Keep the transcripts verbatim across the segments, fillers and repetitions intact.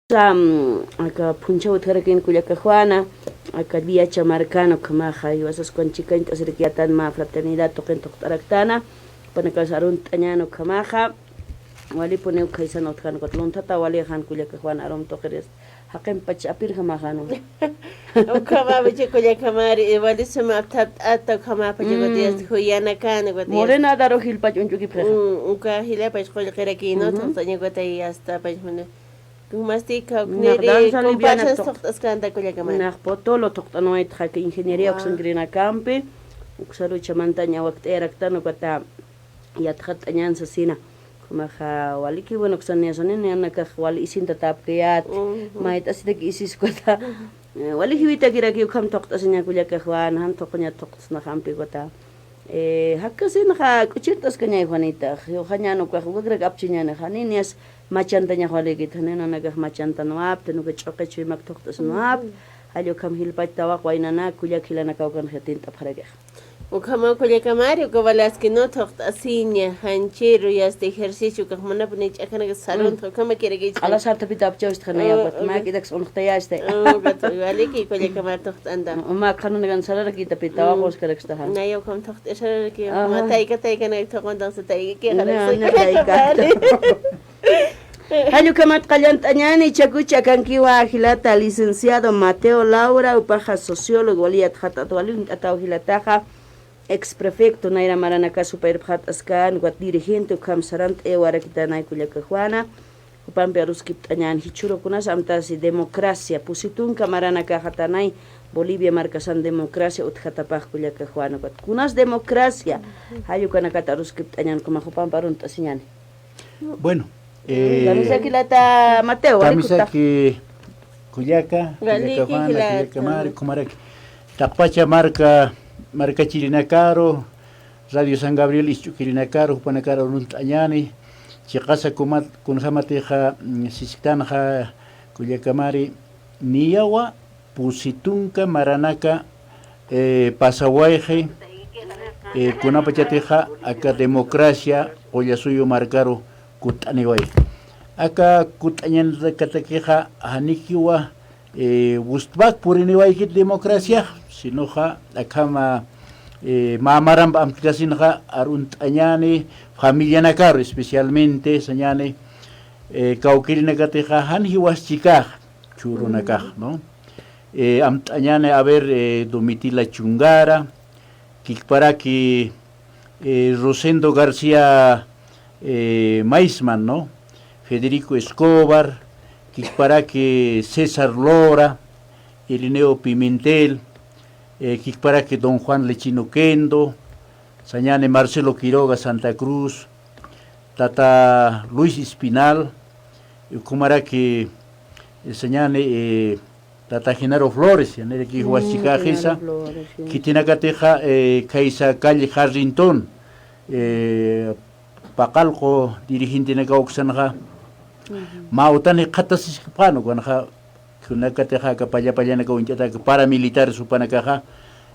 Sa, mm, aka phunchhaw utjarakin kullaka Juana, aka Viacha markan ukhamaxa, jiwasas kuwan chikañt'asirakiyätan mä fraternidad tuqin tuqt'araktana, jupanakas arunt'añän ukhamaxa, walipuniw khaysan utjan ukat lunthata walixan kullaka Juana arum tuqiris, jaqimpach apirjamaxanu. Ukhamapach kullaka Mari, wali suma apthapt'ata ukhamapach ukat yasta juyanakan ukat yasta. Morena daru jilpach uñch'ukipxixa. Mm, uka jilapach qullqirakïnu, thuqt'aña ukat yasta pach muna. Kunjamasti kawkniri, compasas thuqt'askanta kullaka Mari. Nax Potolo thuqt'anwaytxa, ingeniería uksankirinakampi, uksarucha mantaña wakt'ayaraktan ukata yatxatt'añan sasina. Ukhamaxa waliki, bueno, uksan niyasanin, nanakax wali isintatäpkayät, mayt'asitak isis ukat. Eh, wali jiwitakiraki ukham thuqt'asiña kullaka Juana, jan thuqña thuqt'asnaxampi ukat. Eh, jakkasinxa k'uchirt'askañay Juanita, jiwaxañän ukax, ukakrak apchiñäni, jani niyas machantañax walikit, jani nanakax machantanwapti, uka ch'uqi chuymak thuqt'asinwapti, jall ukham jilpach tawaq waynanak kullak jilanakaw ukan jitint'apxarakixa. Ukhamaw kullaka Mari, uka wali askinu thuqt'asiña, janchiru, yasta ejercicio, ukax munapuni ch'akanaka saruntxa, ukhamakirakichxa. Q'ala sartapita apchawstxa naya, ukat, mayak'itaks unxtayästa. Ukat, waliki kullaka Mari thuqt'anta. Uma qhanunakana sararakitapita, waqwaskarakstaxa. Naya ukham thuqt'asararaki, tayka, taykanak thuquntansa tayka, tayka. Jall ukhamat qallant'añäni, ichakucha akankiwa jilata licenciado Mateo Laura, jupaxa sociólogo, wali yatxatat, wali uñt'ataw jilataxa, ex prefecto Nayra Maranakas jupa irpxat'askan, ukat dirigente, ukham sarant'ayawarakitänay kullaka Juana, jupampi aruskipt'añän jichhüru kunas amtasi democracia, pusi tunka maranakaxatanay, Bolivia markasan democracia utjatapax kullaka Juana, ukat kunas democracia, jall ukanakat aruskipt'añän, ukhama jupampi arunt'asiñäni. Bueno, eh, kamisaki jilata Mateo, kamisaki kullaka, kullaka Juana, kullaka Mari, ukhamaraki. Taqpacha marka, markachirinakaru, Radio San Gabriel ist'ukirinakaru, jupanakaru arunt'añäni, chiqasa kumat, kunjamatixa, mm, sisktanxa, kullaka Mari, niyawa, pusi tunka maranaka, eh, pasawayxi, eh, kunapachatixa aka democracia Qullasuyu markaru kutt'aniway. Aka kutt'añanakatakixa janikiwa, eh, wustpak puriniwaykit democracia, sinoxa akhama, eh, mä maramp amtkasinxa arunt'añäni familianakaru, especialmente sañäni, eh, kawkirinakatixa jan jiwas chikäx, churunakax, ¿no? Eh, amt'añäni, a ver, eh, Domitila Chungara, kikparaki, eh, Rosendo García, eh, Maisman, ¿no? Federico Escobar, kikparaki César Lora, Irineo Pimentel, eh, kikparaki don Juan Lechino Quendo, sañäni Marcelo Quiroga Santa Cruz, tata Luis Espinal, ukhamaraki, eh, sañäni, eh, tata Genaro Flores, yaniraki jiwas chikäxisa. Khitinakatixa, eh, khaysa Calle Harrington, eh, paqallqu dirigentenakaw uksanxa, mä utan jikxatasiskpxän, ukanxa, kunakatixa aka palla pallanakaw uñt'atak paramilitares jupanakaxa,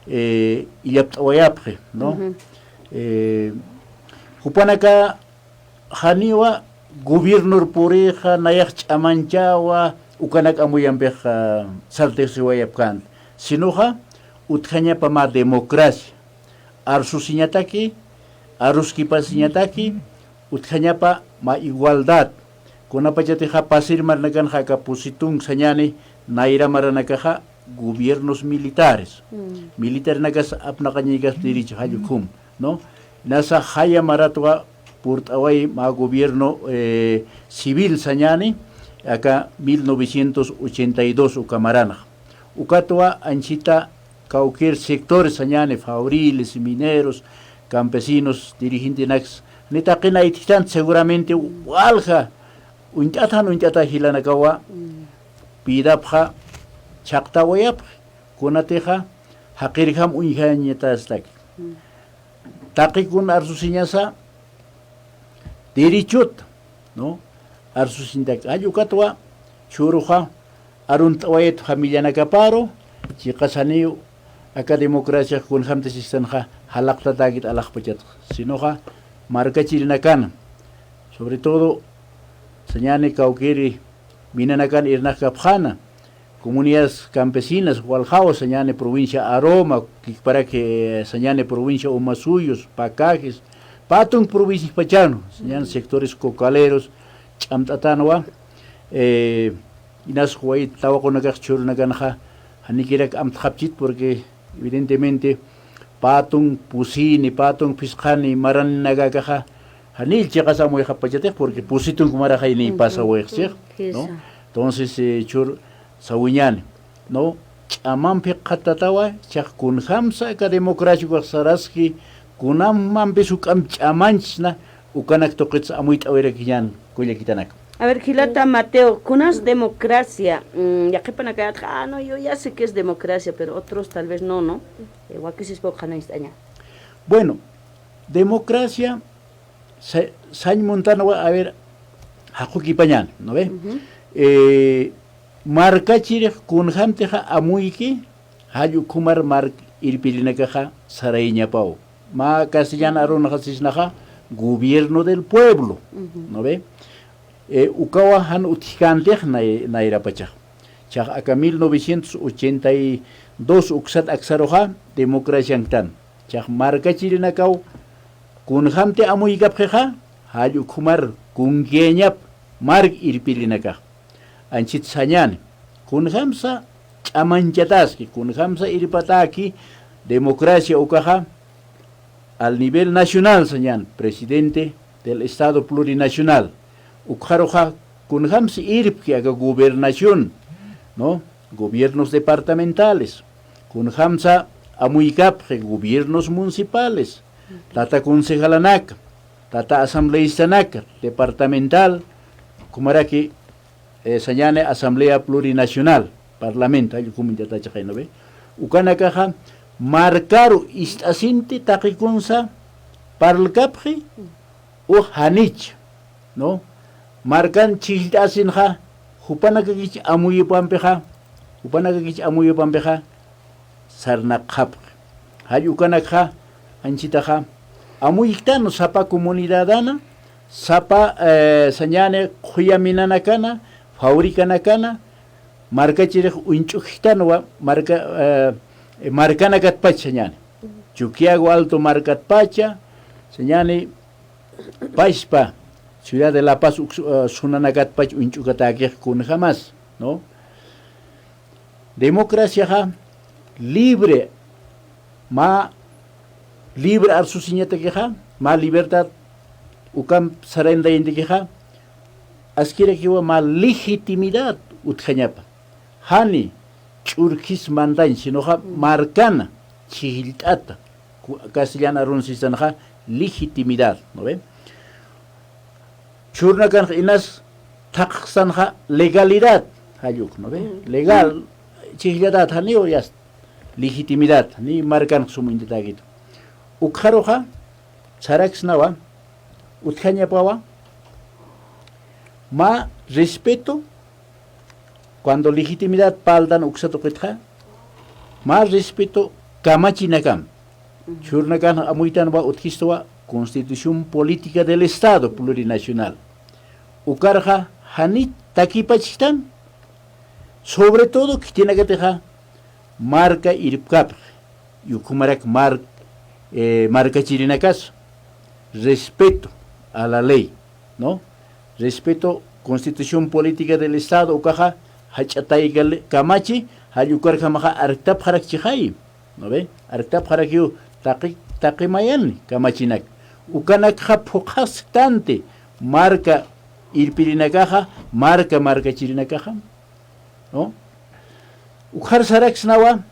eh, illapt'awayapxi, ¿no? Eh, jupanaka janiwa gobiernor purixa, nayax ch'amanchawa, ukanak amuyampixa sartisiwayapkänti. Sinoxa, utjañapa mä democracia. Arsusiñataki, aruskipasiñataki, utjañapa mä igualdad. Kunapachatixa pasir maranakanxa aka pusi tunka sañäni, nayra maranakaxa gobiernos militares. Militarnakas apnaqañaykas derecho jall ukhum, ¿no? Nasa jaya maratwa purt'away mä gobierno, eh, civil sañäni, aka mil novecientos ochenta y dos uka maranxa. Ukatwa anchhita cualquier sector sañäni, fabriles, mineros, campesinos, dirigentenaks, ni taqin aytjtan seguramente walja uñt'atan uñt'ata jilanakawa, pidapxa chhaqtawayapxi, kunatixa jaqirjam uñjañatastaki. Taqi kun arsusiñasa, derechot, ¿no? Arsusintak jall ukatwa, chhuruxa, arunt'awayat familianakaparu, chiqasaniw, aka democracia kunjamtasistanxa, jalaqtatäkit alaxpachatxa, sinoxa, markachirinakana, sobre todo, sañäni kawkiri, minanakan irnaqkapxäna, comunidades campesinas, waljaw sañäni provincia Aroma, kikparak sañäni provincia Omasuyos, Pacajes, pä tunk provincias pachan, sañäni sectores cocaleros, ch'amt'atanwa, eh, inas wayit tawaqunakax chhurnakanxa, janikirak amtxapchit, porque evidentemente, pä tunk pusini, pä tunk phisqani, maranakakaxa, janill chiqas amuyxapachatix, porque pusi tunk maraxay ni pasawayxchix, ¿no? Entonces, eh, chhur sawiñäni, ¿no? Ch'amampi qhattatawa, chax kunjamsa aka democracia ukax saraski, kunamampis juk'amp ch'amanchsna, ukanak tuqitsa amuyt'awirakiñän kullakitanak. A ver, jilata Mateo, kunas democracia, mm, yaqhipanakayatxa, ah, no, yo ya sé que es democracia, pero otros tal vez no, ¿no? Eh, wakisispa uqhanañcht'aña. Bueno, democracia, sa-, sañ muntanwa, a ver, jaqukipañän, ¿no ve? Eh, markachirix kunjamtixa amuyki, jall ukhumar mark irpirinakaxa sarayañapaw. Mä castellan arunxa sisnaxa gobierno del pueblo, ¿no ve? Eh, ukawa jan utjkantix nay-, nayrapachax. Chax aka mil novecientos ochenta y dos uksat aksaruxa democracia anktan. Chax markachirinakaw kunjamti amuykapxixa, jall ukhumar kunkiyañap mark irpirinakax. Anchhit sañäni, kunjamsa ch'amanchataski, kunjamsa irpatäki democracia ukaxa, al nivel nacional sañäni, presidente del Estado Plurinacional. Ukxaruxa kunjamsa irpki aka gobernación, ¿no? Gobiernos departamentales. Kunjamsa amuykapxi gobiernos municipales, tata concejalanaka, tata asambleístanaka, departamental, ukhamaraki, eh, sañäni Asamblea Plurinacional, Parlamento, jall ukhum uñt'atachaxay, ¿no ve? Ukanakaxa markaru ist'asinti taqikunsa parlkapxi, uj janich, ¿no? Markan chhijllt'asinxa, jupanakakich amuyupampixa, jupanakakich amuyupampixa, sarnaqxapxi. Jall ukanakxa, anchitaxa, amuyktan sapa comunidadana, sapa, eh, sañäni qhuya minanakana, fabricanakana, markachirix uñch'ukjtanwa, marka, eh, markanakatpach sañäni. Chuquiago Alto markatpacha, sañäni, pachpa, ciudad de La Paz, uks-, eh, sunanakatpach uñch'ukatäkix kunjamas, ¿no? Democraciaxa libre, mä libre arsusiñatakixa, mä libertad ukamp sarendayintakixa, askirakiwa mä legitimidad utjañapa. Jani ch'urkis mandañ, sinoxa markana, chhijllt'ata, ku-, castellan arun sistanxa legitimidad, ¿no ve? Chhurnakanx inas thaqxsanxa legalidad, jall uk, ¿no ve? Legal, chhijllatat janiw yast, legitimidad, ni markanx sum uñt'atäkitu. Ukxaruxa, saraksnawa, utjañapawa, mä respeto, cuando legitimidad parltan uksa tuqitxa, mä respeto kamachinakam. Chhurnakan amuytanwa utjistwa Constitución Política del Estado Plurinacional. Ukarxa jani takipachktan, sobre todo khitinakatixa marka irpkapx, ukhumarak mar-, eh, markachirinakas, respeto a la ley, ¿no? Respeto Constitución Política del Estado, ukaxa jach'a tayka kamachi, jall ukarjamaxa arktapxarakchixay, ¿no ve? Arktapxarakiw taqi, taqi mayan kamachinak. Ukanakxa phuqhasktanti marka irpirinakaxa, marka markachirinakaxa, ¿no? Ukxar saraksnawa,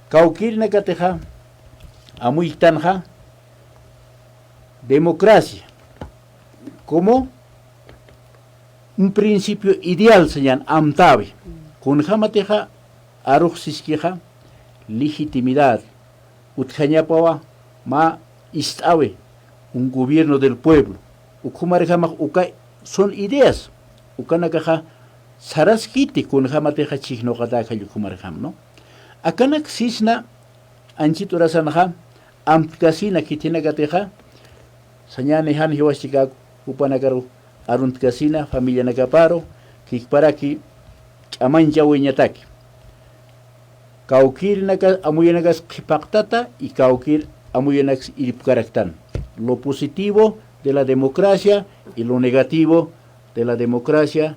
kawkïrinakatixa, amuyktanxa, democracia, como un principio ideal sañäni amtäwi. Kunjamatixa, arux siskixa, legitimidad, utjañapawa mä ist'äwi, un gobierno del pueblo. Ukhumarjamax uka son ideas, ukanakaxa saraskiti kunjamatixa chhijnuqatäkxay ukhumarjam, ¿no? Akanak sisna anchit urasanxa amtkasina khitinakatixa, sañäni jan jiwas chikäk jupanakaru aruntkasina familianakaparu, jikparaki ch'amañchawiñataki. Kawkïrinaka amuyunakas qhipaqtata y kawkïr amuyunaks irpkaraktan. Lo positivo de la democracia y lo negativo de la democracia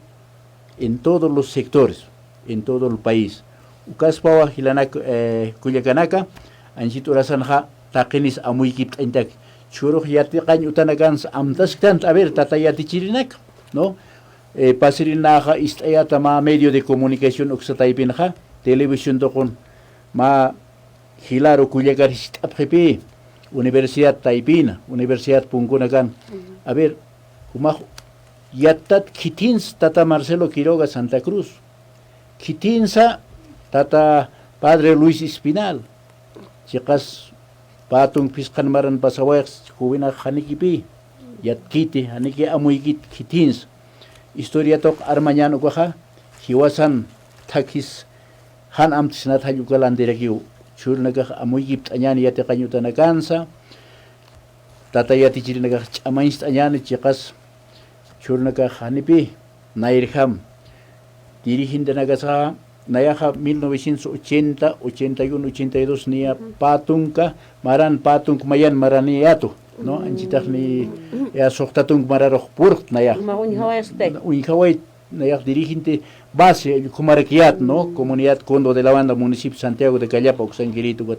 en todos los sectores, en todo el país. Ukaspawa jilanak, eh, kullakanaka, anchit urasanxa taqinis amuykipt'añtaki. Chhurux yatiqañ utanakansa amtasktanti, a ver, tata yatichirinaka, ¿no? Eh, pasirinaxa ist'ayata mä medio de comunicación uksa taypinxa, televisión tuqun, mä jilaru kullakar jiskt'apxipï, universidad taypina, universidad punkunakan. A ver, jumax yattat khitins tata Marcelo Quiroga Santa Cruz, khitinsa tata padre Luis Espinal, chiqas pä tunk phisqan maran pasawayxs, juwinax janikipï, yatkiti, janiki amuykit khitins. Historia tuq armañän ukaxa, jiwasan thakhis jan amtisnat jall uka landirakiw, chhurnakax amuykipt'añäni yatiqañ utanakansa, tata yatichirinakax ch'amañcht'añäni chiqas, chhurnakax janipï, nayrjam. Dirigentenakasaxa, nayaxa mil novecientos ochenta, ochenta y uno, ochenta y dos niya pä tunka, maran pä tunk mayan maraniyätu, ¿no? Anchitax ni, ya suxta tunk mararux purxt nayax. Uñjaway, nayax dirigente base, jall ukhumarakiyät, ¿no? Comunidad Condo de la Banda, municipio Santiago de Callapa, uksankirït ukat.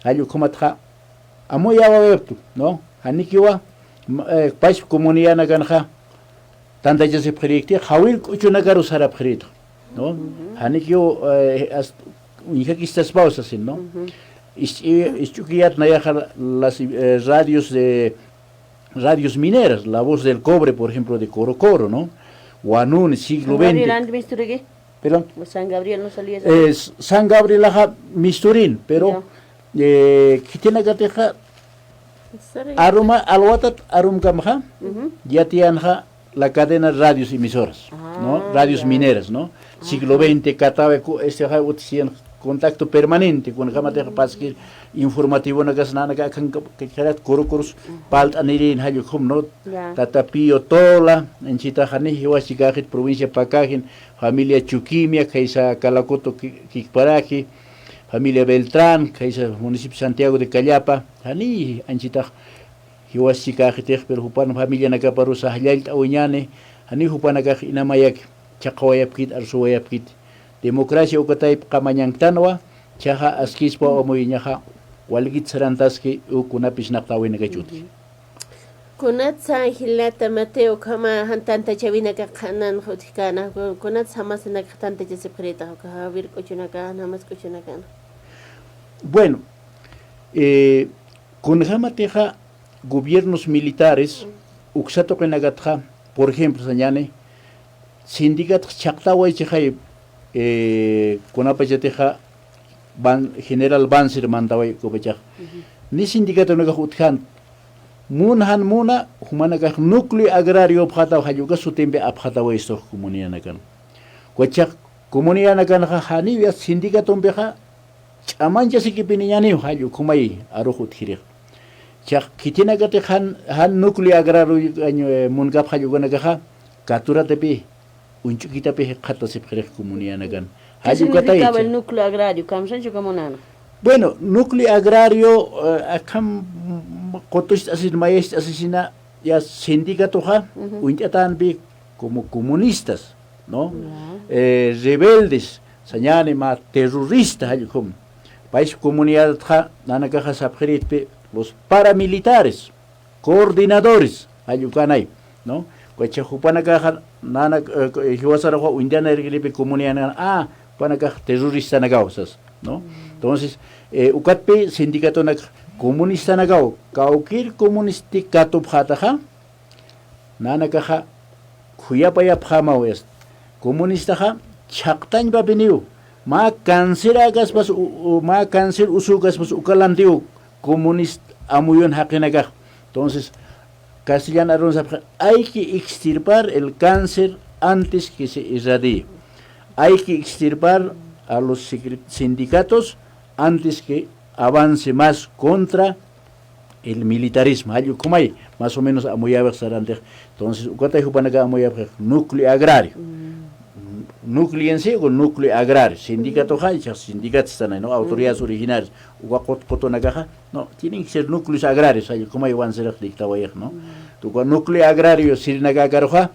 Jall ukhumatxa, amuyawayaptu, ¿no? Janikiwa, ma-, eh, pasip comunidadnakanxa, tantachasipxirïkti, jawir k'uchunakaru sarapxirïtxa, ¿no? Janikiw, eh, as-, uñjakistaspaw sasin, ¿no? Isch'i-, isch'ukiyät nayaxa las, eh, radios de, radios mineras, La Voz del Cobre, por ejemplo, de Coro Coro, ¿no? Wanuni, Siglo veinte. Perdón. San Gabriel no salía esa. Eh, s-, San Gabrielaxa misturin, pero, eh, khitinakatixa aruma, alwatat arumkamxa, yatiyanxa la cadena radios emisoras, ¿no? Radios mineras, ¿no? Siglo veinte, Catawe, cu-, este, ja, utisiyan contacto permanente, kunjamatixa paskir informativonakas nanaka akhan ka-, ka-, karat kurukurus palt'anirin jall ukhum, ¿no? Tata Pío Tola, anchitaxa ni jiwaschikaxit provincia Pacajen, familia Chuquimia, khaysa Calacoto ki-, kikparaji, familia Beltrán, khaysa municipio Santiago de Callapa, jani anchitax jiwaschikaxitix, pero jupan familianakaparusa jallallt'awiñäni, jani jupanakax inamayaki chhaqawayapkit, arsuwayapkit. Democracia uka taypi qamañanktanwa, chhaxa askispa amuyuñaxa, walikit sarantaski, uk kunapis naqtawinakachuti. Kunatsa jilata Mateo, ukhama jan tantachawinaka qhanan utjkana, ku-, kunatsa jamasinaka tantachasipxirïta, uka jawir k'uchunaka, jamas k'uchunaka. Bueno, eh, kunjamatixa gobiernos militares, uksa tuqinakatxa, por ejemplo, sañäni, sindicatx chhaqtaway chixay, eh, kunapachatixa Ban-, General Banzer mandaway ukapachax. Ni sindicatonakax utjänt. Mun jan muna, jumanakax núcleo agrario apxataw, jall uka sutimpi apxataway istux comunidadnakan. Ukachax comunidadnakanxa janiw ya sindicatompixa ch'amanchasikipiniñäniw, jall ukhumay arux utjirix. Chax khitinakatix jan, jan núcleo agrario, eh, munkapxi jall ukanakaxa, katuratapï, uñch'ukitapï jikxatasipxirix comunidadnakan. ¿Qué significaba el núcleo agrario? Kamsanchu kamunana. Bueno, núcleo agrario, eh, akham, mm, qutucht'asin, mayacht'asisina, ya sindicatoxa, uñt'atänpï como comunistas, ¿no? Eh, rebeldes, sañäni mä terrorista, jall ukhum. País comunidadxa, nanakaxa sapxirïtpï, los paramilitares, coordinadores, jall ukanay, ¿no? Ukacha jupanakaxa, nanak, eh, jiwasaruxa uñt'anirkiripï comunidadnakan, ah, jupanakax terroristanakaw sas, ¿no? Entonces, eh, ukatpï sindicatonak comunistanakaw, kawkïr comunisti katupxätaxa, nanakaxa khuyapayapxämaw, es, comunistaxa chhaqtañpapiniw, mä canceräkaspas, u-, u-, mä cáncer usükaspas uka lantiw comunist amuyun jaqinakax. Entonces, castellan arun sapxi, hay que extirpar el cáncer antes que se irradie. Hay que extirpar a los secre-, sindicatos antes que avance más contra el militarismo, jall ukhamay, más o menos amuyäwix sarantix. Entonces, ukatay jupanaka amuyäwix núcleo agrario. Núcleo en sí, o núcleo agrario. Sindicato jay, sindicato sanay, ¿no? Autoridades originarias. Uka qut-, qutunakaxa, no, tienen que ser núcleos agrarios, jall ukhamay wansirix dictawayix, ¿no? Uka núcleo agrario sirinakakaruxa,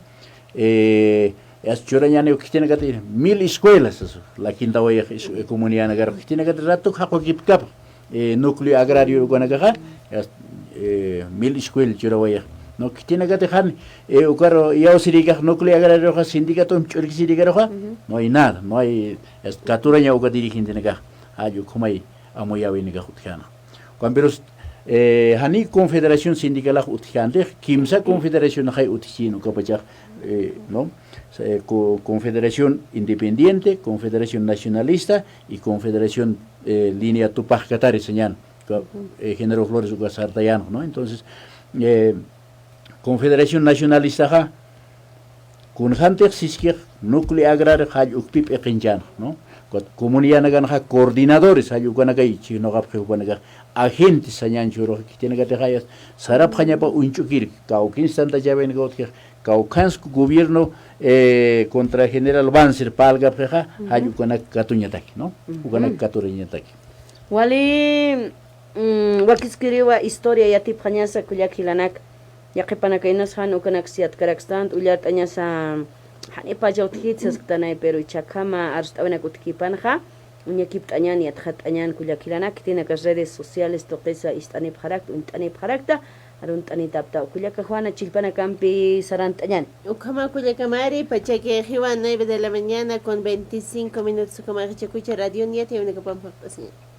eh, as churañaniw khitinakati mil escuelas, as, lakintawayix, es, eh, comunidadnakar, khitinakati ratuk jaqukipkapa, eh, núcleo agrario ukanakaxa, as, eh, mil escuela churawayix. No, khitinakati jan, eh, ukar iyawsirikax núcleo agrarioxa, sindicato ch'urkisirikaruxa, no hay nada, no hay, as, katuraña uka dirigentenakax, jall ukhamay amuyäwinakax utjäna. Juan Perus, eh, jani confederación sindicalax utjkänti, kimsa confederación jay utjkïn ukapachax, eh, ¿no? Eh, co-, confederación independiente, confederación nacionalista y confederación, eh, línea Tupac Katari sañän. Ca-, eh, Genaro Flores uka sartayän, ¿no? Entonces, eh, Confederación Nacionalistaxa, kunjämtix siskix núcleo agrario jall ukpi p'iqinchänxa, ¿no? Ukat comunidadnakanxa coordinadores, jall ukanakay, chhijnuqapxi jupanakax agentes sañän churux, khitinakatix jay sarapxañapa uñch'ukir, kawkïnsa tantachäwinaka utjix, kawkhanska gobierno, eh, contra general Banzer parlkapxixa, jall ukanak katuñataki, ¿no? Ukanak katurañataki. Wali, mm, wakiskiriwa historia yatipxañasa kullak jilanak. Yaqhipanakaynas jan ukanaks yatkarakstant, ullart'añasa janipacha utjkit sasktanay, pero ichhakhama arst'awinak utjkipanxa, uñakipt'añan, yatxat'añan kullak jilanak, khitinakas redes sociales tuqisa ist'anipxarakta, uñt'anipxarakta, arunt'anitapta, kullaka Juana chillpanakampi sarant'añan. Ukhama kullakamari, pachaki jiwa nueve de la mañana con veinticinco minutos, ukhama jichakucha radio niyat yawinakapan paqt'asiñan.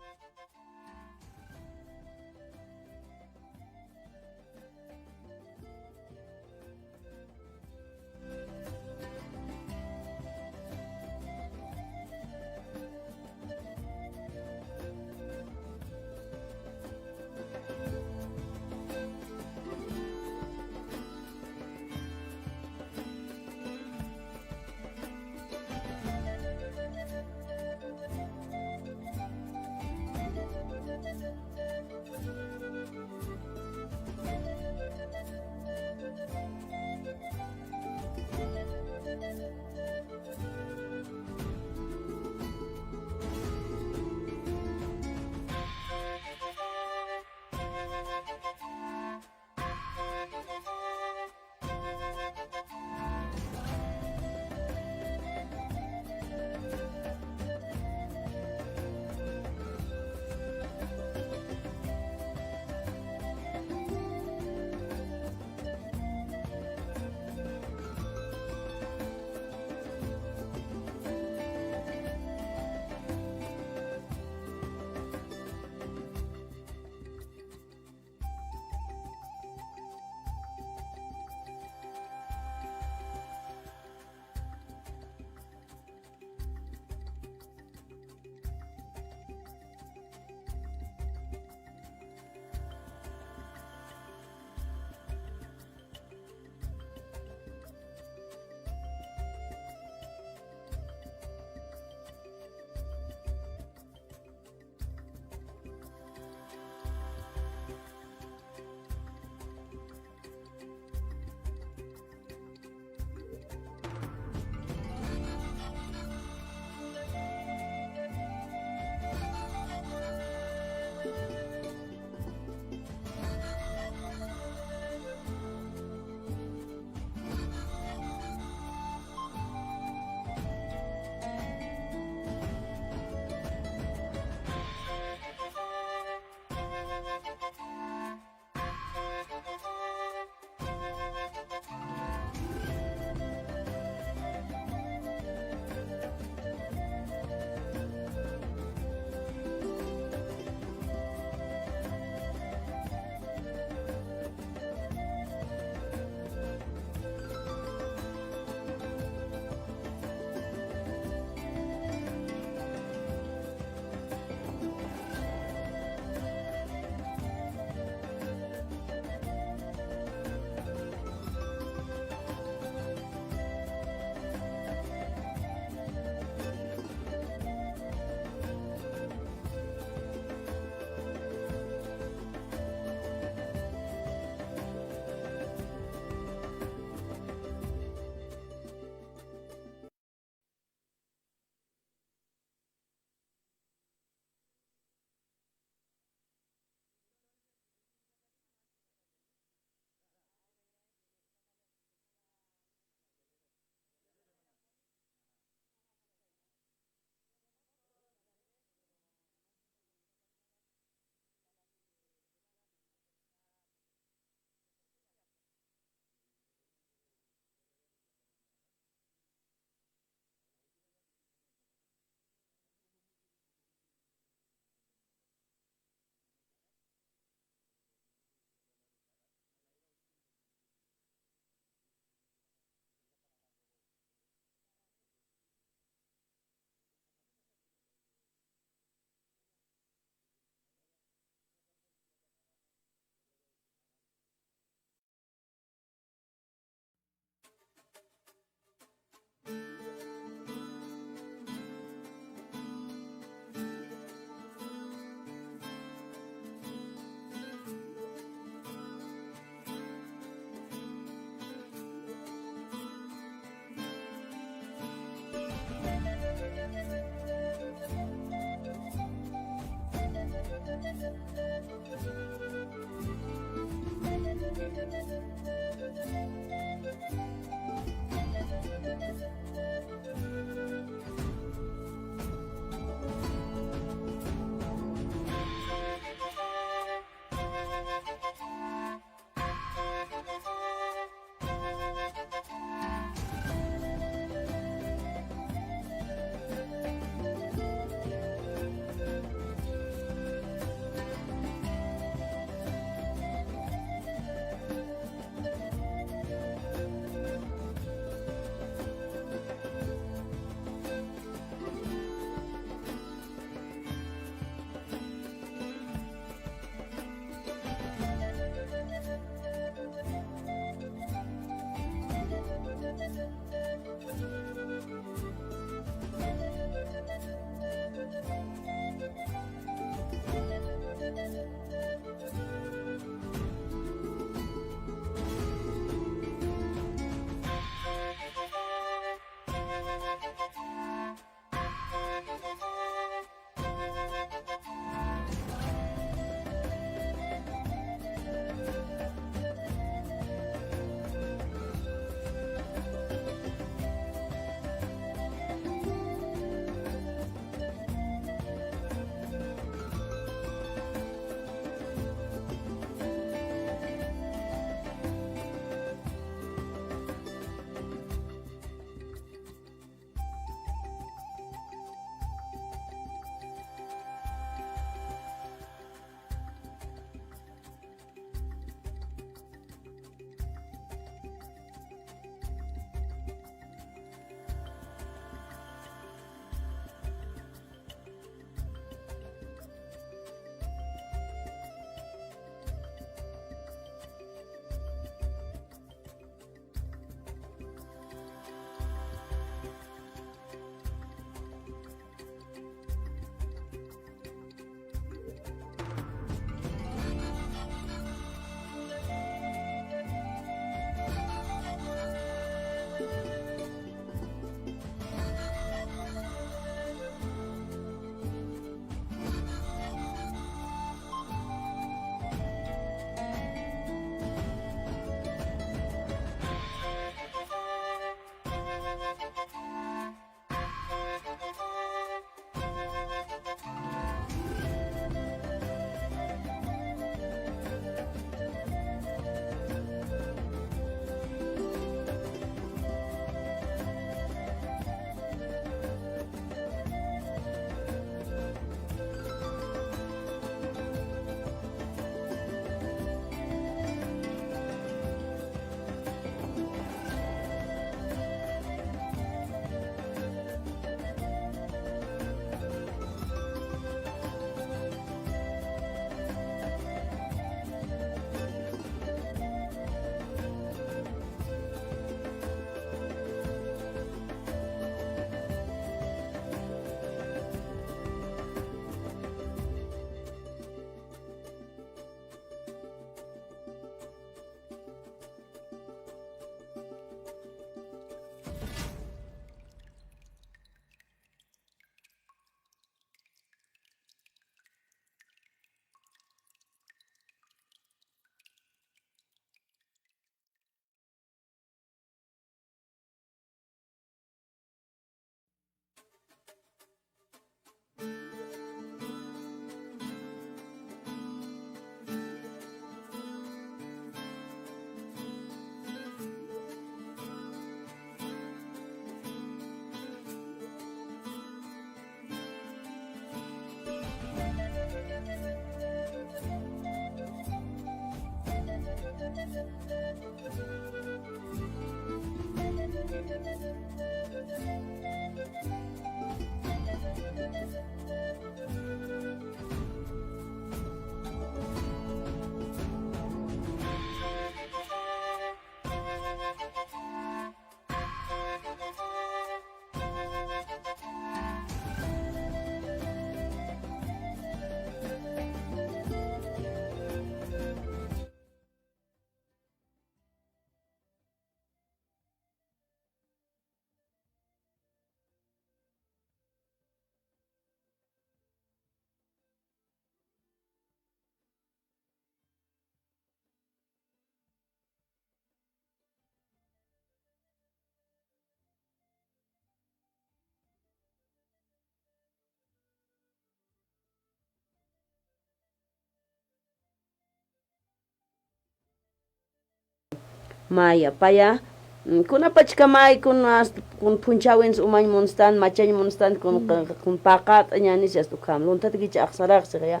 Maya, paya, mm, kunapachkamay, kun hasta, kun phunchhawins umañ munstan, machañ munstan, kun, mm, kun paqat'añanis, hasta ukham. Luntatakicha axsaraxsixya.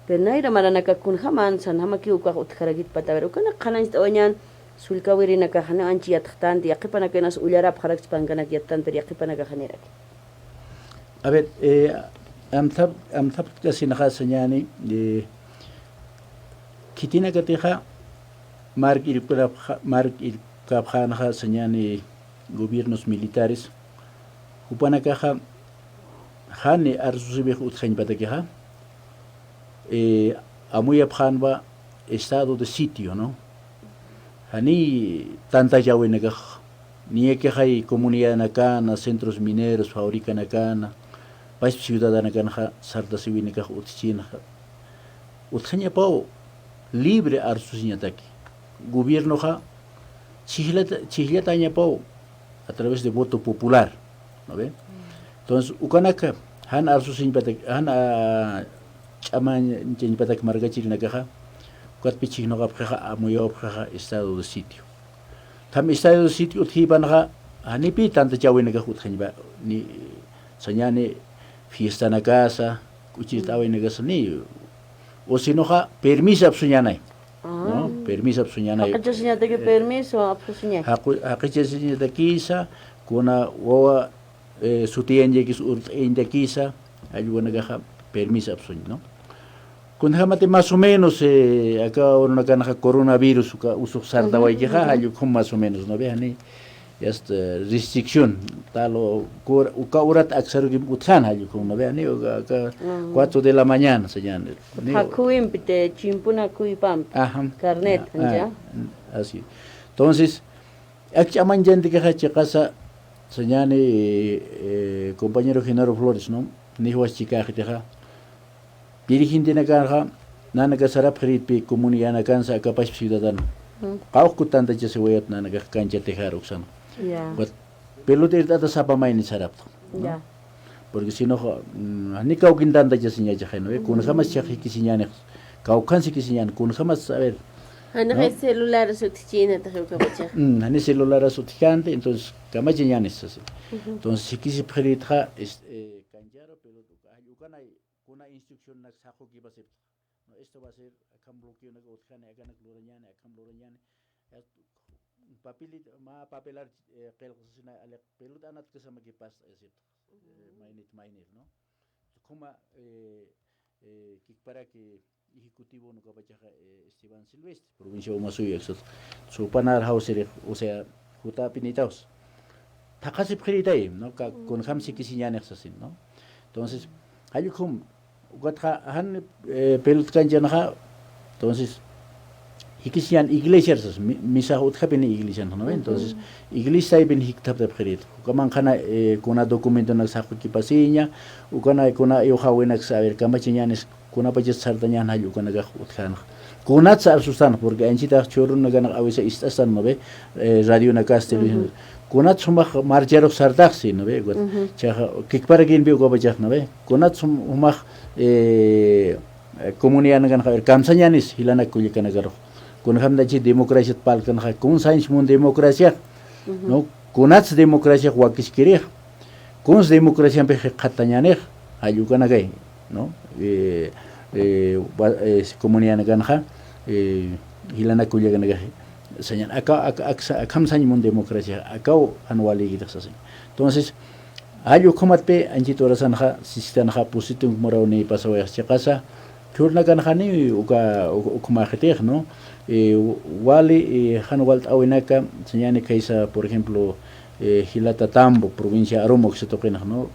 Pero nayra maranaka kunjaman, sanjamakiw ukax utjarakitpata. A ver, ukanak qhanañcht'awañan, sullkawirinakaxani anchi yatxtanti, yaqhipanakanas ullarapxarakchi pankanak yattan, pero yaqhipanakaxaniraki. A ver, eh, amthap-, amthaptkasinxa sañani, eh, khitinakatixa mark irpkapxa-, mark irpkapxänxa sañani gobiernos militares, jupanakaxa jani arsusiwix utjañpatakixa, eh, amuyapxänwa estado de sitio, ¿no? Jani tantachawinakax, niyakixay comunidadnakana, centros mineros, fabricanakana, pasp ciudadanakanxa sartasiwinakax utjchinxa. Utjañapaw libre arsusiñataki. Gobiernoxa chhijllata-, chhijllatañapaw a través de voto popular, ¿no ve? Entonces, ukanaka, jan arsusiñpatak, jan, ah, ch'amañchañpatak markachirinakaxa, ukatpi chhijnuqapxixa, amuyawapxixa estado de sitio. Ukham estado de sitio utjïpanxa, janipi tantachawinakax utjañpa, ni, sañani fiestanakasa, k'uchirt'awinakasa, ni, o sinoxa permiso apsuñanay, ¿no? Ah. Permiso apsuñanay. Jaqichasiñataki, eh, permiso apsusiñay. Jaqu-, jaqichasiñatakisa, kuna wawa, eh, sutiyañtakisa, urt'ayañtakisa, jall ukanakaxa permiso apsuñ, ¿no? Kunjamati más o menos, eh, aka urunakanxa coronavirus uka usux sartawaykixa, ujú, ujú, jall ukhum más o menos, ¿no ve? Jani, ya está, restricción, tal o cor-, uka urat aksarukim utjan jall ukhum, ¿no ve? Jani, uka, aka, mm, cuatro de la mañana, sañani. Ni- Jakhuwimpi, te chimpuna jakhuwipampi. Ajá. Carnet, ah, ¿ya? Ah, así. Entonces, ak ch'amañchantikixa chiqasa, sañani, eh, compañero Genaro Flores, ¿no? Niwa chikäxitixa. Dirigentenakanxa, nanaka sarapxiritpi comunidadnakansa aka pasp ciudadano. Mm. Qawqku tantachasiwayat nanakax cancha tejar uksan. Ya. Ukat pelota irt'ata sapa mayni sarapta, ¿no? Ya. Porque sinoxa, mm, ni kawkin tantachasiñachaxa, ¿no? Mm. Kunjamas chhax jikisiñänix, kawkhan jikisiñän, kunjamas, a ver, ¿no? Janaxa celular utjchinataxa ukapachaxa. Mm, jani celular utjkänti, entonces, kamachañänis sasi. Ujú. Entonces, jikisipxiritxa, es-, eh, cancharo, pelota, uka, jall ukanay, kuna instruccionnak saqukipasipta. No, esto va a ser, akham bloqueonak utjani, akanak lurañani, akham lurañani. Ya, papelito, mä papelar, eh, qillqsasina, aliq pelota anatkasamaki pasta, acepta. Eh, maynit, maynir, ¿no? Ukhama, eh, eh, kikparaki ejecutivo ukapachaxa, eh, Esteban Silvestre, provincia Umasuyu, aksat. Supanar jawsirix, o sea, jutapinitaws. Thaqhasipxiritay, ¿no? Ka-, kunjam jikisiñänix sasin, ¿no? Entonces, jall ukhum, ukatxa jan, eh, pelota canchanxa, entonces, jikisiñän iglesiar sas, mi-, misa utjapini iglesianxa, ¿no? Entonces, iglesiaypin jikthaptapxirit. Ukaman qhana, eh, kuna documentonak saqukipasiña, ukana, kuna iwxawinak, a ver, kamachañänis, kunapachas sartañän jall ukanakax utjänxa. Kunats arsustan, porque anchitax churrunakanx a veces ist'astan, ¿no ve? Eh, radionakas, televisión. Kunats jumax marcharux sartaxsi, ¿no ve? Ujú. Chaxa, kikparakinpi ukapachax, ¿no ve? Kunats jum-, jumax, eh, comunidadnakanxa, a ver, kamsañänis, jilanak kullakanakarux. Kunjamtachï democraciat parlkanxa, kun sañs mun democracia, ¿no? Kunats democraciax wakiskirix, kuns democraciampi jikxatañänix, jall ukanakay, ¿no? Eh, eh, wa-, eh, comunidadnakanxa, eh, jilanak kullakanakax, sañan, aka, aka, aksa, akham sañ mun democracia, akaw jan walïkitix sasin. Entonces, jall ukhamatpi, anchit urasanxa, sistanxa, pusitunk muraw niy pasawayxchi chiqasa, churrunakanxani uka, uk-, ukhamäxitix, ¿no? Eh, wali, eh, jan walt'äwinaka, sañani khaysa, por ejemplo, eh, jilata Tambo, provincia Aroma, uksa tuqinx, ¿no?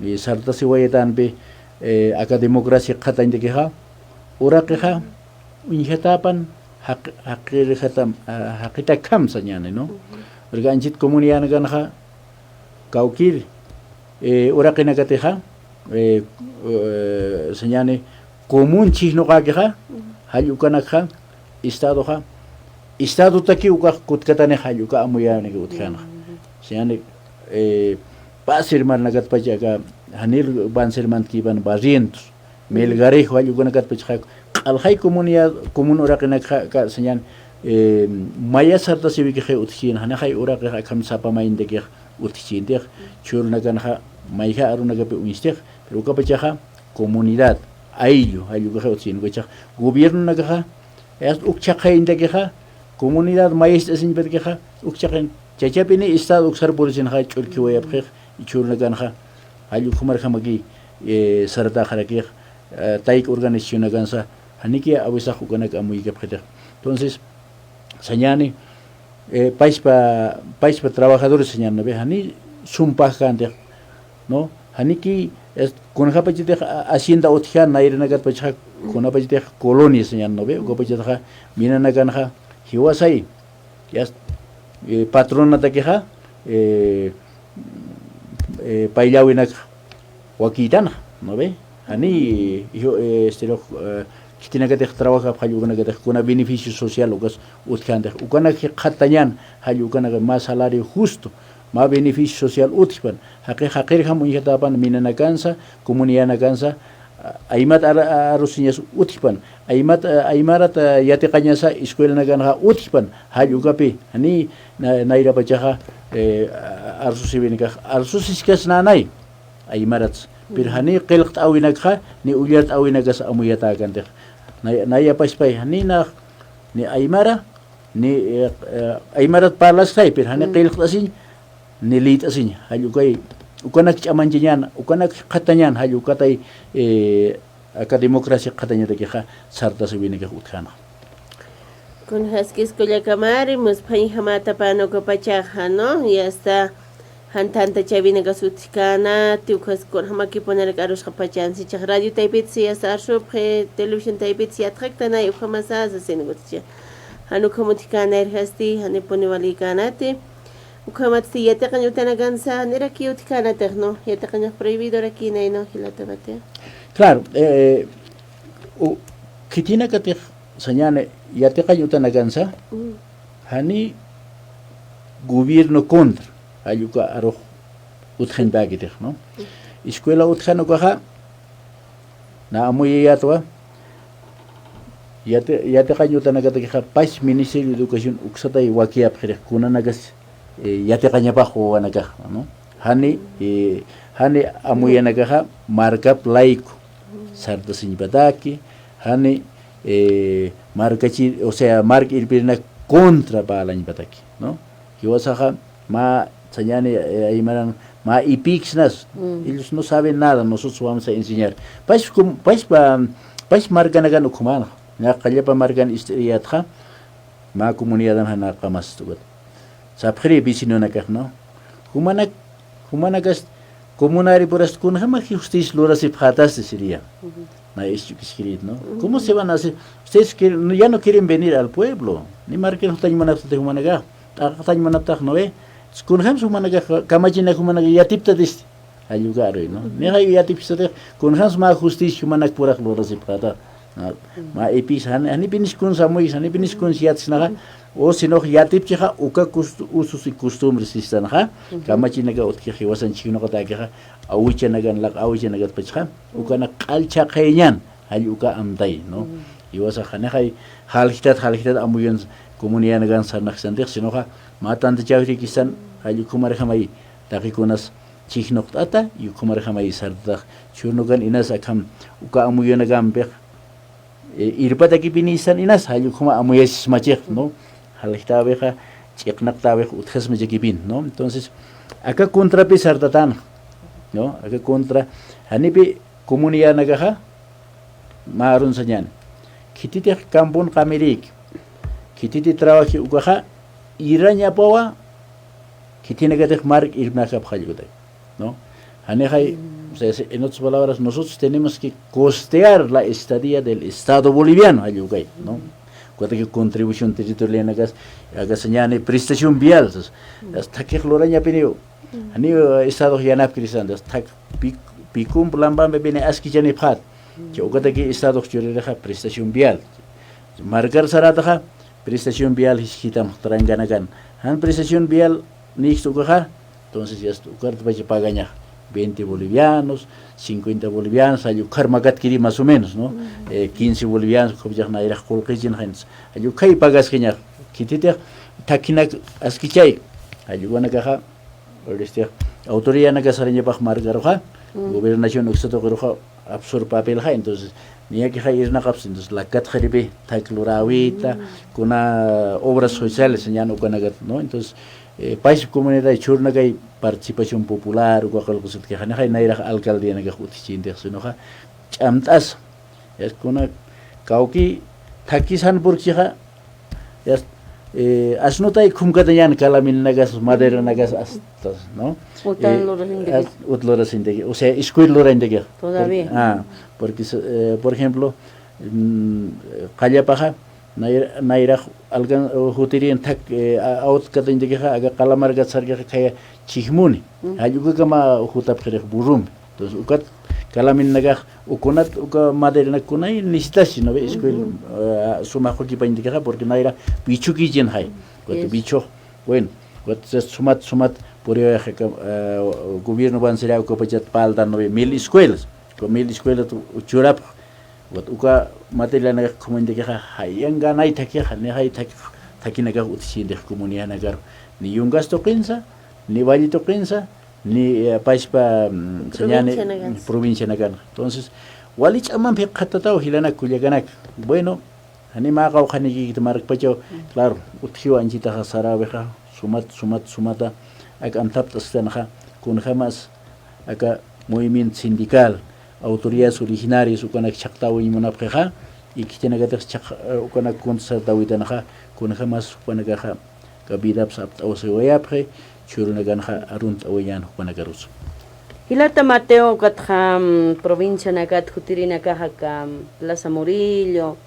Eh, sartasiwayatänpi, eh, aka democracia jikxatañtakixa, uraqixa, uñjatäpan, jaq-, jaqirixatam, ah, jaqitakham sañani, ¿no? Porque anchit comunidadnakanxa, kawkir, eh, uraqinakatixa, eh, eh, sañani, común chhijnuqäkixa, jall ukanakxa, estadoxa, estadotaki ukax kutkatanix jall uka amuyäwinaki utjänxa. Sañani, eh, pasir marnakatpacha aka, janir van sermantkipan Barrientos, Melgarejo, jall ukanakatpachaxa, q'alxay comunidad, común uraqinakxa, aka, sañani, eh, maya sartasiwikixi utjchïn, janixay uraqix akham sapa mayintakix utjchïntix, chhürunakanxa mayja arunakapi uñstix, pero ukapachaxa comunidad, ayllu, ayllu ukixi utjchïn, ukachax gobiernonakaxa, yast uk chhaqhayntakixa, comunidad mayist'asiñpatakixa, uk chhaqhayn, chachapini estado uksar purisinxa ch'urkhiwayapxix, chhürunakanxa, ayllu ukhamarjamaki, eh, sartaxarakix, eh, tayk organizacionakansa, janiki awisax ukanak amuyikapxitix. Entonces, sañäni, eh, pachpa, pachpa trabajadores sañäni, ¿no ve? Jani sumpajkantix, ¿no? Janiki, es, kunjapachatix, a-, hacienda utjkän nayranakatpachaxa, kunapachatix colonia sañäni, ¿no ve? Ukapachatxa, minanakanxa, jiwasay, ya, eh, patronatakixa, eh, eh, payllawinak wakïtanxa, ¿no ve? Jani, yo, eh, este, lo, eh, khitinakatix trabajapxi ukanakatix kuna beneficio social ukas utjkantix, ukanak jikxatañän, jall ukanak mä salario justo, mä beneficio social utjpan, jaqi, jaqirjam uñjatäpan minanakansa, comunidadnakansa, a-, aymat ar-, a-, arusiñas utjpan, aymat, a-, aymarat, a, yatiqañasa escuelanakanxa utjpan, jall ukapi, jani, na-, nayrapachaxa, eh, a-, arsusiwinakax, arsusiskasnänay, aymarats. Pero jani qillqt'äwinakxa, ni ullart'äwinakas amuyatäkantix. Nay-, nayapachpay, jani nax, ni aymara, ni, eh, eh, aymarat parlaskay, pero jani qillqt'asiñ, ni lït'asiñ, jall ukay, ukanak ch'amanchañän, ukanak jikxatañän, jall ukatay, eh, aka democracia jikxatañatakixa sartasiwinakax utjänxa. Kunjaskis kullakamari, musphañjamätapan ukapachaxa, ¿no? Y hasta jan tantachäwinakas utjkänati, ukhas kunjamakipunirak arusxapachansi, ichax radio taypitsi hasta arsupxi, televisión taypitsi yatxaktanay, ukhamasasa sasin utjchi. Jan ukham utjkänayirjasti, janipuni walïkänati. Ukhamatsti yatiqañ utanakansa, niraki utjkänatix, ¿no? Yatiqañax prohibidorakïnay, ¿no? Jilata Batea. Claro, eh, u-, khitinakatix sañäni yatiqañ utanakansa, jani gobierno contra, jall uka arux utjampäkitix, ¿no? Escuela utjan ukaxa, na amuyayätwa, yati-, yatiqañ utanakatakixa, pach Ministerio de Educación uksatay wakiyapxirix, kunanakas, eh, yatiqañapax wawanakax, ¿no? Jani, eh, jani amuyanakaxa, markap layku sartasiñpataki, jani, eh, markachi, o sea, mark irpirinak contra parlañpataki, ¿no? Jiwasaxa, mä sañäni, eh, aymaran, mä ipiksnas, ellos no saben nada, nosotros vamos a enseñar. Pach, pach, pach markanakan ukhaman, ña qallapa markan ist'iriyätxa, mä comunidadan janaqamas tukat. Sapxiri vecinonakax, ¿no? Jumanak, jumanakas, comunari purast kunjama justicia lurasipxätasti siriya. Na isch'ukiskirït, ¿no? ¿Cómo se van a hacer? Ustedes quieren, no, ya no quieren venir al pueblo. Ni markir jutañ munapxtati jumanakax, t'aqaxtañ munapxtax, ¿no ve? Kunjams jumanakax kamachinak jumanakax yatiptatisti. Jall uka aruy, ¿no? Nixay yatipxtatix, kunjams mä justicia jumanak purax lurasipxäta. ¿No? Mä ipis, jan-, janipinis kuns amuyis, janipinis kuns yatsnaxa, o sinox yatipchixa, uka cost-, usos y costumbres sistanxa, kamachinaka utjkix jiwasan chhijnuqatäkixa, awichanakan, laq awichanakat pachxa, ukanak q'alchaqayañan, jall uka amtay, ¿no? Jiwasax janixay, jaljtat, jaljtat amuyans, comunidadnakan sarnaqsantix, sinoxa, mä tantachäwirïkistan, jall ukhamarjamay, taqikunas, chhijnuqt'ata, y ukhamarjamay sartatax, chhürunakan inas akham, uka amuyunakamampix, eh, irpatakipinïsan inas, jall ukhama amuyasismachix, ¿no? Jaljtäwixa, ch'iqnaqtäwix utjasmachakipin, ¿no? Entonces, aka contrapi sartatän, ¿no? Aka contra, janipi comunidadnakaxa, mä arun sañäni. Khititix campon qamirïki, khititi trabaji ukaxa, irañapawa, khitinakatix mark irpnakapxi jall ukatay, ¿no? Janixay, o sea, en otras palabras, nosotros tenemos que costear la estadía del Estado boliviano, jall ukay, ¿no? Ukataki contribución territorialnakas, aka sañäni prestación vial, sas, as thakix lurañapiniw, janiw, eh, Estadox yanapkirisanti, as thak pi-, pikump lampampi bini askichanipxät, chay ukataki Estadox churirixa prestación vial, markar sarätaxa, prestación vial jisk'itam trankanakan. Jan prestación vial niyxt ukaxa, entonces ya está, ukartapacha pagañax veinte bolivianos, cincuenta bolivianos, jall ukhar makatkiri más o menos, ¿no? Eh, quince bolivianos, ukhapachax nayrax qullqichin, jall ukhay pagaskañax. Khititix thakhinak askichay, jallwanakaxa, este, autoridadnaka sarañapax markaruxa, gobernación uksa tuqiruxa, absor papelxa, entonces, niyakixa irnaqapsa, entonces, lakat qhiripi thak luräwita, kuna obras sociales, ñan ukanakat, ¿no? Entonces, eh, paysip comunidad chhurnakay participación popular, uka qillqusitkixa, nixay nayrax alcaldianakax utjichintix, sinoxa, ch'amt'as, es kuna kawki thakis jan purkixa, es, eh, asnutay khumkatañan kalaminakas, maderanakas, hasta, ¿no? Utan lurasintaki. As-, ut lurasintaki, o sea, iskuir lurañtaki. Todavía. Porque, ah, porque, eh, por ejemplo, mm, qallapaxa, nayra-, nayrax alcan-, jutirin thak, eh, a-, awtkatañtakixa, aka qalamarkat sarkixa khaya chijmuni. Jall ukakama jutapxirix burrumpi. Entonces, ukat kalaminakax, ukunat, uka maderanakunay necesitasi, ¿no ve? Escuela, eh, suma jukipañtakixa, porque nayra bichukichin jay. Ukat bichux, bueno, ukat sumat, sumat, puriwayax, eh, gobierno bansira ukapachat paltan, ¿no ve? Mil escuelas. Uka mil escuelas churapx, ukat uka materialnakax khumuñtakixa, jayankanay thakixa, ni jay thak-, thakinakax utjchintix comunidadnakaru. Ni yungas tuqinsa, ni valle tuqinsa, ni, eh, payspa, mm, sañani, provincianakanxa. Entonces, wali ch'amampi qhatataw jilanak kullakanaka. Bueno, jani mä qawqhanikikit markpachaw, claro, utjiw anchitaxa saräwixa, sumat, sumat, sumata, ak amthapt'asktanxa, kunjamas, aka movimiento sindical, autoridades originarias, ukanak chhaqtäwiñ munapxixa, y khitinakatix chhaq-, eh, ukanak kuntsa sartäwitanxa, kunjamas jupanakaxa, aka vidapsa apt'awasiwayapxi, chhurunakanxa arunt'awayan jupanakarus. Jilata Mateo, ukatxa, mm, provincianakat jutirinakaxa aka, mm, Plaza Murillo,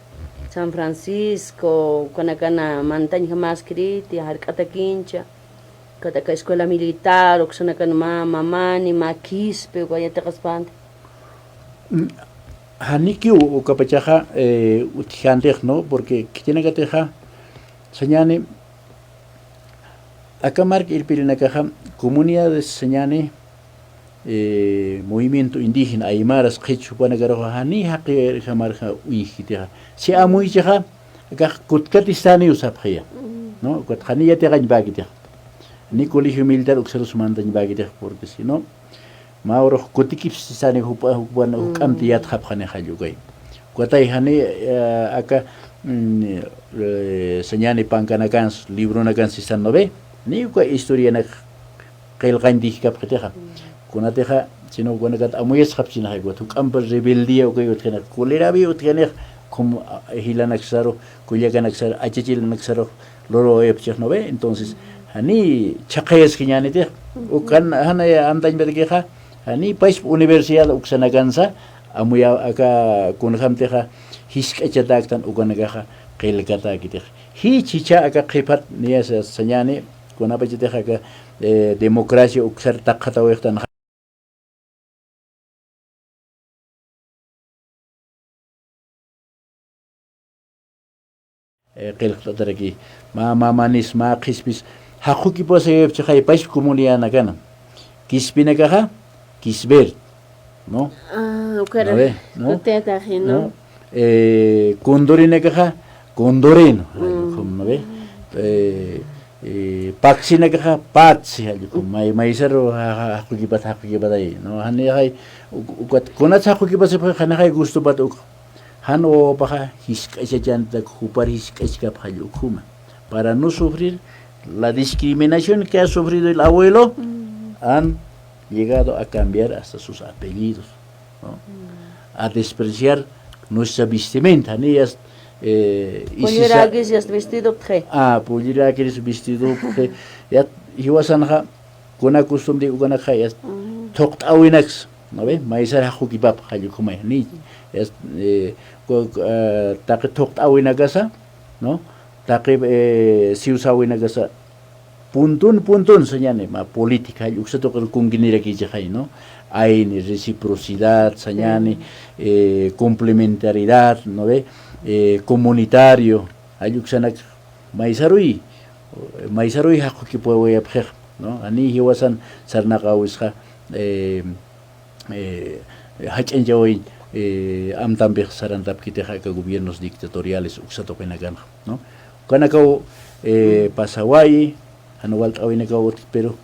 San Francisco, ukanakana mantañjamäskiriti, jark'atakincha, ukat aka escuela militar, uksanakan mä, mamani, mä Quispe, uka yatiqaspänti. Mm, janikiw ukapachaxa, eh, utjantix, ¿no? Porque khitinakatixa, sañani, aka mark irpirinakaxa, comunidades sañani, eh, movimiento indígena, aymaras, qhichwa jupanakaruxa, jani jaqi jamarxa uñjkitixa. Si amuychixa, akax kutkatistaniw sapxiya, ¿no? Ukat jani yatiqañpäkitixa. Ni colegio militar uksarus mantañpäkitix, porque si no, mä urux kutikipsisani jupa, jupan, juk'amti yatxapxani jall ukay. Ukatay jani, eh, aka, mm, eh, sañani pankanakans, libronakans sistan, ¿no ve? Ni uka historianak qillqañtijkapxitixa. Kunatixa, sino ukanakat amuyasxapchinxa, ukat juk'ampa rebeldía ukay utjanixa, colerapï utjanix, como, ah, jilanaksaru, kullakanaksaru, achachilanaksaru, lurapchix, ¿no ve? Entonces, jani chhaqhayaskiñänitix, ukan, jani amtañpatakixa, jani payspa universidad uksanakansa, amuya, aka kunjamtixa, jisk'achatäktan ukanakaxa, qillkatäkitix. Jichha jichha aka qhipat, niyasa sañani, kunapachatix aka, eh, democracia uksar taqhatäwixtanxa. Eh, qillqt'ataraki, mä, mä manis, mä qhispis, jaqukipasayapchixay payspa comunidadnakana. Quispinakaxa, Quisbert, ¿no? Ah, ukara. ¿No ve? ¿No? Kutiyataxi, ¿no? ¿No? Eh, Condorinakaxa, Condoreno, ¿no ve? Eh, eh, Patsinakaxa, Patsi, jall ukham, may, maysaru, ja, ja, jaqukipat, jaqukipat ay, ¿no? Janixay, u-, ukat, kunats jaqukipasipxi, janixay gustupat uk. Jan wawapaxa jisk'achachantak, jupar jisk'achkapxi jall ukhama. Para no sufrir la discriminación que ha sufrido el abuelo, han llegado a cambiar hasta sus apellidos, ¿no? A despreciar nuestra vestimenta, ni yast, eh, isisa-, pollerakis yast vestidopxi. Ah, pollerakis vestidopxi. Ya, jiwasanxa, kuna costumbre ukanakxa, yast, thuqt'awinaks, ¿no ve? Maysar jaqukipapxi jall ukhamay, ni, yast, eh, ku-, ku-, eh, taqi thuqt'awinakasa, ¿no? Taqi, eh, siwsäwinakasa, puntun, puntun sañani, mä política, jall uksa tuqir kunkinirakichixay, ¿no? Ayni, reciprocidad, sañani, eh, complementariedad, ¿no ve? Eh, comunitario, jall uksanak maysaruy, maysaruy jaqukipawayapxix, ¿no? Jani jiwasan sarnaqäwisxa, eh, eh, jach'añchaway, eh, amtampix sarantapkitix aka gobiernos dictatoriales uksa tuqinakanxa, ¿no? Ukanakaw, eh, Pasawayi, jan walt'äwinakaw utji, pero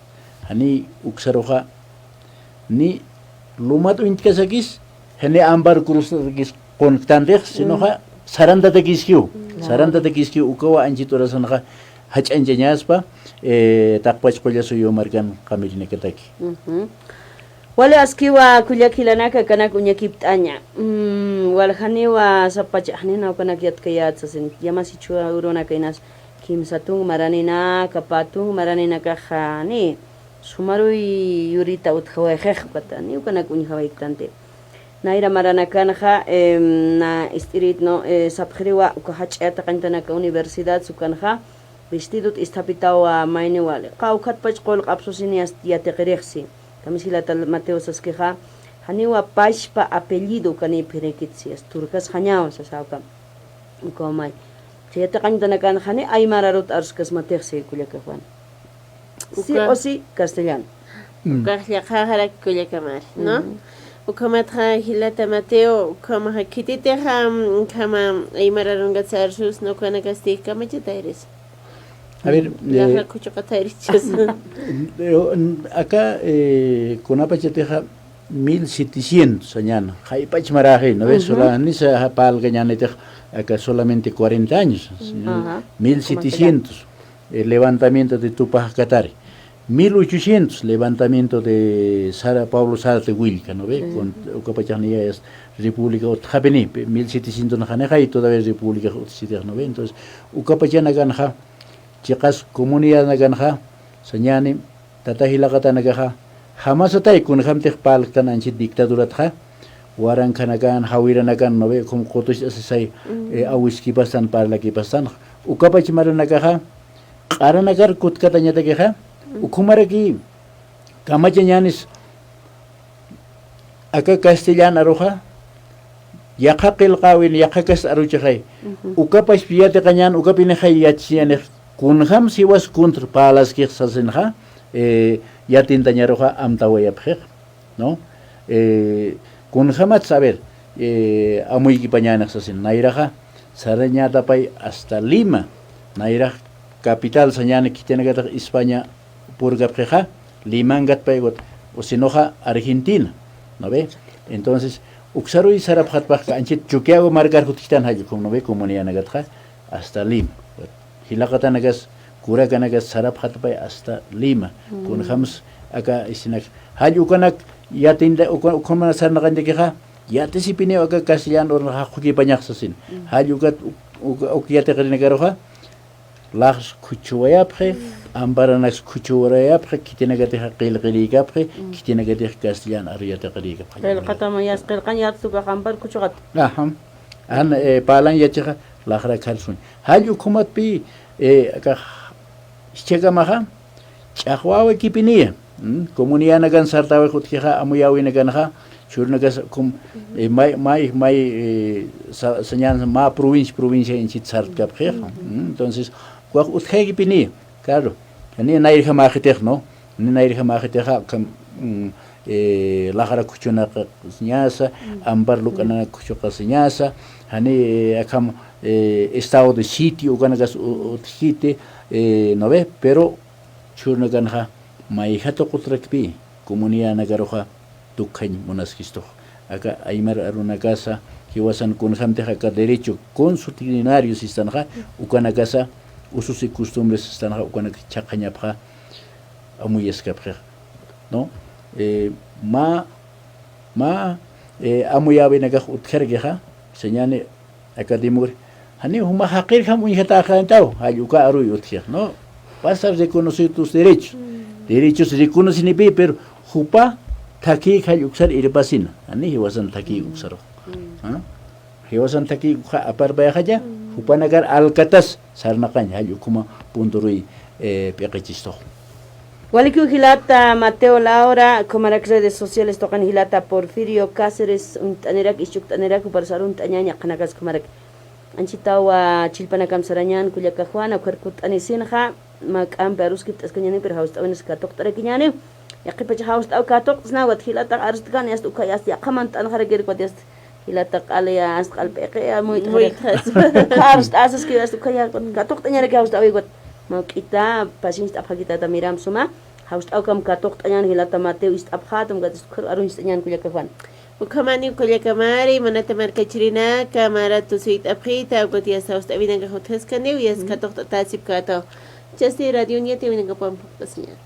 janiy uksaruxa ni lumat uñtkasakis, janiy Amparo Cruztakis qunktantix, sinoxa sarantatakïskiw, sarantatakïskiw, ukawa anchit urasanxa jach'añchañaspa, eh, taqpach Qullasuyu markan qamirinakataki. Wali askiwa kullak jilanaka, kanak uñakipt'aña. Mm, waljaniwa sapa ch'axnina ukanak yatkayät sasin. Yamasichwa urunaka inas kimsa tung maraninaka, pä tung maraninakaxa ni sumaruy yurita utjawayxix ukata, ni ukanak uñjawayktanti. Nayra maranakanxa, em, na ist'irit, no, eh, sapxiriwa uka jach'a yatiqañtanaka universidad ukanxa, vestidot isthapitawa mayni wali. Qawkhatpach qullq'apsusin yas-, yatiqirixsi. Kamis jilata Mateo saskixa, janiwa pachpa apellido ukanïpxirïkitsi, yas turkasxañaw sasawka. Ukaw may. Yatiqañtanakan jani aymar arut aruskasmatixsi kullaka Juan. Sí o sí castellano. Ukax llaqhaxarak kullakamari, ¿no? Ukhamatxa jilata Mateo, ukhamaxa khititixa, mm, ukhama aymar arunkat sarsus, ¿no? Ukanakasti kamachata irisa. A ver, laxra khuchuqata irichus. Eh, aka, eh, kunapachatixa mil setecientos añana, jaypach maraxi, ¿no ve? Sola, ni sa, ja, palga ñanitix, aka solamente cuarenta años, ¿no? Mil setecientos, el levantamiento de Tupac Katari. Mil ochocientos, levantamiento de Sara, Pablo Sarate Willka, ¿no ve? Con, ukapachax niya es República utjapini, pe, mil setecientos naxanixay, todavía República utjsitix, ¿no ve? Entonces, ukapachanakanxa, chiqas comunidadnakanxa, sañani, tata jilaqatanakaxa, jamasatay kunjamtix parlktan anchit dictaduratxa, warankanakan, jawiranakan, ¿no ve? Como qutuch asisay, eh, awiskipastan, parlakipastan, ukapach maranakaxa, q'aranakar kutkatañatakixa, ukhumaraki kamachañanis aka castellan aruxa, yaqha qillqäwin, yaqha kasta aruchixay. Ukapach yatiqañän, ukapinixay yatichiñänix, kunjam siwas contra parlaskix sasinxa, eh, yatintañaruxa amtawayapxix, ¿no? Eh, kunjamat saber, eh, amuykipañänix sasin, nayraxa, sarañatapay hasta Lima, nayrax capital sañäni khitinakatix España purkapxixa, Limankat paygut, o sinoxa Argentina, ¿no ve? Entonces, uksaruy sarapxatpax anchit Chukiyawu markar jutkitan jall ukham, ¿no ve? Comunidadnakatxa hasta Lima. Jilaqatanakas, kurakanakas sarapxatpay hasta Lima. Kunjams aka isinak. Jall ukanak yatinta, uka, ukhamana sarnaqañtakixa, yatisipiniw aka castellano urunxa jaqhukipañax sasin. Jall ukat uk, uk, uk yatiqirinakaruxa, laxs khuchuwayapxi, amparanaks khuchuwarayapxi, khitinakatixa qillqirïkapxi, khitinakatix castellan aru yatiqirïkapxi. Qillqatam yas, qillqañ yatsukax ampar khuchuqat. Ajá. Jan, eh, parlañ yachixa, laxra kharsuñ. Jall ukhumatpï, eh, akax, jichhakamaxa, ch'axwäwikipiniya, mm, comunidadnakan sartäwix utjkixa, amuyäwinakanxa, chhurnakas ukham, eh, may, may, may, eh, sa, sañän mä provincia, provincia inchit sartkapxixa. Mm, entonces, ukax utjaykipiniya, claro, janiya nayrjamäxitix, ¿no? Janiya nayrjamäxitixa, ukham, mm, eh, laxra khuchunakasiñasa, ampar luk'ananak khuchuqasiñasa, jani, eh, akham, eh, estado de sitio ukanakas u, utjkiti, eh, ¿no ve? Pero, chhurnakanxa, mayja tuqutrakpï, comunidadnakaruxa tukjañ munaskistux. Aka aymar arunakasa, jiwasan kunjamtix aka derecho consuetudinario sistanxa, ukanakasa, usos y costumbres sistanxa, ukanak chhaqañapxa, amuyaskapxix, ¿no? Eh, mä, mä, eh, amuyäwinakax utjarakixa, sañani, aka democracia. Jani juma jaqirjam uñjatäxañtaw, jall uka aruy utjix, ¿no? Vas a reconocer tus derechos. Derechos reconocenipï, pero jupa thakïk jall uksar irpasina. Jani jiwasan thakïk uksarux. ¿Ah? Jiwasan thakïk ukxa aparpayaxacha, jupanakar alkatas sarnaqañ, jall ukhama punturuy, eh, p'iqichistux. Walikiw jilata Mateo Laura, ukhamarak redes sociales tuqin jilata Porfirio Cáceres, uñt'anirak, isch'ukt'anirak, juparu sar uñt'añaña, qhanakas ukhamarak. Anchitawa chillpanakam sarañän, kullaka Juana, ukhar kutt'anisinxa, mä k'ampi aruskipt'askañäni, pero jawst'äwinas katuqt'arakiñäni. Yaqhipacha jawst'äw katuqt'snaw, ukat jilatax arstkan, yast ukhay, yast yaqha mant'anxarakir, ukat yast jilata q'ali, yast q'al p'iqi, yast muyt'xarak. Jawst'äsaskiw, yast ukhay, yast katuqt'añaraki jawst'äwi, ukat. Mawk'ita, paciencia ist'apxakitata miram suma, jawst'awkam katuqt'añan jilata Mateo ist'apxatam, ukat ukhar arunchist'añan kullaka Juan. Ukhamani kullakamari, munata markachirinaka, mara tusuyt'apxita, ukat yasta jawst'awinakax utjaskaniw, yasta katuqt'atasipkata. Chasti radio ñati awinakapan phuqt'asiñan.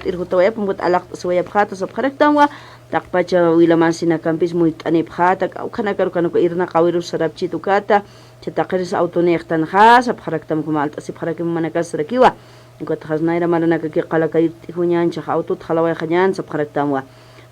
Irjutawayapxam ukat alaxt'asiwayapxäta sapxaraktanwa, taqpacha wilamasïnakampis muyt'anipxäta, kawkhanakaru kanuka irnaqawirus sarapchit ukata, cha taqiris autonïxtanxa sapxaraktam, ukhama alt'asipxarakim jumanakax sarakiwa. Ukatxa nayra maranakaki qala kayir t'ijunñän, chaxa autot jalawayxañän sapxaraktanwa.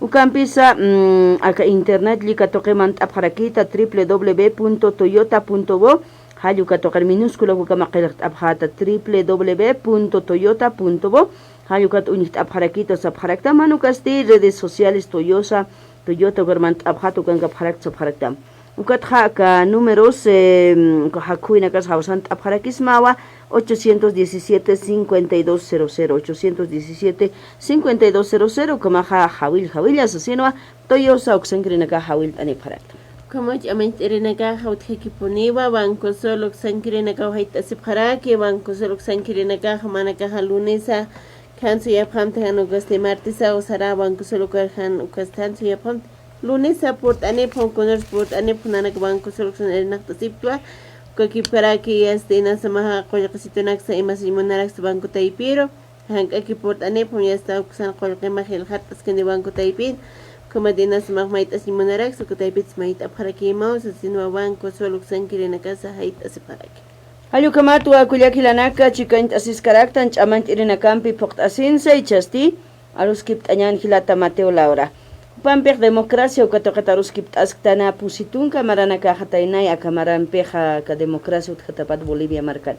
Ukampisa, mm, aka internet llika tuqi mant'apxarakïta, triple w punto toyota punto bo, jall uka tuqir minúscula ukama qillqt'apxäta, triple w punto toyota punto bo, jall ukat uñjt'apxarakïta sapxaraktam, jan ukasti redes sociales Toyosa, Toyota ukar mant'apxäta ukankapxarakta sapxaraktam. Ukatxa aka números, eh, uka jakhuwinakas jawsant'apxarakismawa, ochocientos diecisiete, cincuenta y dos cero cero, ochocientos diecisiete, cincuenta y dos cero cero, ukamaxa jawill, jawilla sasinwa, Toyosa uksankirinakax jawillt'anipxarakta. Ukhamaw ch'amañcht'irinakaxa utjakipuniwa, Banco Sol uksankirinakaw jayt'asipxaraki, Banco Sol uksankirinakaxa jumanakaxa lunesa, jan suyapxamti, jan ukasti martesa, sarä Banco Sol ukar jan ukasti jan suyapxamti. Lunesa purt'anipxam, kunars purt'anipxam, nanak Banco Sol uksan irnaqt'asiptwa, ukakipkaraki, yasti, inasamaxa qullqisitunaksa imasiñ munaraksa Banco Taypiru, jank'aki purt'anipxam, yasta uksan qullqima jilxat'askani Banco Taypin, ukhamat inasamax mayt'asiñ munaraksa, uka taypits mayt'apxarakïmaw, sasinwa Banco Sol uksankirinakasa jayt'asipxaraki. Jall ukhamatwa kullak jilanaka, chikañt'asiskaraktan ch'amañt'irinakampi phuqt'asinsa, jichhasti aruskipt'añän jilata Mateo Laura. Jupampix democracia uka tuqit aruskipt'asktana, pusi tunka maranakaxa taynay aka marampixa aka democracia utjatapat Bolivia markan.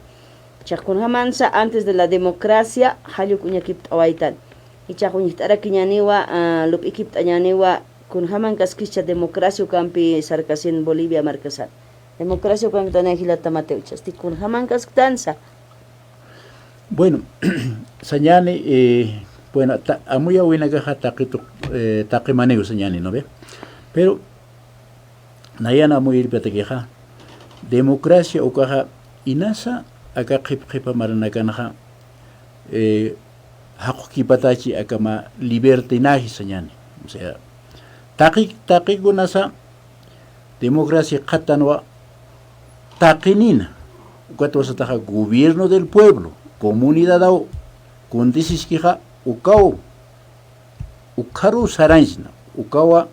Jichhax kunjamansa antes de la democracia jall uk uñakipt'awaytan. Jichhax uñjt'arakiñäniwa, ah, lup'ikipt'añäniwa, kunjamankaskischa democracia ukampi sarkasin Bolivia markasan. Democracia ukanktanay jilata Mateo, jichhasti kunjamankasktansa. Bueno, sañäni, eh, bueno, ta-, amuyawinakaxa taqitu, eh, taqimaniw sañäni, ¿no ve? Pero nayan amuyirpatakixa, democracia ukaxa inasa aka qhip qhipa maranakanxa, eh, jaqukipatachi aka mä libertinaje sañäni. O sea, taqi, taqikunasa democracia qhatanwa taqinina, ukatwa sataxa gobierno del pueblo, comunidadaw kuntisiskixa ukaw, ukharuw sarañsna, ukawa,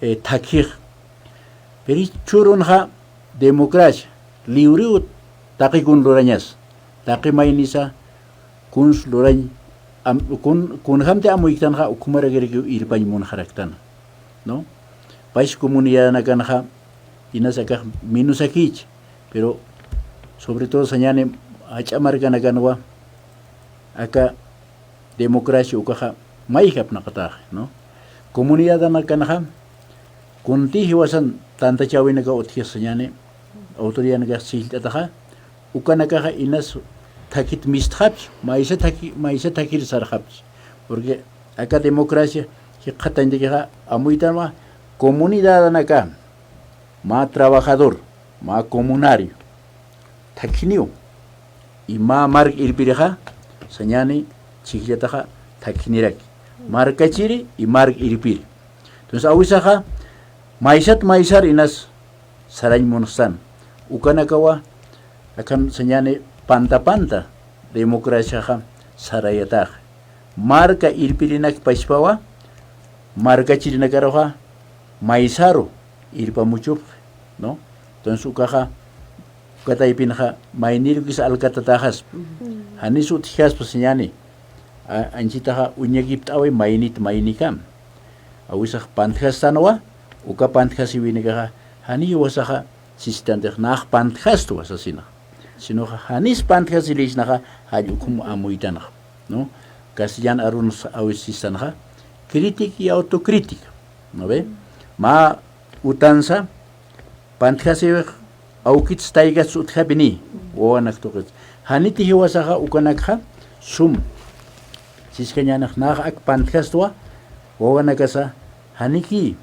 eh, thakhix. Pero jichhürunxa democracia, liwriw taqikun lurañas, taqi maynisa kuns lurañ, am-, kun, kunjamti amuyktanxa ukhumarakirakiw irpañ munxaraktana, ¿no? Pais comunidadanakanxa inas akax minusakïchi, pero sobre todo sañäni jach'a markanakanwa aka democracia ukaxa mayjapnaqatax, ¿no? Comunidadanakanxa kunti jiwasan tantachäwinakaw utjkis sañäni, autoridadnakax sillt'ataxa, ukanakaxa inas thakhit mistxapchi, maysa thakhi, maysa thakhir sarxapchi. Porque aka democracia jikxatañtakixa amuytanwa comunidadanaka, mä trabajador, mä comunario, thakhiniw. Y mä mark irpirixa, sañäni chhijllataxa thakhiniraki. Markachiri y mark irpiri. Entonces, awisaxa, maysat maysar inas sarañ munxsan. Ukanakawa, Akham sañani panta panta democraciaxa sarayatax. Marka irpirinak pachpawa, markachirinakaruxa maysaru irpamuchupxi, ¿no? Entonces ukaxa, uka taypinxa maynirukis alkatataxaspa. Janis utjaspa sañani, a-, anchitaxa uñakipt'awi maynit maynikam. Awisax pantjastanwa, uka pantjasiwinakaxa, jani jiwasaxa sistantix nax pantjastwa sasinax. Sinoxa janis pantjasirïsnaxa, jall ukhum amuytanxa, ¿no? Castellan arunx awis sistanxa, crítica y autocrítica, ¿no ve? Mä utansa, pantjasiwix awkits taykasts utjapini, wawanak tuqits. Janiti jiwasaxa ukanakxa, sum. Siskañanix nax ak pantjastwa, wawanakasa, janiki,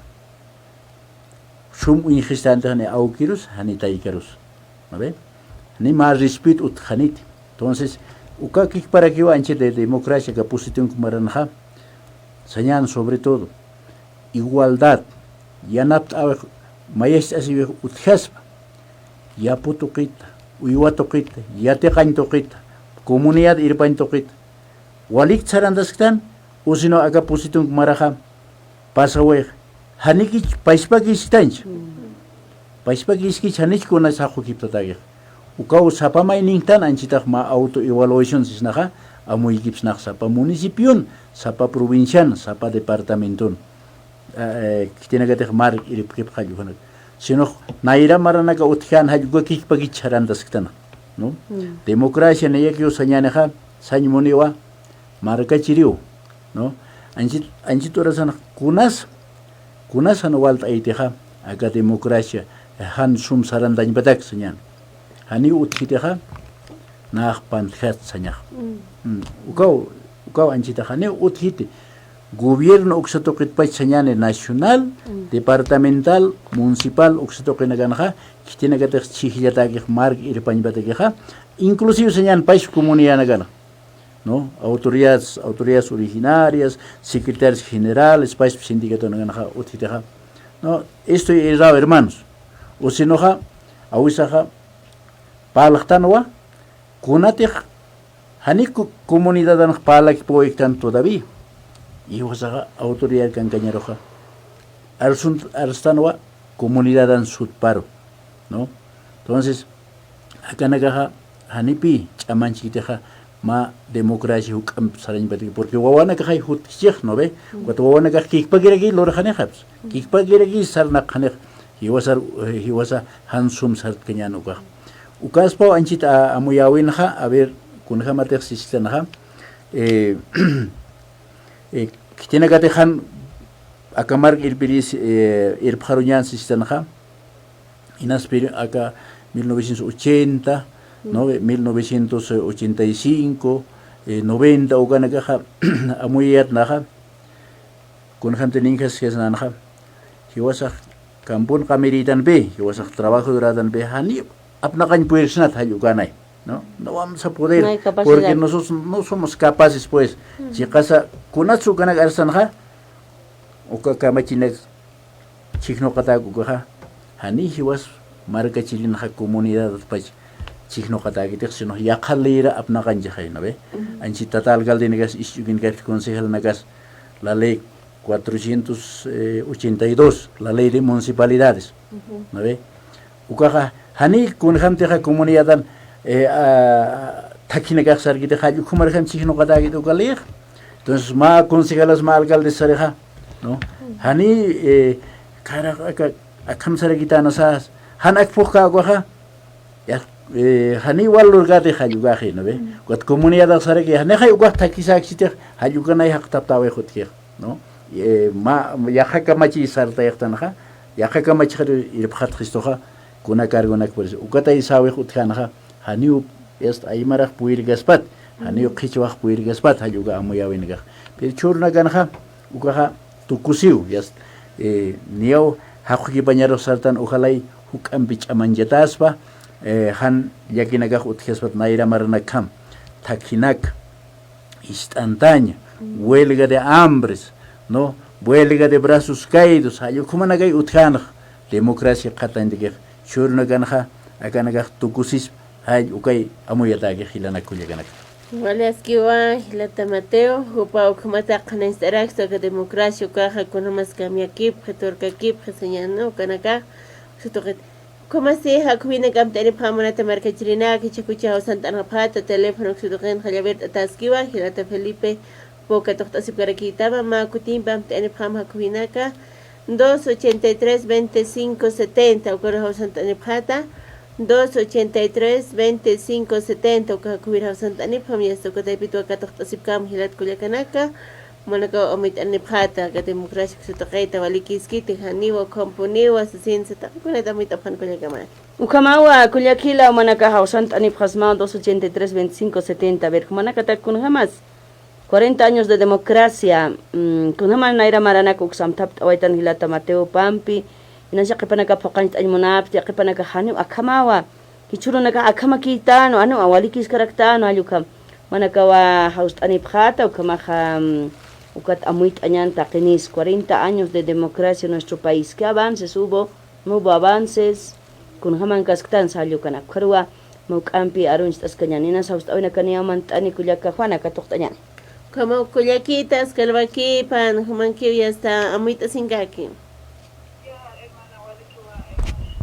sum uñjistantix ni awkirus, jani taykarus. ¿No ve? Ni mä respeto utjaniti. Entonces, uka kikparakiwa anchi de democracia ka pusitunk maranxa, sañan sobre todo, igualdad, yanapt'awix, mayacht'asiwix utjaspa, yapu tuqita, uywa tuqita, yatiqañ tuqita, comunidad irpañ tuqita, walikt sarantasktan, usino aka pusitunk maraxa, pasawix, janikich pachpakisktanch. Pachpakiskich janich kuna saqukiptatakix. Ukaw sapa mayninktan anchitax mä autoevaluación sisnaxa, amuykipsnax sapa municipion, sapa provincian, sapa departamenton. Eh, khitinakatix mark irpkipxall ukanak. Sinox nayra maranaka utjan jall uka kikpakich sarantasktan, ¿no? Democracia nayakiw sañanixa, sañ muniwa, markachiriw, ¿no? Anchit, anchit urasan kunas, kunas jan walt'aytixa, aka democracia, jan sum sarantañpatak sañan. Janiw utjitixa, nax pantjat sañax. Mm, ukaw, ukaw anchitaxa, janiw utjiti. Gobierno uksa tuqitpach sañani nacional, departamental, municipal uksa tuqinakanxa, khitinakatix chhijllatakix mark irpañpatakixa, inclusive sañan pach comunidadnakanxa. ¿No? Autoridades, autoridades originarias, secretarios generales, pach sindicato nakanxa, utjitixa. No, estoy errado, hermanos. O sinoxa, awisaxa, parlaxtanwa, kunatix, jani co-, comunidadanx parlakipuwaytan todavía. Jiwasaxa, autoridad kankañaruxa, arsun, arstanwa, comunidadan sutparu, ¿no? Entonces, akanakaxa, janipï ch'amanchikitixa, mä democracia juk'amp sarañpataki, porque wawanakaxay jutkichix, ¿no ve? Ukat wawanakax kikpakiraki lurxanixapsa, kikpakiraki sarnaqxanix, jiwasar, eh, jiwasa jan sum sartkañän ukax. Ukaspaw anchit a-, amuyäwinxa, a ver, kunjämatix sistanxa, eh, eh, khitinakatix jan aka mark irpiris, eh, irpxaruñän sistanxa, Inaspir aka mil novecientos ochenta, ¿no? Mil novecientos ochenta y cinco, eh, noventa, ukanakaxa amuyayatnaxa, kunjamti ninkhasisnanxa, jiwasax kampun qamirïtanpi, jiwasax trabajo durätanpi, jani apnaqañ purirksnat jall ukanay, ¿no? No vamos a poder, porque nosotros no somos capaces, pues. Chiqasa, kunatsa ukanak arstanxa, uka kamachinak chhijnuqatäk ukaxa, jani jiwas markachirinxa comunidadpach chhijnuqatäkitix, sino yaqha leyra apnaqañchixay, ¿no ve? Anchi tata alcaldenakas isch'ukinkapti, concejalnakas, la ley cuatrocientos ochenta y dos, la ley de municipalidades, ¿no ve? Ukaxa, jani kunjamtixa comunidadan, eh, a, thakhinakax sarkitix, jall ukhumarjam chhijnuqatäkit uka leyx. Entonces, mä concejalas, mä alcaldes sarixa, ¿no? Jani, eh, kara, aka, akham sarakitänasas, jan akpux kä ukaxa, ya, eh, jani wal lurkäti jall ukaxi, ¿no ve? Ukat comunidadax saraki, janixay ukax thakhisäksitix, jall ukanay jaqtaptäwix utjix, ¿no? Eh, mä, yaqha kamachi sartayxtanxa, yaqha kamachixar irpxatxistuxa, kuna cargonak puris. Ukatay säwix utjänxa, janiw, este, aymarax puyirkaspat, janiw qhichwax puyirkaspat, jall uka amuyäwinakax. Pero chhürunakanxa, ukaxa tukusiw, ya, eh, niyaw jaqukipañarux sartan, ojalay juk'ampi ch'amañchatäspa, eh, jan llakinakax utjaspat nayra maranakjam, thakhinak, ist'antaña, huelga de hambres, ¿no? Huelga de brazos caídos, jall ukhumanakay utjänxa, democracia qhatañtakix, chhürunakanxa, akanakax tukusispa, Jall ukay amuyatäki jilanak kullakanaka. Wali askiwa, jilata Mateo, jupa ukhamata qhanist'arakistu aka democracia ukaxa kunjamas cambiakipxi, turkakipxi, sañäni, ukanaka, uksa tuqit. Ukhamasti, jakhuwinak amt'anipxäma munata markachirinaka, jichhakuchi jawsant'anipxäta, teléfono uksa tuqin, jall a ver, t'ataskiwa, jilata Felipe, uka katuqt'asipkarakïtama, mä kutimpi amt'anipxäma jakhuwinaka, dos ochenta y tres, veinticinco setenta, ukaru jawsant'anipxäta, dos ochenta y tres, veinticinco setenta, uka jakhuwir jawsant'anipxäma, yasta uka taypitwa katuqt'asipkäma jilat kullakanaka, jumanakaw amuyt'anipxäta, aka democracia uksa tuqita, walikïskiti, janiwa, ukhampuniwa, sasin, sataqa kunat amuyt'apxän kullakamaki. Ukhamawa, kullakila, jumanaka jawsant'anipxasmaw, dos ochenta y tres, veinticinco setenta, a ver, jumanakatak kunjamas. Cuarenta años de democracia, mm, kunjamas nayra maranak uksa amthapt'awaytan jilata Mateo pampi, inasa qhipanaka phuqañcht'añ munapxti, qhipanaka janiw akhamawa, jichhürunaka akhamakïtänwa, janiw walikïskaraktanwa, jall ukham. Jumanakawa jawst'anipxäta, ukhamaxa, mm, ukat amuyt'añan taqinis, cuarenta años de democracia en nuestro país. ¿Qué avances hubo? ¿No hubo avances? Kunjamankasktan, jall ukanak. Ukharuwa, mä juk'ampi aruncht'askañäni, inasa jawst'awinakaniw amuyt'ani kullaka Juana, katuqt'añäni. Ukhamaw kullakita, askalwakipan, jumankiw yasta amuyt'asinkaki. Ya, hermana, walikiwa, hermana.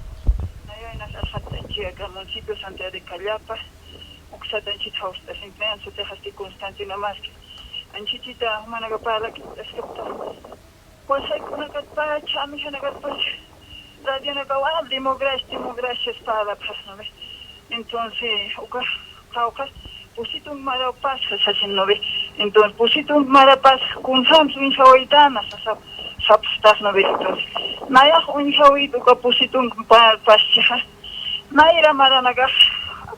Naya, inas arxat'añchi aka municipio Santiago de Callapa, uksat anchhit jawst'asinktan, sutixasti Constantino Márquez. Anchhitita jumanaka parlakipt'askapxta. Wasaykunakatpacha, amiganakatpacha, radionakawa, democracia, democracia, espada, pues, ¿no ve? Entonces, uka, qawqha, pusi tunk maraw pasxa, sasin, ¿no ve? Entonces, pusi tunk mara pasxa, kunjams uñjawaytana, sasa, sapxtax, ¿no ve? Entonces, nayax uñjawit uka pusi tunk pa-, paschixa, nayra maranakax,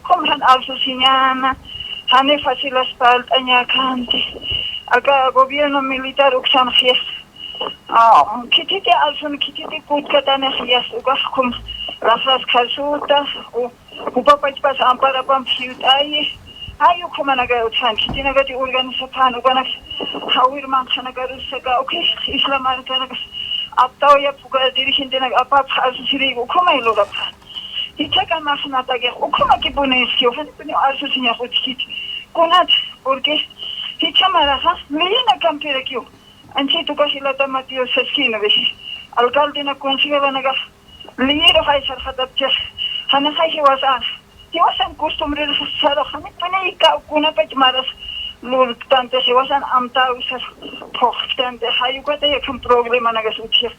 kunjan arsusiñäna, jani facilas parlt'añäkänti, aka gobierno militar uksanxixa, Ah, khitinti arsun, khitinti kutkatanix yasta ukax ukham, laxras kharsuta, u, jupapachpas amparapamp jiwt'ayi. Ay, ukhamanaka utjan, khitinakati organizapxän, ukanak jawir manqhanakarus saka, ukhix isla markanakas aptawayap uka dirigentenak apapx arsusirïk, ukhamay lurapxän. Jichhakamax natakix, ukhamakipuniskiw, janipuniw arsusiñax utjkiti. Kunat, porque jichha maraxa, leyinakampirakiw. Anchhit uka jilata Mateo saskïna, ¿no ve? Alcaldena, concejalanakax, liyirux ay sarxatapchix, janaxay jiwasan, jiwasan costumbrerux sarux, janipuniw kunapach maras lurktantix, jiwasan amtäwi sarux phuqtantix, jay ukatay akham problemanakas utjix.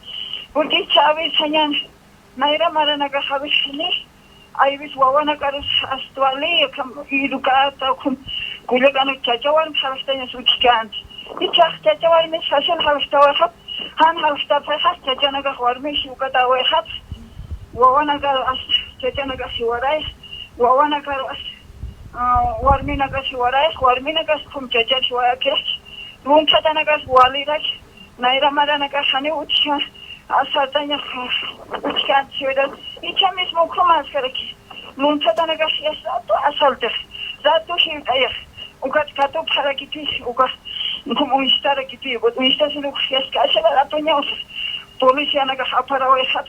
Porque jichha a veces sañäni, nayra maranakax a veces ni, hay veces wawanakarus hasta wali, akham educata, ukham kullakanaka chacha warmi jalxtañas utjkänti. Jichhax chacha warmi sasin jalxtawayxap, jan jalxtapxixa, chachanakax warmix ukatäwayxap, wawanakaru hasta chachanakax jiwarayx, wawanakaru hasta, ah, warminakax jiwarayx, warminakax ukham chachar jiwayakix, lunthatanakax walirak, nayra maranakax janiw utjkän, asaltañax utjkänti, ¿verdad? Jichha mismo ukhamaskaraki. Lunthatanakax yasta rato asaltix, rato jiwt'ayix. Ukat katupxarakiti, ukax, ukham uñstarakiti, ukat uñstasin ukax yasta kashara ratoñawsa. Policianakax aparawayxap,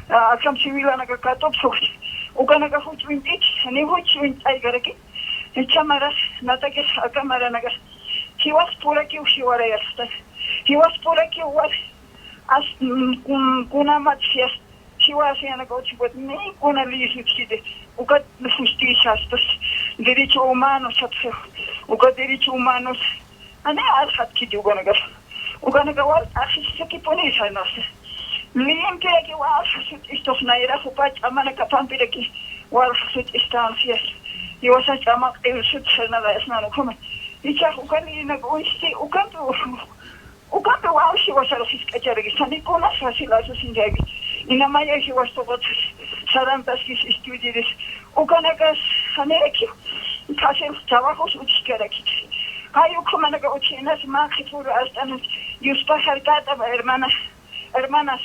ah, akham civilanakax katupxi, ukanakax juch uñt'iti, ni juch uñt'aykaraki. Jichha marax, natakix aka maranakax. Jiwaspurakiw jiwarayasxta. Jiwaspurakiw war. As, mm, kun-, kunamat jiwas, jiwas yanaka utjkit, ni kuna leyes utjkiti, ukat justicia, pues, derecho humano, sapxiw, ukat derecho humanos, ani arxatkiti ukanakax. Ukanaka wal, ajisakipuni sarnasa. Liyimpiraki wal, jasut istux nayra, jupa ch'amanakapampiraki, wal, jasut istan, jiwas, jiwasan ch'amaq, el sut, sarnala, esnan, ukhama. Jichhax ukan, inak, uñsti, ukan, Ukampi wal jiwasarux jisk'acharaki, sanikuna fácil asusinchaki. Inamaya jiwas tuqut sarantaskis estudiris. Ukanakas janiraki fácil trabajos utjkarakiti. Ay, ukhamanaka utjinas mä qhipuru ast'anas yuspajarkataba, hermana, hermanas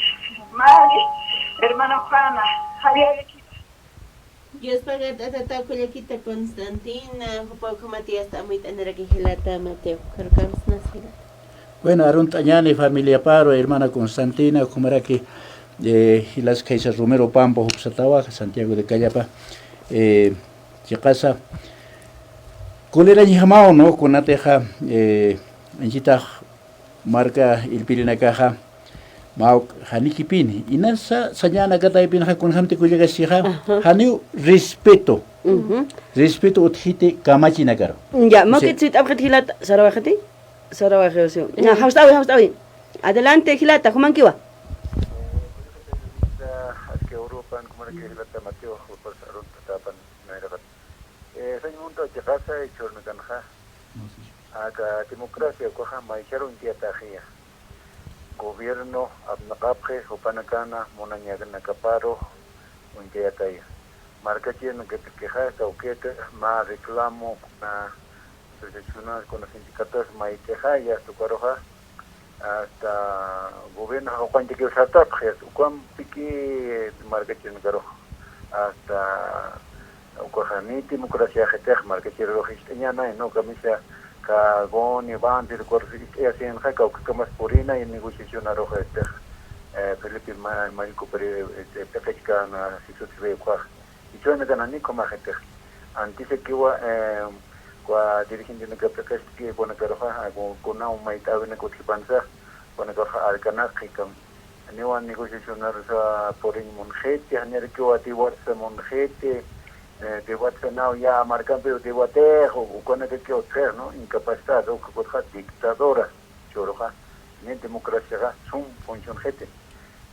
Mari, hermana Juana, Javierki. Yuspajarkatata kullakita Constantina, jupa ukhamati yasta amuyt'aniraki jilata Mateo, kharkamsnas jilata. Bueno, arunt'añäni familiaparu, hermana Constantina, ukhamaraki, eh, jilas khaysa Romero Pampa jupsatawa, Santiago de Callapa, eh, Chiqasa, kulirañjamaw, ¿no? Kunatixa, eh, anchitax marka irpirinakaxa, mawk janikipini. Inasa sañanakataypinxa, kunjamti kullakasixa, Ajá. janiw respeto. Ujú. Respeto utjiti kamachinakaru. Ya, Sí. mawkit sit'apxit jilata, sarawaxiti? Sarawaxi, sí. Ya, jawst'awi, jawst'awi. Adelante, jilata, jumankiwa. Aski Europan, kumaraki jilata Mateo, jupar sarun tatapan, nayraqat. Eh, sañ munta chiqasa, eh, churnakanxa. Aka democracia ukaxa maychar uñt'ayataxiya. Gobierno apnaqapxi, jupanakana, munañanakaparu, uñt'ayataya. Markachirinakakixa, kawkita, mä reclamo, kuna asociaciones, kuna sindicatos, mayt'ixa, ya tukaruxa, hasta gobierno jaq'uqañchakiw sartapxi, ukampiki markachirinakaruxa, hasta ukaxa ni democraciaxitix markachirirux ist'añanay, ¿no? Kamisa, ka Goni, Banti, ukarus ist'ayasinxa, kawkikamas purina, y negociacionarux, este, eh, Felipe Ma-, Maylku, pero, este, peqechkana, sisutri, ukax. Ichwanakan jani khumaxitix. Antisakiwa, eh, kwa dirigentenaka peqestki, kunakaruxa, ah, ku-, kuna umayt'äwinak utjipansa, kunakaruxa arkanakxikam. Janiwa negociacionarusa puriñ munxiti, janirakiwa debate munxiti, eh, debate naw ya markampiw debate, u-, ukanakakiw utjir, ¿no? Incapacidad, ukakutxa dictadura. Churuxa, ni democraciaxa sum funcionxiti.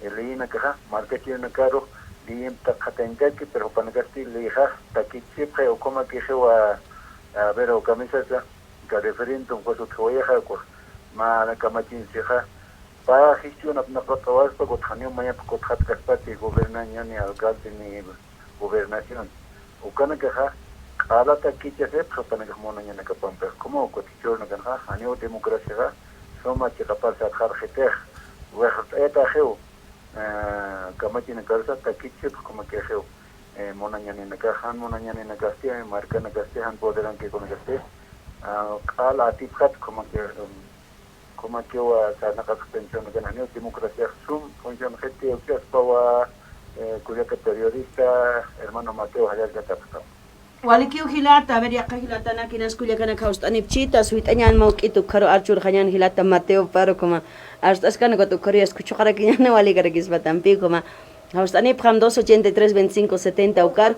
Leyinakaxa, markachirinakaru, leyimp takxatañtaki, pero jupanakasti leyxax takichipxi, ukhumakixiwa, a ver, ukhamisasa, ka referéndum, pues, utjawayaxa, ukax, mä kamachinsixa, pä gestión apnaqatawaspa, kutxa janiw mayamp kutxatkaspati, gobernación, ni alcalde, ni gobernación. Ukanakaxa, q'ala takichasipxi jupanakax munañanakapampix. Como ukat jichhürunakanxa, janiw democraciaxa, suma chiqapar sarxarxitix, wixrt'ayataxiw, eh, kamachinakarusa takichasipxi, kumakixiw, eh, munañaninakax, jan munañaninakasti, eh, markanakasti, jan poderankïkunakasti, ah, q'ala atipxat, kumaki, em, Kumakiwa sarnaqasqa pensionakana, janiw democraciax sum funcionxiti, ukchaspawa, eh, kullaka periodista, hermano Mateo, jallarkatapxtam. Walikiw jilata, a ver, yaqha jilatanakinas kullakanak jawst'anipchita, suyt'añan mawk'it ukharu archurxañan jilata Mateo Paro, kuma arst'askan ukat ukharu yaskuchuqarakiñan walikarakispatampï, kuma jawst'anipxam dos ochenta y tres, veinticinco setenta ukar.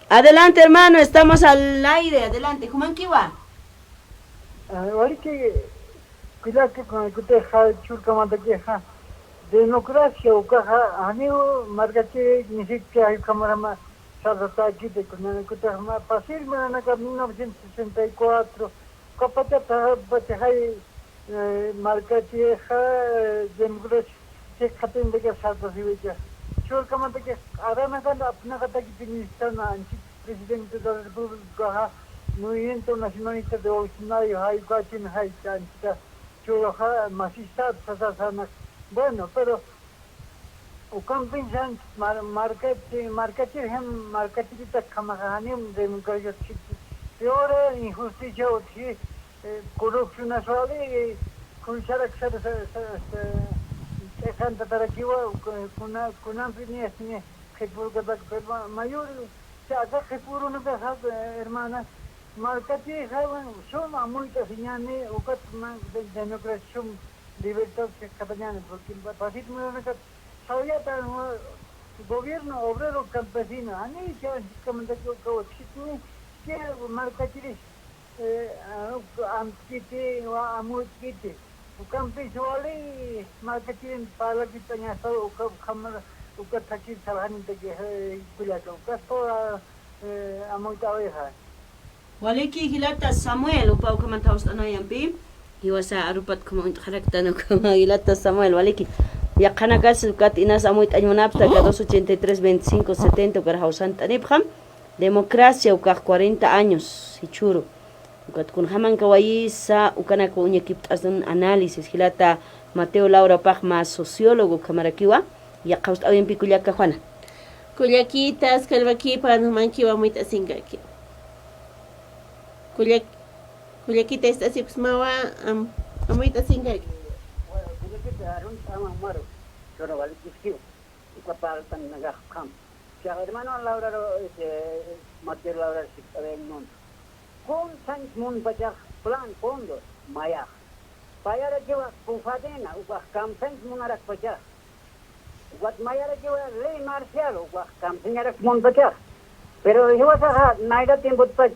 Adelante, hermano, estamos al aire, adelante, jumankiwa. Ah, waliki, kullaka, kutixa churkamantakixa, democracia ukaxa, janiw markachiri nisitcha ukhamarama sartatäkiti, kuna, kutixa mä fácil, mananaka mil novecientos sesenta y cuatro, ukapachat, pachajay, eh, markachirixa, eh, democracia, chiqapintakixa sartasiwicha. Churkamantakixa, aranakanta apnaqatakiti nisitana, anchhit presidente de la República, movimiento nacionalista revolucionario, jaykuchin, jayka, anchhita, churuxa, masistat, sasasana. Bueno, pero, ukampinsan, mar-, markati-, markachirjam, markachiritak jamaxa, janiw democracia utjiti. Peor injusticia utji, eh, corrupcionas wali, eh, kunsaraksar, sa-, sa-, sa-, ch'eqantatarakiwa, ku-, kuna-, kunampi ni, ni, qhipürkatak, pero ma-, mayor, ch'aka qhipürunakaxa, eh, hermana, markatixa, sum amuyt'asiñäni, ukat ma-, de-, democracia sum libertad chiqatañäni, porque pa-, pasir muranakax, sawiyata, gobierno obrero campesino, janicha, chiqamantaki uka utjitni, que markachiris, eh, a-, amtkiti, wa amuytkiti. Ukampis wali markachirin parlakiptañasa, uka, ukhamar, uka thakir sarxanintaki, eh, kullaka, ukaspa, eh, amuyt'awixa. Waliki jilata Samuel, jupa ukhamat jawst'anayampi. Jiwasa arupat ukhama uñt'xaraktan ukhama jilata Samuel, waliki. Yaqhanakas ukat inas amuyt'añ munapxta, aka dos ochenta y tres, veinticinco setenta ukar jawsant'anipxam. Democracia ukax cuarenta años, jichhüru. Ukat kunjamanka wayisa, ukanaka uñakipt'astan análisis, jilata Mateo Laura pax mä sociólogo ukhamarakiwa, yaqha jawst'awimpi kullaka Juana. Kullakitas, kallwakipan, jumankiwa amuyt'asinkaki. Kullak-, kullakita ist'asipxsmawa, am-, amuyt'asinkaki. Kullakita, arun ama maru, chura walikiskiw, uka parltan nagaxpxam. Hermano Laura, este, Mateo Laura, si, eh, no. Kun sañ munpachax plan, fondos, mayax. Payarakiwa COFADENA, ukax kamsañ munarakpachax. Ukat mayarakiwa ley marcial, ukax kamsañarak munpachax. Pero jiwasaxa nayra tiempotpach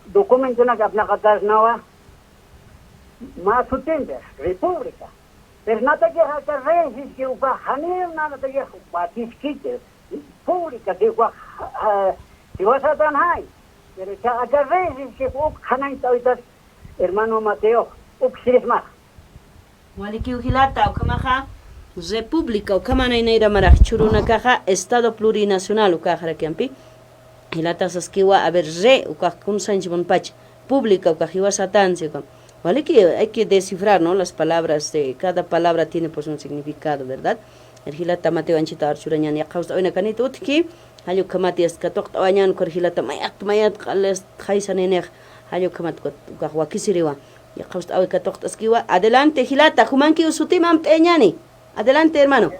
documentonak apnaqatasnawa, mä sutimpi, república. Pero natakixa aka rey siski ukax janiw natakixa wakiskiti, pública, si ukax, ah, jiwasatan jay. Pero cha aka rey siski uk qhanañ t'awitas hermano Mateo, uk sirismax. Walikiw jilata, ukhamaxa república, ukhamanay nayra marax chhurunakaxa estado plurinacional ukaxarakiampi. Jilatax saskiwa, a ver, re, ukax kun sañ munpacha, pública, ukax jiwasatansi, ukham. Waliki, hay que descifrar, ¿no? Las palabras, eh, cada palabra tiene, pues, un significado, ¿verdad? Jilata Mateo, anchhita archurañan, yaqha jawst'awinakanit utjki, jall ukhamat yast katuqt'awañan, ukhar jilata mayat, mayat, q'alas, jaysaninix, jall ukhamat ukat, ukax wakisiriwa. Yaqha jawst'awi katuqt'askiwa. Adelante, jilata, jumankiw sutim amt'ayañani. Adelante, hermano.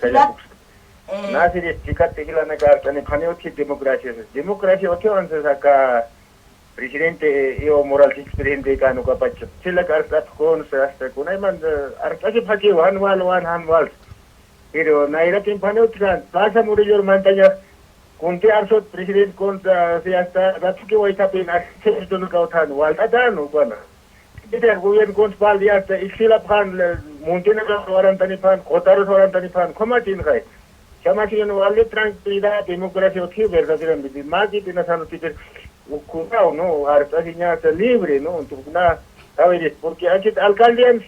Jilata, eh, Nasiri, chikat, jilanaka, art'ani, qhani utji democracia. Democracia utji, entonces, aka presidente, eh, Evo Morales, ex presidente, kan ukapacha. Chilak art'at kunsa, hasta kunayman, eh, art'asipxakiw, jan wal, wan, jan wal. Pero nayra tiempo jan utjan, pasa Murillo mantaña, kunti arsut presidente kunsa, si hasta, ratuki waytapin, hasta, walt'atan, ukana. Kitiq gobierno kunsa pal yasta, ixilapxan, muntinaka warantanipxan, qotarus warantanipxan, khumatinxay. Chamasin wali tranquilidad, democracia utji verdaderamente. Maki tina sano tipir, ukhuraw, ¿no? Art'asiñasa libre, ¿no? Entonces, na, a ver, porque aquí alcaldian,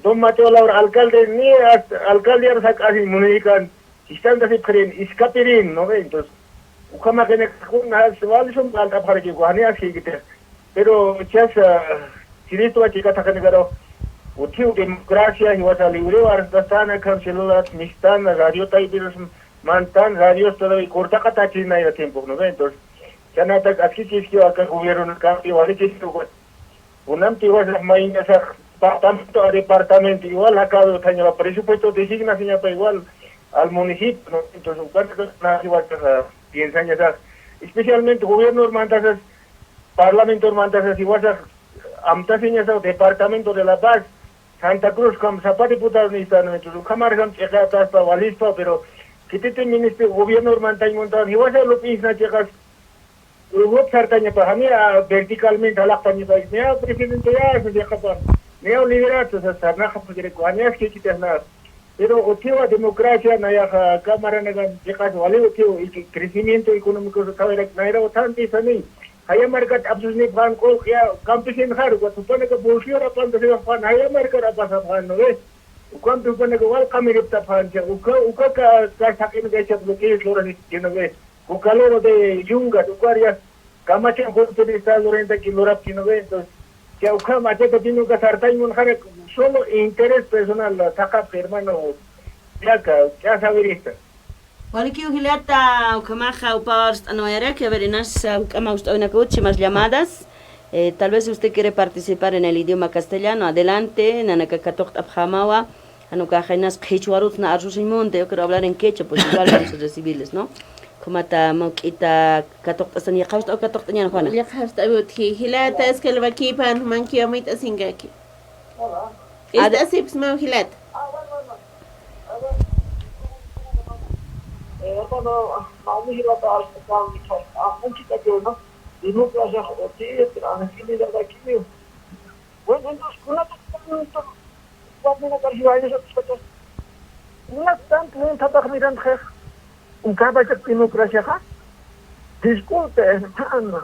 don Mateo Laura, alcalde, ni hasta alcaldian sac'asin munikan, sistan dasi pxarin, iskapirin, ¿no ve? Entonces, ukhamakinak, kun, as, wali sum, alta pxaraki, guani, así que te, pero, chas, ah, chiristu, achikatakanikaru, utjiw democracia, jiwasa libre, art'astan, akan celular, mistan, radio, taypiras, mantan, radios, todavía, cortaqatachinayra tiempo, ¿no ve? Entonces, chanatak, así que es que acá gobierno, cambio, wali que es que, Kunampi jiwasax mayniñasax departamento a departamento igual jakaru utjañawa, presupuesto designasiñapa igual al municipio, ¿no? Entonces, ukanaka jiwasax piensañasax, especialmente gobierno mantasas, parlamento mantasas jiwasax amtasiñasax departamento de La Paz, Santa Cruz, kam sapa diputado nistan, ¿no? Entonces, ukhamarjam ch'iqataspa, walispa, pero kititi ministerio gobierno mantañ montan, jiwasax lup'isna chiqas, Uruguay sartañapa, janiya verticalmente jalaqtañapa, niya presidente ya, se deja pa, niya liderato, se sarnaqa, porque con janiya que quitas nada. Pero utjiwa democracia, nayaxa, cámara nagan, chiqas, wali utjiwa, y que crecimiento económico, se cabe, naira, utanti, sani. Jaya markat, absus ni pan, ko, ya, campesino, jar, cuando supone que bolsillo, pan, se pan, jaya markat, apasa, pan, ¿no ves? Ukampi, supone que, wal, camiripta, pan, ya, uka, uka, ka, ka, sakin, que, lo que es, lo que es, ¿no ves? Ukalero de Yunga, ukar ya kamachan Juan Feliz lurentaki lurapki, ¿no ve? Entonces, ya ukham achata tiene uka sartañ munxarak solo interés personal, taqap hermano, ya ka, ya saberista. Walikiw jilata, ukhamaxa upaw arst'anwayarak, a ver, inas, ah, juk'amp awst'awinaka utji más llamadas. Eh, tal vez usted quiere participar en el idioma castellano, adelante, nanaka katuqt'apxämawa. Jan ukaxa inas qhichwarutna arsusiñ munta, yo quiero hablar en quechua, pues igual vamos a recibirles, ¿no? Ukhamax mawk'ita katuqt'astan, yaqha jawst'aw katuqt'añän, Juana. Yaqha jawst'aw utji, jilata, escalvakipan, mankiw amuyt'asinkaki. Ad- Ist'asipxsmaw jilata. Eh, hermano, mami jilata, democracia, Bueno, entonces, kunata tanto, wapnina karjiwayna satisfacción. Kunata tanto, un tatax mirantxix, un kabacha democraciaxa. Disculpe, hermano.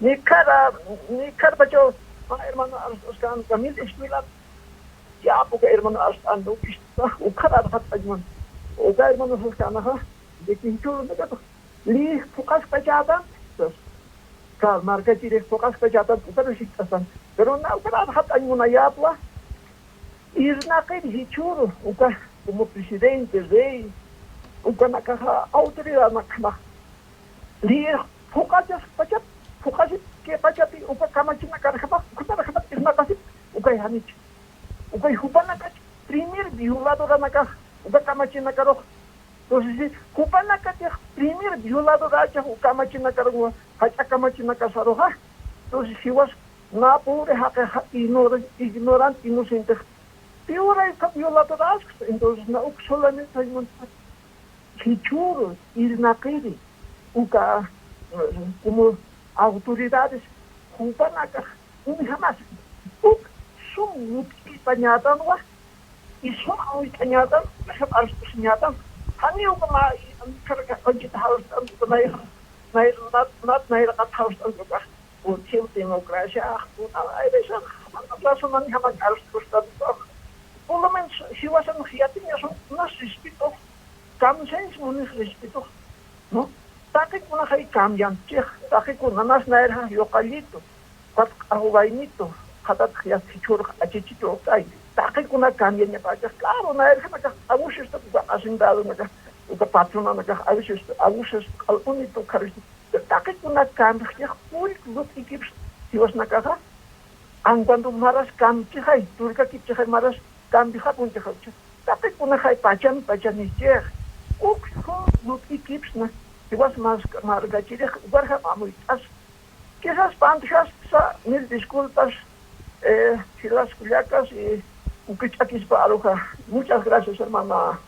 Ni cara, ni cara pacho, ah, hermano, Oscar, mil escuela. Ya, porque hermano, hasta no, uka, hermano, Oscar, ajá. De pintura, me quedo. Lij phuqaskpachätan, entonces, kay markachirix phuqaskpachätan, ukaru sikt'astan. Pero na, ukar arxat'añ munayätwa, irnaqir jichhüru, uka como presidente, rey, ukanakaxa autoridadnakjamax. Lij phuqachaskpachat, phuqaskpachati, uka kamachinakarjamax, ukanakax irnaqasip, ukay janich. Ukay jupanakach primer violadoranakas kamachinakarux. Entonces, si jupanakatix primer violadorachix uka kamachinakarux, jach'a kamachinakasaruxa. Entonces, jiwas na pobre jaqixa ignor-, ignorante, inocente. Piwray ka violadorasks, entonces, na uk solamente saymanta. Jichhüru, irnaqiri, uka, eh, como autoridades, jupanakax, uñjamas, uk sum lut'kipañätanwa, y sum amuyt'añätan, uka arstusiñätan, janiw uka mä, y, am, karga, q'anchita jawst'an, uka nayra, nayra, nat, nat, nayraqat jawst'an, uka, utjiw democracia, uka, ay, besan, jama, razonan, jama, arstustan, uka. Por lo menos, jiwasan, yatiñasun, unas respeto, kamsañs munix respeto, ¿no? Taqikunakay cambianchix, taqikuna nas nayrja yuqallitu, ukat q'ajuwaynitu, ukatatx yast jichhürux achichitu ukt'ay. Taqikuna cambiañapächix, claro, nayrjanakax abusista, uka hacendadonakax, uka patronanakax abusista, abusista, q'alpunitu, ukharistu. Taqikuna cambiañax, público lut'ikipsa, jiwasnakaxa, aun cuando maras cambichixay, turkakipchixay maras, cambiapunchixay. Taqikunakay pachan, pachanïchix. Uk sum lut'ikipsna, jiwas mas markachirix, ukarjam amuyt'as. Quizás pantuxaspa, mil disculpas, eh, jilas kullakas, y ukich'akispa aruxa. Muchas gracias, hermana.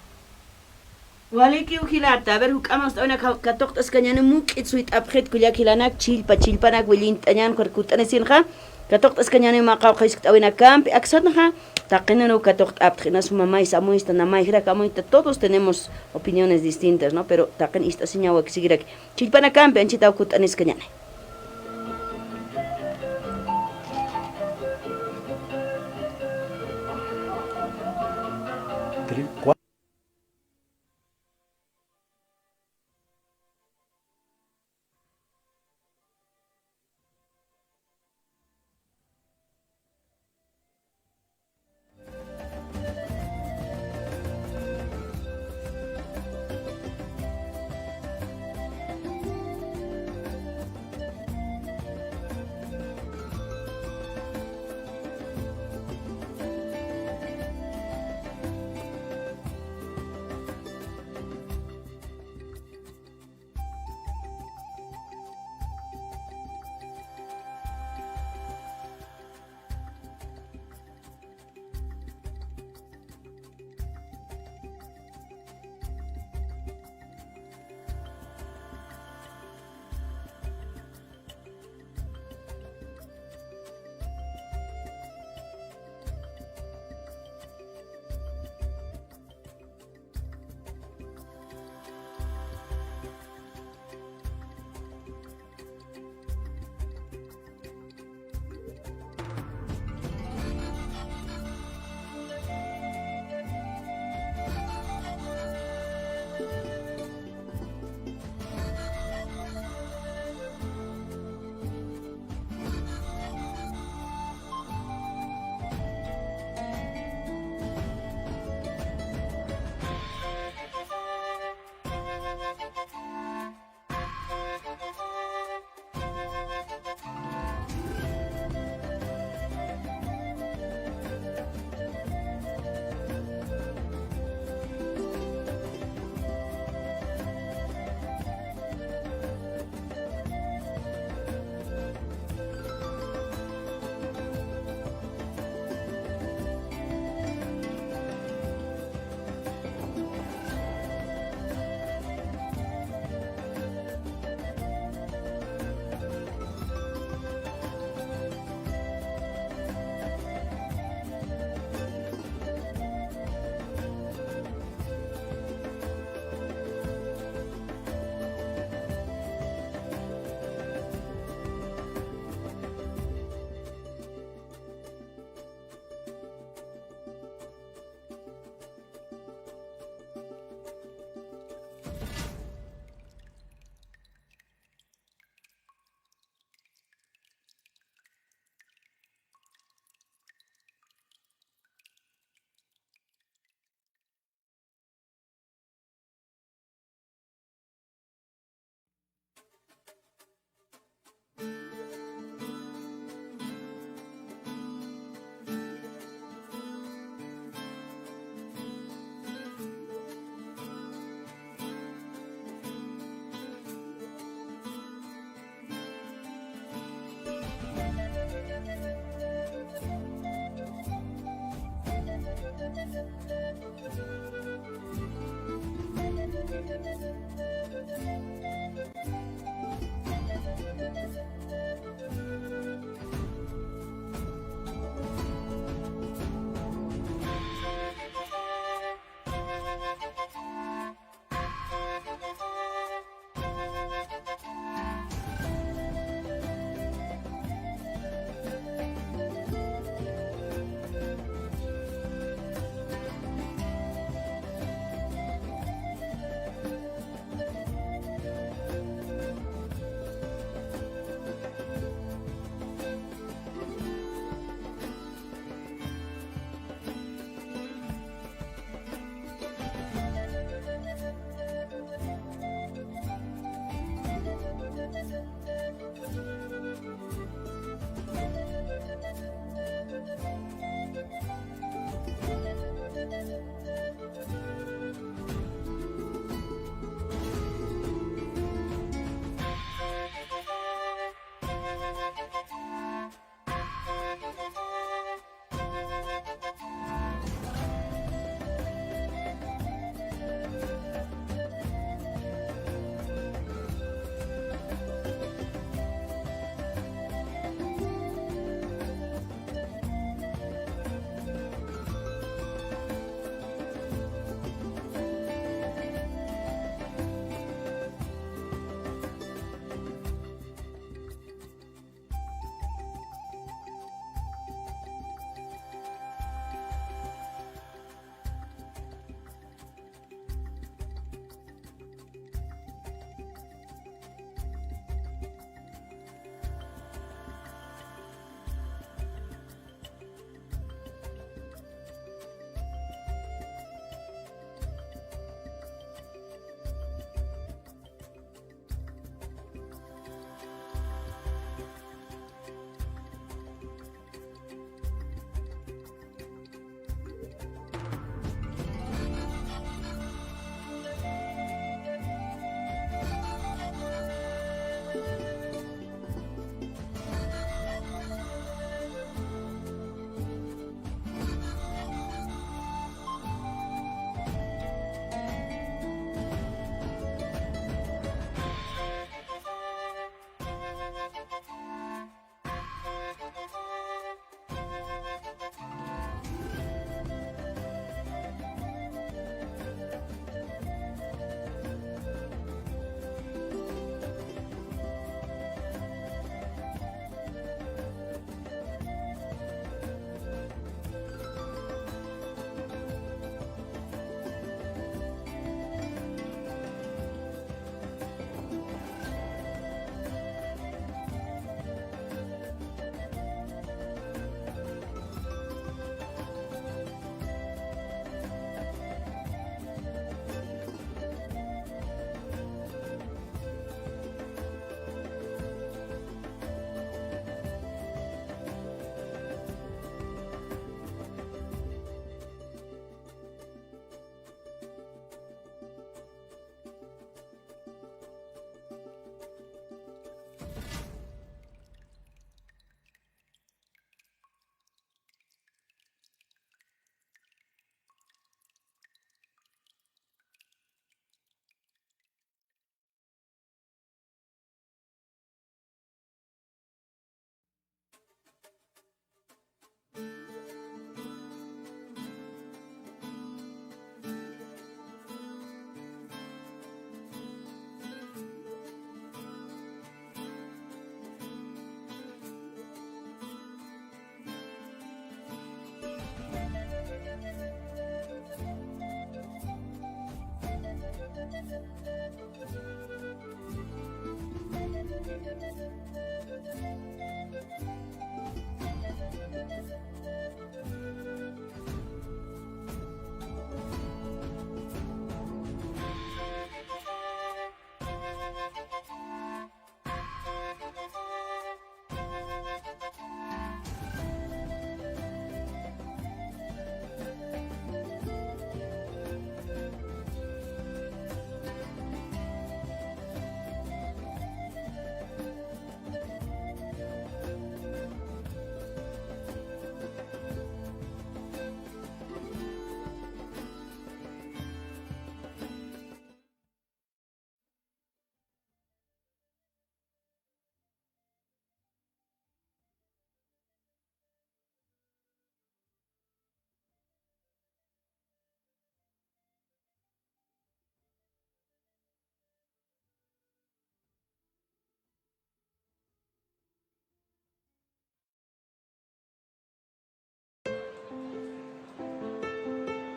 Walikiw jilata, a ver, juk'amp amst'awinaka katuqt'askañäni, muk'it suyt'apxit kullak jilanak, chillpa, chillpanak, willint'añän, ukhar kutt'anisinxa, katuqt'askañäni, mä qawqha jiskt'awinakampi, aksanxa, taqinïnw katuqt'apxi, inas mamaysa amuysta, namayjirak amuyta, todos tenemos opiniones distintas, ¿no? Pero taqin ist'asiñaw wakiskiraki, chillpanakampi, anchhitaw kutt'aniskañäni.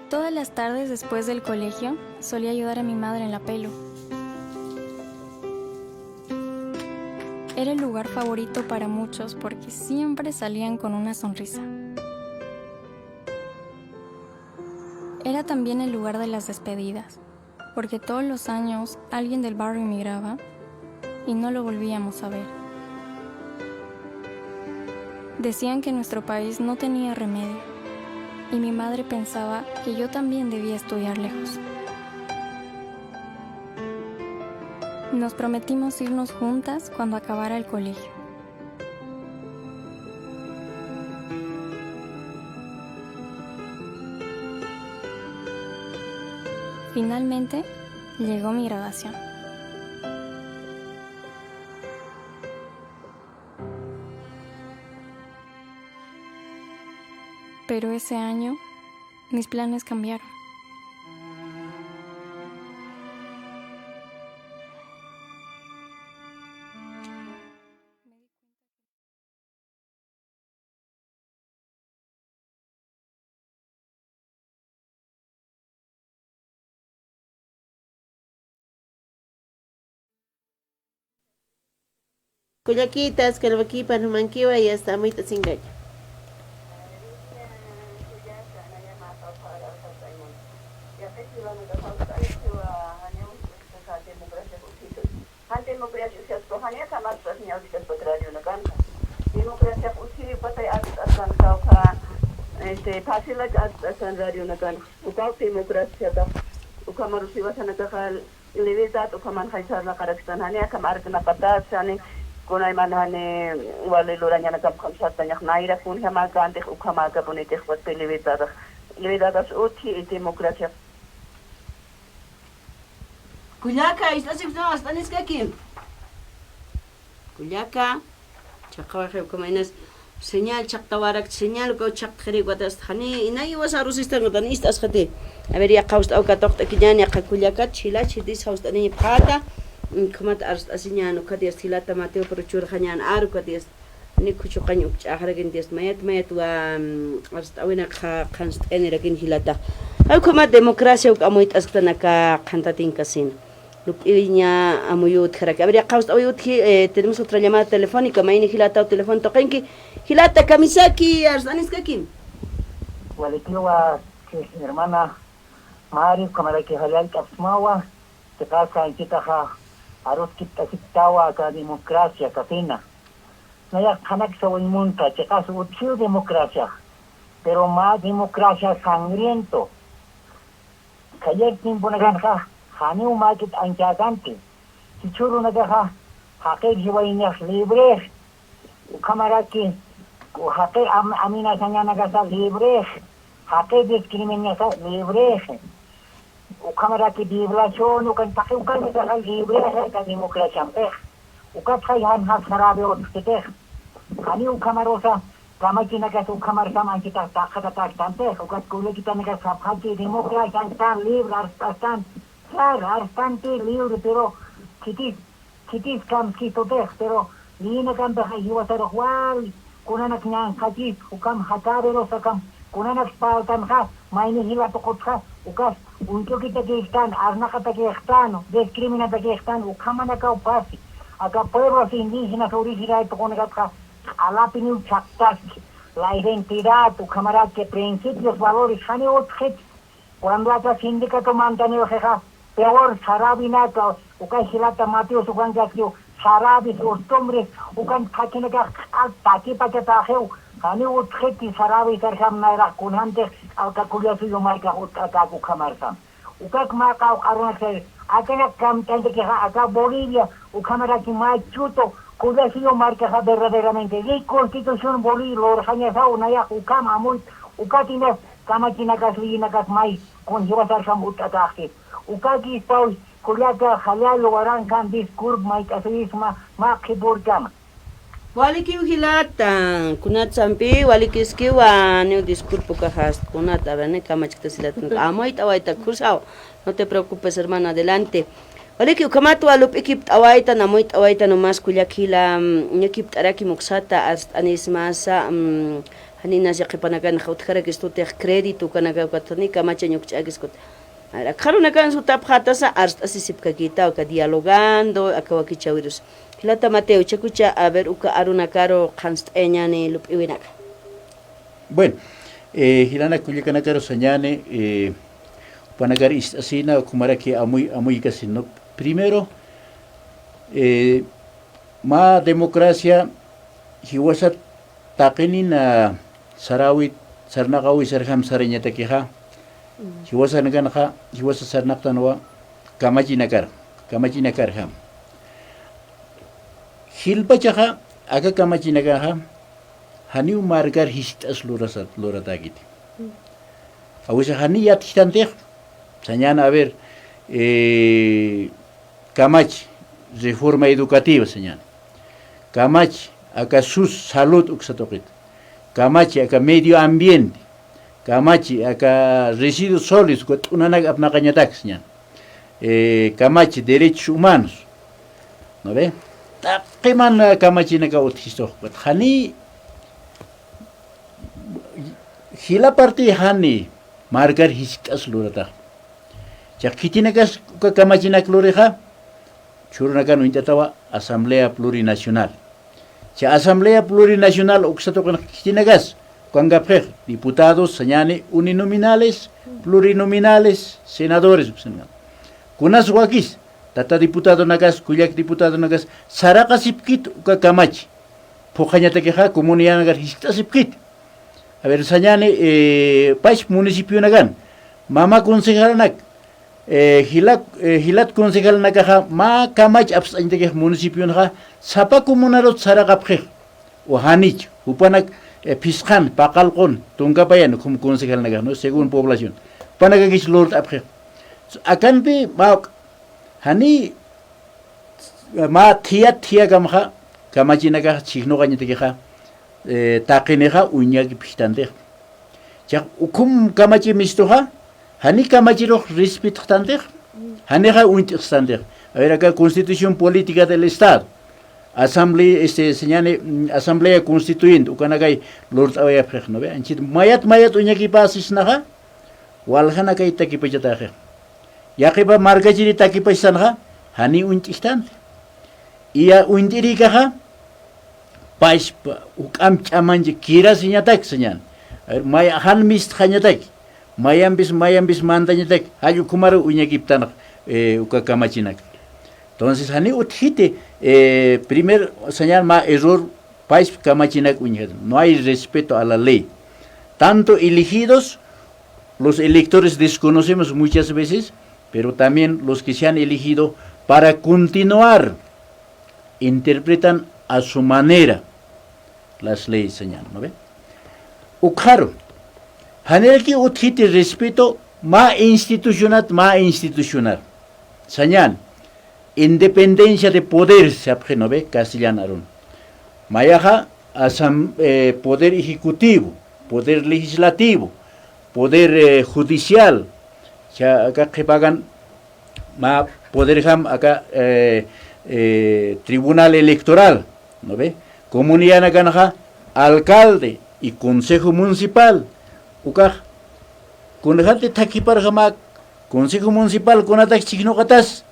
Todas las tardes después del colegio solía ayudar a mi madre en la pelu. Era el lugar favorito para muchos porque siempre salían con una sonrisa. Era también el lugar de las despedidas, porque todos los años alguien del barrio emigraba y no lo volvíamos a ver. Decían que nuestro país no tenía remedio, y mi madre pensaba que yo también debía estudiar lejos. Nos prometimos irnos juntas cuando acabara el colegio. Finalmente, llegó mi graduación. Pero ese año, mis planes cambiaron. Kullakitas, kalwakipan jumankiwa, yasta amuyt'asinkaki. Jan democracia utjispa, janiw kamaspasña utjkaspat radionakanxa. Democracia utjipatay arst'askan kawkha, este, facilak arst'askan radionakanxa. Ukaw democraciatax, ukhamarus jiwasanakaxa libertad ukhaman jaysarnaqarakstan, jani akham arknaqatäpxi, jani kunayman jani wali lurañanakam ukham sartañax, nayra kunjamäkantix ukhamäkapunitix, pues, libertadax, libertadas utji y democracia. Kullaka, ist'asipxsma, arst'aniskaki. Kullaka, chhaqawaxi ukhama inas señal chhaqtawarak, señal ukaw chhaqtxiri ukatasti, jani inay jiwas arusistan, ukat ist'asxati. A ver, yaqha jawst'aw katuqt'akiñäni, yaqha kullakat, jila, jitis jawst'aniñapxäta, ukhamat arst'asiñäni, ukat yast jilata Mateo Prochurxañän ar, ukat yast Ni khuchuqañ ukch'axarakin, Dios, mayat, mayat wa, mm, arst'awinakxa qhanst'ayanirakini jilata. Ukhamat democracia uk amuyt'asktan aka qhantatinkasin. Lup'iwiña amuyutjaraki. A ver, yaqha jawst'awayutji, eh, tenemos otra llamada telefónica, mayni jilataw teléfono tuqinki. Jilata, kamisaki, arst'aniskaki. Walikiwa, hermana Mari, ukhamaraki jallallt'apxsmawa, chiqasa anchitaxa aruskipt'asiptawa aka democracia kasina. Nayax qhanaksa wayn munta, chiqas utjiw democracia, pero mä democracia sangriento. Kayar tiemponakanxa janiw mäkit anchäkanti. Jichhürunakaxa jaqir jiwayñax librex. Ukhamaraki jaqir am-, amenazañanakasa librex. Jaqir discriminañasa librex. Ukhamaraki violación, ukan taqi ukanakaxa librex aka democraciampix. Ukatxa jan jas jarabe utjkitix. Jani ukhamarusa kamachinakas ukhamarsa anchitax taqatatäktanpix. Ukat kullakitanakas sapxaki democracia anktan, libre arst'astan. Claro, arstanti libre, pero khitis, khitis kamskistutix, pero liyinakampixa jiwasarux wal kunanak ñanqhachis, ukham jakawirusa ukham kunanak parltanxa, mayni jila tuqutxa, ukas uñch'ukitakixtan, arnaqatakixtan, discriminatakixtan, ukhamanakaw pasi. Aka pueblos indígenas originarios tuqunakatxa q'alapiniw chhaqtasti, la identidad, ukhamaraki principios, valores, jani utjit. Cuando aka sindicato mantaniw jixa, peor sarabinaka, uka jilata Mateos ukankakiw, sarabis, costumbres, ukan thakhinakax q'al takipachatäxiw, jani utjiti sarabisarjam nayraq kunjantix, aka kullasuyu markax utt'atäk ukhamarjam. Ukak mä qawq'arunak sayri, akanak kamt'antakixa, aka Bolivia, ukhamaraki mä chuto, kullasiyu markaxa verdaderamente, ley constitución Bolivia, lurxañasaw nayax ukham amuyt, ukatinas kamachinakas, leyinakas may, kun jiwasarjam utt'ataxti. Ukakispaw, kullaka, jallallu waranqan disculp mayt'asuyisma, mä qhipürkama. Walikiw jilata, kunat sampi, walikiskiwa, niw disculpa ukaxast, kunat, a ver, ni kamachktas jilata, amuyt'awayta, kusaw, no te preocupes, hermano, adelante. Waliki ukhamatwa lup'ikipt'awaytan, amuyt'awaytan, umas kullak jila, mm, ñakipt'arakim uksata, arst'anismasa, mm, janinas yaqhipanakanxa utjarakistutix crédito ukanaka ukat, ni kamachañ ukch'akis kut. Akxarunakan sutapxätasa, arst'asisipkakïta, uka dialogando, aka wakichäwirus. Jilata Mateo, chakucha, a ver, uka arunakaru qhanst'ayañäni lup'iwinaka. Bueno, eh, jilanak kullakanakaru sañäni, eh, jupanakar ist'asïna, ukhamaraki amuy, amuykasin, ¿no? Primero, eh, mä democracia, jiwasat taqinina saräwit, sarnaqäwisarjam sarañatakixa, jiwasanakanxa, jiwasa sarnaqtanwa kamachinakar, kamachinakarjam. Jilpachaxa, aka kamachinakaxa, janiw markar jiskt'as lurasat, luratäkiti. Awisa jani yatjtantix, sañäni, a ver, eh, kamachi, reforma educativa, sañäni. Kamachi, aka sus, salud, uksa tuqit. Kamachi, aka medio ambiente. Kamachi, aka residuos sólidos, uka t'unanak apnaqañatak, sañäni. Eh, kamachi, derechos humanos. ¿No ve? Taqiman, ah, kamachinaka utjistux. Jani, jila parti jani, markar jiskt'as luratax. Chiqa khitinakas uka kamachinak lurixa, chhurunakan uñt'atawa Asamblea Plurinacional. Chiqa Asamblea Plurinacional uksa tuqin khitinakas, ukankapxix, diputados, sañäni, uninominales, plurinominales, senadores, uksankan. Kunas wakis, tata diputadonakas, kullak diputadonakas, saraqasipkit uka kamachi. Phuqhañatakixa, comunidadnakar jiskt'asipkit. A ver, sañäni, eh, pachpa municipionakan, mama concejalanak, eh, jilat, eh, jilat concejalnakaxa, mä kamach apst'añatakix municipionxa, sapa comunarut saraqapxix, o janich, jupanak, eh, phisqan, paqallqun, tunka payan, ukham concejalnakax, ¿no? Según población. Jupanakakis lurt'apxix. Akanpi, mä, jani, mä thiyat thiyakamxa, kamachinakax chhijnuqañatakixa, eh, taqinixa uñakipxtantix. Chiqa ukham kamachi mistuxa, jani kamachirux respetxtantix, janixa uñt'xtantix. A ver, aka Constitución Política del Estado, Asamblea, este, sañäni, mm, Asamblea Constituyente, ukanakay lurt'awayapxix, ¿no ve? Anchhit mayat, mayat uñakipäsisnaxa, waljanakay takipachatäxix. Yaqhipa markachiri takipachtanxa, jani uñt'ixtanti. Iya uñt'irïkaxa, pachpa, juk'amp ch'amanchi kirasiñatak, sañäni. A ver, may, jan mistxañataki, mayampis, mayampis mantañataki, jall ukhamaru uñakiptanx, eh, uka kamachinaka. Entonces, jani utjiti, eh, primer, sañäni, mä error, pachpa kamachinak uñjat. No hay respeto a la ley. Tanto elegidos, los electores desconocemos muchas veces, pero también los que se han elegido para continuar, interpretan a su manera las leyes, sañäni, ¿no ve? Ukharu, janiraki utjiti respeto, mä institucionat, mä institucionar. Sañäni, independencia de poder, sapxi, ¿no ve? Castellano arun. Mayaxa, asam-, eh, poder ejecutivo, poder legislativo, poder, eh, judicial, cha-, aka qhipakan mä poderjam aka, eh, eh, tribunal electoral, ¿no ve? Comunidadnakanxa alcalde y consejo municipal, ukax, kunjati thakhiparjama consejo municipal kunatak chhijnuqatas,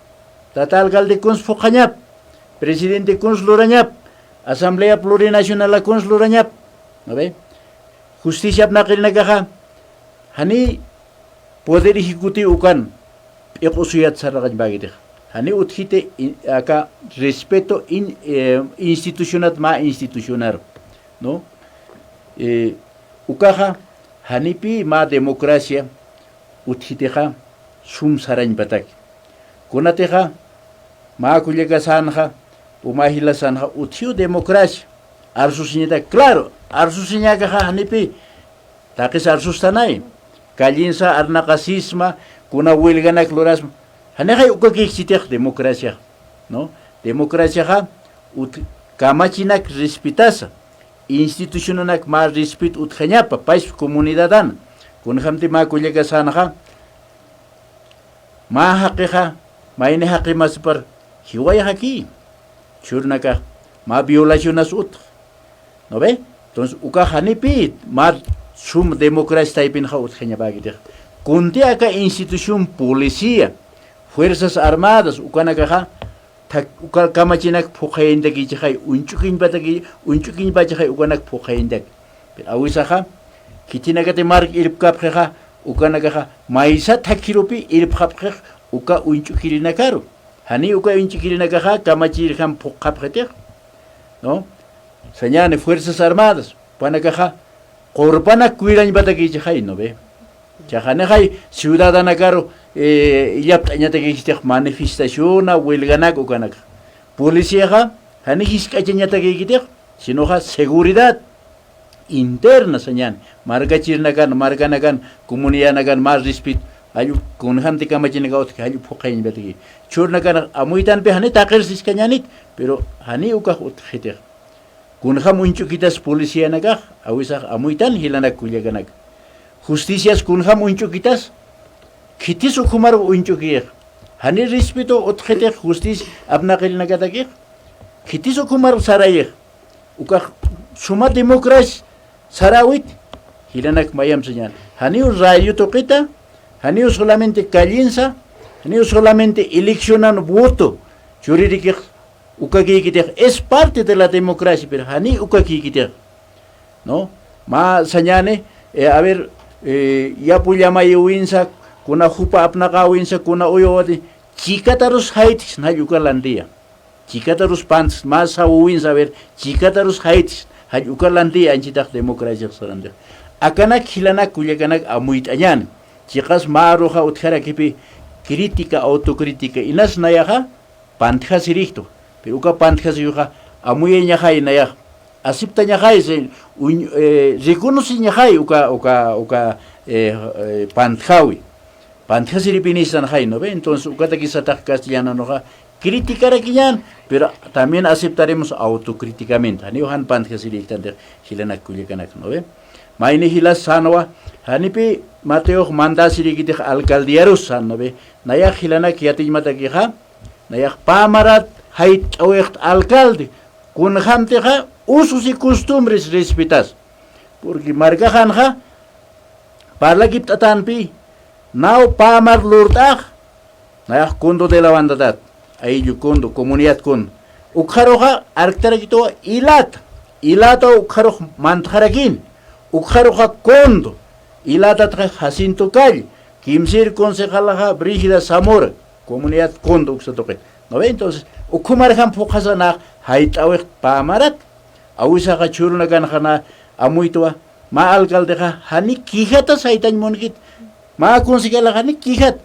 tata alcalde kuns phuqhañap, Presidente kuns lurañap, Asamblea Plurinacional kuns lurañap, ¿no ve? Justicia apnaqilnakaxa, jani poder ejecutivo ukan, p'iq'usuyat saraqañ bagitix. Jani utjite in-, aka respeto in-, eh, institucionat ma institucionar, ¿no? Eh, ukaxa, janipi ma democracia, utjitixa, sum sarañ bataki. Kunatixa, mä kullakasanxa, uma jilasanxa, utjiw democracia. Arsusiñata, claro, arsusiñakaxa janipi, taqis arsustanay. Callinsa, arnaqasisma, kuna huelganak lurasma. Janixay ukakïkchitix democracia, ¿no? Democraciaxa, ut-, kamachinak respetasa, institucionanak mä respeto utjañapa, país comunidadan. Kunjamti mä kullakasanxa, mä jaqixa, mayni jaqi masipar, jiwayxaki, chhurnakax, mä violacionas utx, ¿no ve? Entonces, uka janipi, mä sum democracia taypinxa utjañapakitix. Kunti aka institución policía, fuerzas armadas, ukanakaxa, thak-, uka kamachinak phuqhayañtakichixay, uñch'ukiñpataki-, uñch'ukiñpachixay ukanak phuqhayañtaki. Pero awisaxa, khithinakati mark irpkapxixa, ukanakaxa, maysa thakhirupi irpxapxix uka uñch'ukirinakaru. Jani uka uñch'ukirinakaxa, kamachirjam phuqhapxitix, ¿no? Sañani Fuerzas Armadas, panakaxa, qurpanak cuidañpatakichixay, ¿no ve? Chaxanixay ciudadanakaru, eh, illapt'añatakichitix manifestaciona, huelganak ukanaka. Policiaxa, jani jisk'achañatakichitix, sinoxa seguridad interna sañani. Markachirnakan, markanakan, comunidadnakan, mä respeto, jallw kunjamti kamachinakaw utjki, jallw phuqhayañpataki. Chhurnakan amuytanpi jani taqirsiskañanit, pero jani ukax utjxitix. Kunjam uñch'ukitas policianakax, awisax amuytan jilanak kullakanak. Justicias kunjam uñch'ukitas, khitis ukhumar uñch'ukix. Jani respeto utjxitix justicia apnaqilnakatakix. Khitis ukhumar sarayix. Ukax suma democracia saräwit, jilanak mayamp sañan. Janiw radio tuqita, janiw solamente callinsa, janiw solamente eleccionan voto churirikix ukakïkitix, es parte de la democracia, pero jani ukakïkitix, ¿no? Mä sañani, eh, a ver, eh, yapu llamayuwinsa, kuna jupa apnaqäwinsa, kuna uywawati, chikatarus jaytix, jall uka lantiya. Chikatarus pantx, mä sawuwinsa, a ver, chikatarus jaytix, jall uka lantiya, anchitax democracia sarantix. Akanak jilanak kullakanak amuyt'añäni. Chiqas mä aruxa utjarakipï crítica, autocrítica, inas nayaxa, pantjasirïxtu, pero uka pantjasiyuxa amuyañaxay nayax, aceptañaxay, se, uñ-, eh, reconociñaxay uka, uka, uka, eh, eh, pantjawi. Pantjasiripinistanxay, ¿no ve? Entonces, ukatakisatax castellanonuxa criticarakiñän, pero también aceptaremos autocríticamente. Janiw jan pantjasirïktantix jilanak kullakanak, ¿no ve? Mayni jilas sänwa, janipï Mateox mandasirïkitix alcaldiarus sän, ¿no ve? Nayax jilanak yatiñmatakixa, nayax pamarat jayt'awixt alcalde, kunjamtixa usos y costumbres respetas. Porque markaxanxa, parlakipt'atanpi, naw pamar lurt'ax, nayax Condo de la Bandadat, ayllu Condo, comunidad Condo. Ukxaruxa arktarakituwa Ilata, Ilata ukxarux mantxarakin, ukxaruxa Condo, Ilatatxa Jacinto Calle, kimsir concejalaxa Brígida Zamora, comunidad Condo uksa tuqit. ¿No ve? Entonces, ukhumarjam phuqhasa nax jayt'awix pamarat, awisaxa chhurunakanxa na amuytwa, mä alcaldexa, jani quejatas jaytañ munkit, mä concejalaxa, jani quejat,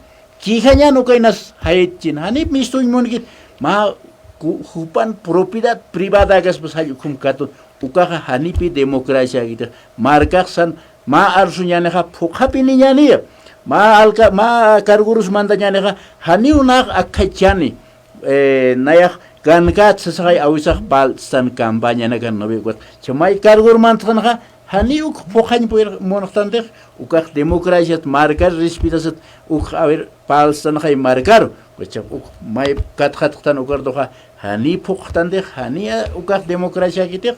quejañän uka inas jaytchin, jani mistuñ munkit, mä ku-, jupan propiedad privada kaspas jall ukhum katun, ukaxa janipï democraciakitix, markaxsan, mä arsuñänixa phuqhapiniñäniya, mä alca-, mä cargorus mantañänixa, janiw nax akkhachani, eh, nayax gankät sasaxay awisax parlt'stan campañanakan, ¿no ve? Ukat, cha may cargor mantxtanxa, jani uk phuqhañ puir munxtantix, ukax democraciat markar respetasat, uk, a ver, parlt'stanxay markaru, ukat, cha uk may katxatxtan ukartuxa, jani phuqxtantix, jani, ah, ukax democraciakitix.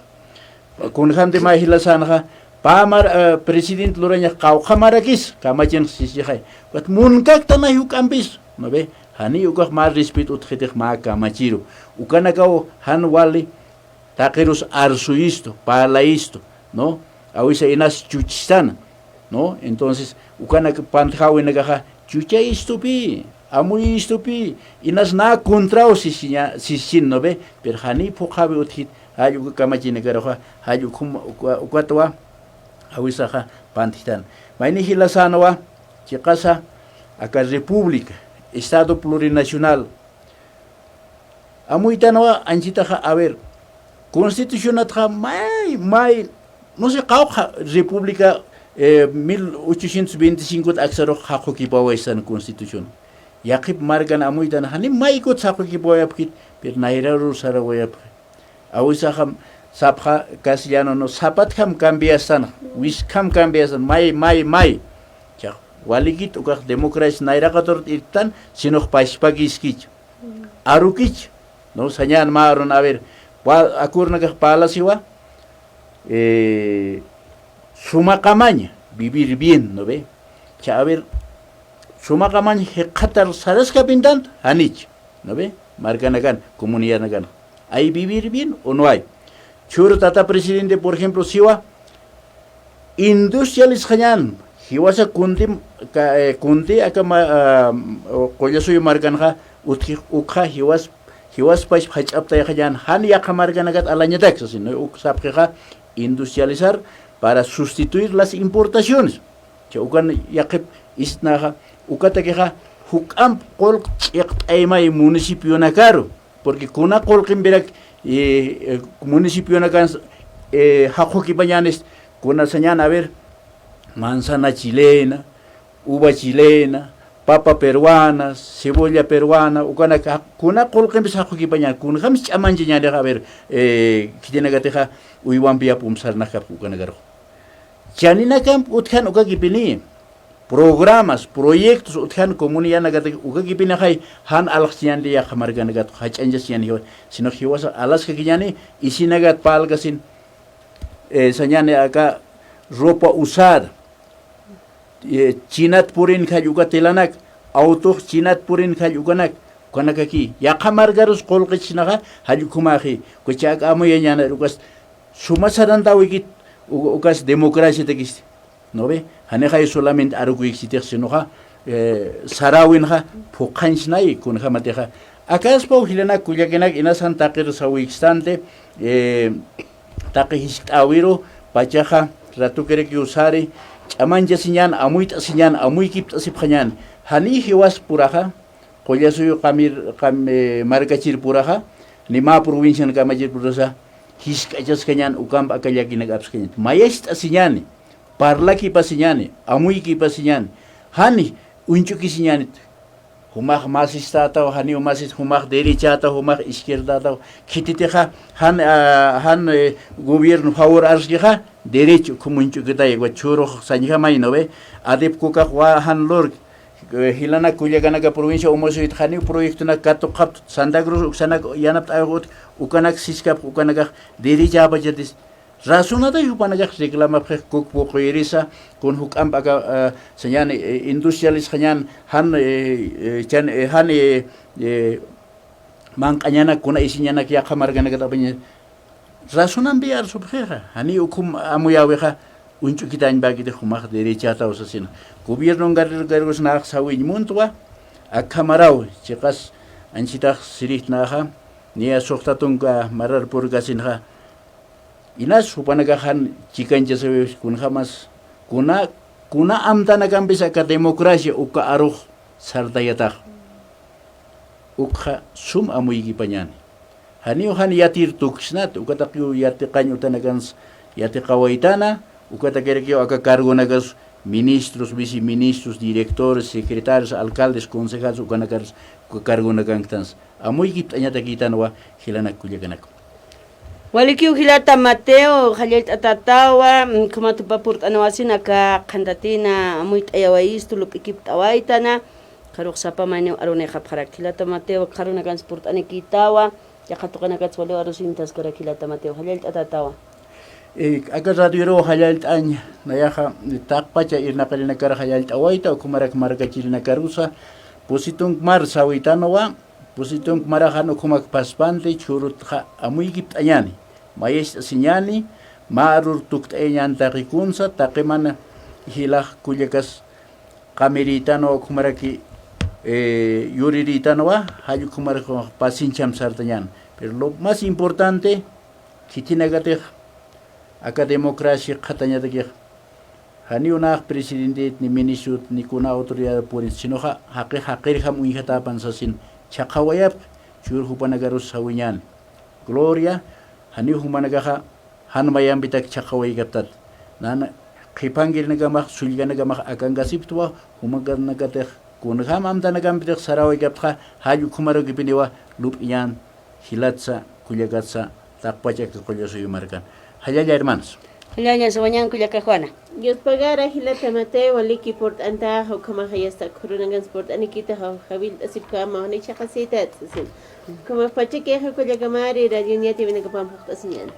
Kunjamti mä jilasanxa, pamar, eh, presidente lurañax qawqhamarakis, kamachinx sisixay. Ukat munkaktanay juk'ampis, ¿no ve? Janiy ukax mä respeto utjitix mä kamachiru. Ukanakaw jan wali taqirus arsuyistu, parlayistu, ¿no? Awisa inas chuchistana, ¿no? Entonces, ukanak pantjawinakaxa chuchayistupï, amuyistupï, inas nä contraw sisiña, sisin, ¿no ve? Pero janiy phuqhawi utjit, jall uka kamachinakaruxa, jall ukhum, uka, ukatwa, awisaxa pantjtan. Mayni jilasänwa, chiqasa, aka república, Estado plurinacional, amuytanwa anchitaxa, a ver, constitucionatxa may, may, no sé, qawqha república, eh, mil ochocientos veinticinco aksarux jaqukipawaystan constitución. Yaqhip markan amuytan, jani maykut jaqukipawayapkit, pero nayraru sarawayapki. Awisaxam sapxa castellano, no, sapatjam cambiastan, wiskham cambiastan, may, may, may. Chax, walikit ukax democracia nayraqatur irtan, sinox pachpakiskich. Arukich, ¿no? Sañan mä arun, a ver, pa-, akurnakax parlasiwa, eh, sumaqamañ, vivir bien, ¿no ve? Cha, a ver, sumaqamañ jikxatar saraskapintant, janich, ¿no ve? Markanakan, comunidadnakan. ¿Hay vivir bien o no hay? Chhuru tata presidente, por ejemplo, siwa, industrialisxañan, jiwasa kunti, ka-, eh, kunti aka ma-, ah, Qullasuyu markanxa, utji, ukxa jiwas, jiwaspach jach'aptayxañan, jan yaqha markanakat alañatak, sasin, ¿no? Uk sapxixa, industrializar para sustituir las importaciones. Cha ukan yaqhip istnaxa, ukatakixa, juk'amp qullq ch'iqt'aymay municipionakaru, porque kuna qullqimpirak, eh, eh, municipionakan, eh, jaqukipañänis, kuna sañan, a ver, manzana chilena, uva chilena, papa peruana, cebolla peruana, ukanaka, kuna qullqimpis jaqukipañän, kunjams ch'amanchañänixa, a ver, eh, khitinakatixa, uywampi yapump sarnakapki ukanakaru. Chaninakamp utjan ukakipini, programas, proyectos utjan comunidadnakataki ukakipinixay, jan alxchiñäni yaqha markanakat, jach'añchasiñäni jiwas, sino jiwasa alaskakiñäni, isinakat parlkasin, eh, sañäni aka ropa usada, eh, chinat purin jall uka telanak, autox chinat purin jall ukanak, ukanakaki, yaqha markarus qullqichisnaxa, jall ukhumaxi, uka chak amuyañäni, ukas suma sarantawikit, u-, ukas democraciatakisti. ¿No ve? Janixay solamente arukuykchitix, sinoxa, eh, saräwinxa phuqhañchsnay kunjämatixa. Akaspaw jilanak kullakinak, inas jan taqir sawikstanti, eh, taqi jiskt'äwiru pachaxa, ratukirakiw sari, ch'amanchasiñän, amuyt'asiñän, amuykipt'asipxañän. Janiy jiwaspuraxa, Qullasuyu qamir, qam, eh, markachirpuraxa, ni mä provincian kamachirpurasa, jisk'achaskañän, ukamp aka llakinak apskañän. Mayacht'asiñäni, parlakipasiñäni, amuykipasiñäni, jani uñch'ukisiñänit. Jumax masistätaw, janiw masis, jumax derechätaw, jumax izquierdätaw. Khititixa, jan, ah, jan, eh, gobierno favor arskixa, derecho, ukhum uñch'ukitay, wa chhurux sañjamay, ¿no ve? Adepcokax wa jan lurk, eh, jilanak kullakanaka provincia Umasuyut janiw proyectonak katuqapxta, Santa Cruz uksanak yanapt'awix utji, ukanak siskapxi, ukanakax derechäpachatis. Razonatay jupanakax reclamapxix, kuk puquyirisa, kun juk'amp aka, eh, sañäni, eh, industrialisxañän, jan, eh, eh, chan, eh, jan, eh, eh, manq'añanak, kuna isiñanak yaqha markanakat apaña. Razonampi arsupxixa, janiy ukhum amuyäwixa, uñch'ukitañpäkiti, jumax derechätaw sasina. Gobiernon cargos nax sawiñ muntwa, akhamaraw, chiqas anchitax sirixtnaxa, niya suxta tunka mararpurkasinxa, inas jupanakax jan chikanchasawi kunjämas, kuna, kuna amtanakampis aka democracia uka arux sartayatax. Ukxa sum amuykipañäni. Janiw jan yatir tuksnat, ukatakiw yatiqañ utanakans yatiqawaytana, ukatakirakiw aka cargonakas ministros, viceministros, directores, secretarios, alcaldes, concejales, ukanakars uka cargonakanktansa. Amuykipt'añatakïtanwa jilanak kullakanaka. Walikiw jilata Mateo, jallallt'atätawa, mm, khumatupa purt'anawasina aka qhantatina amuyt'ayawayistu, lup'ikipt'awaytana, karux sapa mayniw arunixapxarak. Jilata Mateo, karunakans purt'anikïtawa, yaqha tuqinakats waliw arusintaskarak jilata Mateo, jallallt'atätawa. Eh, aka radioruw jallallt'añ, nayaxa, taqpacha irnaqirinakarux jallallt'awayta, ukhumarak markachirinakarusa, Pusi tunkmar sawitanwa, pusi tunkmaraxa jan ukhumak paspanti chhurutxa amuykipt'añani, mayacht'asiñani, mä arur tukt'ayañan taqi kunsa, taqi mana jilax kullakas qamirïtanwa, ukhumaraki, eh, yurirïtanwa, jall ukhumaraki pasincham sartañan. Pero lo más importante, khitinakatix aka democracia qhatañatakix, janiw nax presidentet, ni ministrot, ni kuna autoridad purit, sinoxa jaqix jaqirjam uñjatäpan sasin chhaqhawayapxi, chhur jupanakarus sawiñän. Gloria, janiw jumanakaxa jan mayampitak chhaqhawaykaptat. Nana qhipankirinakamax, sullkanakamax akankasiptwa, jumanakatix kunjam amtanakampitix sarawaykaptxa, jall ukhumarukipiniwa lup'iñän, jilatsa, kullakatsa, taqpach aka Qullasuyu markan. Jallalla, hermanos. Jallalla, sawañän kullaka Juana. Dios pagara jilata Mateo, waliki purt'antaxa, ukhamaxa yasta khurunankansa purt'anikitaxa, jawillt'asipkama, janiw chhaqhasitat, sasin. Ukhamax pachakixa kullakamari, radio Ñati winakapam phuqt'asiñäni.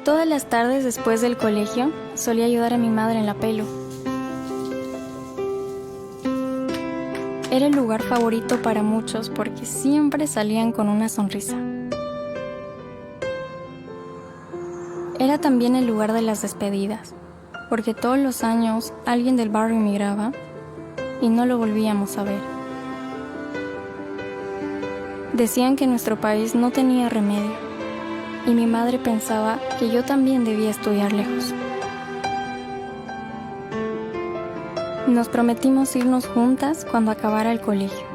Todas las tardes después del colegio solía ayudar a mi madre en la pelu. Era el lugar favorito para muchos porque siempre salían con una sonrisa. Era también el lugar de las despedidas, porque todos los años alguien del barrio emigraba y no lo volvíamos a ver. Decían que nuestro país no tenía remedio, y mi madre pensaba que yo también debía estudiar lejos. Nos prometimos irnos juntas cuando acabara el colegio.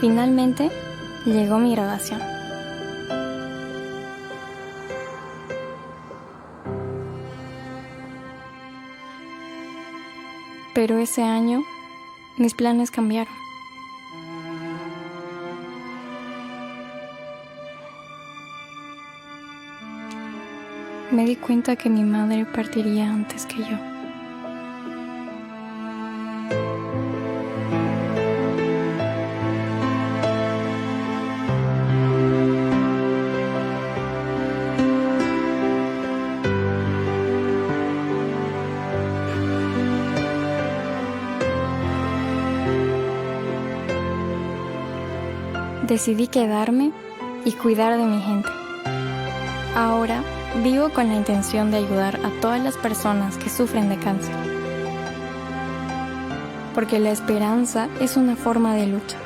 Finalmente, llegó mi graduación. Pero ese año, mis planes cambiaron. Me di cuenta que mi madre partiría antes que yo. Decidí quedarme y cuidar de mi gente. Ahora vivo con la intención de ayudar a todas las personas que sufren de cáncer, porque la esperanza es una forma de lucha.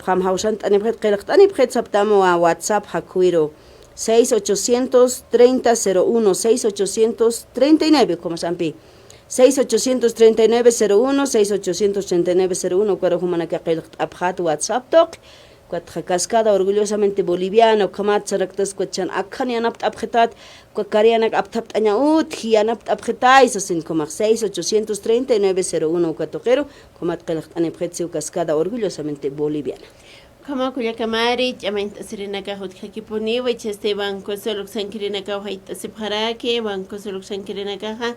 Qam jawsant'anipxit, qillqt'anipxit saptamawa WhatsApp jakhuwiru. Seis ochocientos treinta cero uno, seis ochocientos treinta y nueve, como sampi. Seis ochocientos treinta y nueve cero uno, seis ochocientos treinta y nueve cero uno, ukaru jumanaka qillqt'apxat WhatsApp tuqi. Ukatxa Cascada Orgullosamente Boliviana, ukhamat saraktas ukat chan akhan yanapt'apxitat, uka kariyanak apthapt'aña utji, yanapt'apxitay sasin ukhamax seis ochocientos treinta y nueve cero uno uka tuqiru, ukhamat qillqt'anipxit siw Cascada Orgullosamente Boliviana. Ukhama kullaka Mari, ch'amañt'asirinakax utjakipuniwa, ichhasti Banco Sol uksankirinakaw jayt'asipxaraki, Banco Sol uksankirinakaxa,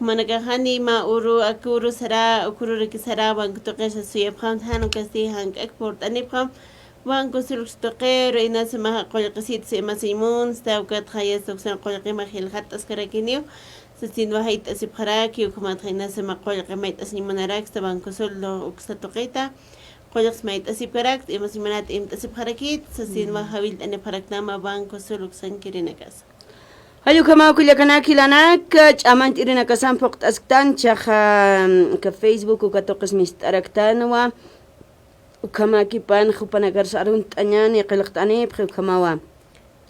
jumanakaxani mä uru, aka uru sara, uka ururaki sara, banco tuqisa suyapxam, jan ukasti jank'ak purt'anipxam, Banco Sol uksa tuqiru, inasa mä qullqisit suyamasiñ munsta, ukatxa yasta uksan qullqima jilxatt'askarakiniw, sasinwa jayt'asipxaraki, ukhamatxa inasa mä qullqi mayt'asiñ munaraksta, Banco Sol uksa tuqita, qullqis mayt'asipkarakta, imasiñ munat imt'asipxarakit, sasinwa jawillt'anipxaraktama Banco Sol uksankirinakasa. Jall ukhamaw kullakanak jilanak, ch'amañt'irinakasan phuqt'asktan, chaxa, mm, aka Facebook uka tuqis mist'araktanwa, ukhamakipan jupanakarus arunt'añani, qillqt'anipxi ukhamawa.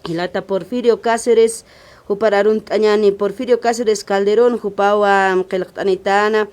Jilata Porfirio Cáceres, jupar arunt'añani, Porfirio Cáceres Calderón, jupawa qillqt'anitana,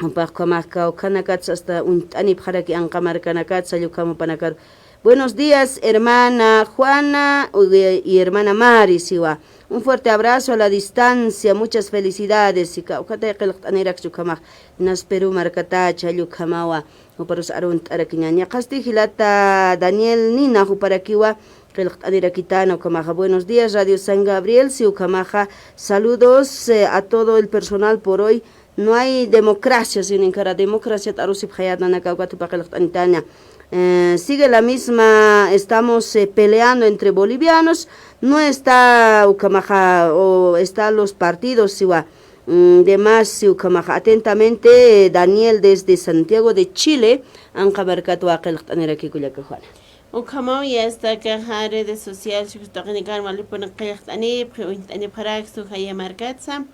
jupax ukhamax kawkhanakatsa hasta uñt'anipxaraki anqa markanakatsa, jall ukham jupanakaru. Buenos días, hermana Juana, y, y hermana Mari, siwa. Un fuerte abrazo a la distancia, muchas felicidades, si kawkhatay qillqt'anirakchi ukhamax, inas Perú markatacha, jall ukhamawa. Juparus arunt'arakiñäni. Ñaqhasti jilata Daniel Nina juparakiwa qillqt'anirakitana ukhamaxa. Buenos días, Radio San Gabriel, si ukhamaxa. Saludos, eh, a todo el personal por hoy. No hay democracia, sino en cara democracia, t'arusipxayät nanaka ukat jupa qillqt'anitana. Eh, sigue la misma, estamos, eh, peleando entre bolivianos, no está ukhamaxa, o está los partidos, siwa. Mm, demás, si ukhamaxa. Atentamente, Daniel desde Santiago de Chile, anqa markatwa qillqt'aniraki kullaka Juana. Ukhamaw yasta akaxa redes sociales, uksa tuqinikan walipuni qillqt'anipxi, uñt'anipxaraksa jaya markatsa.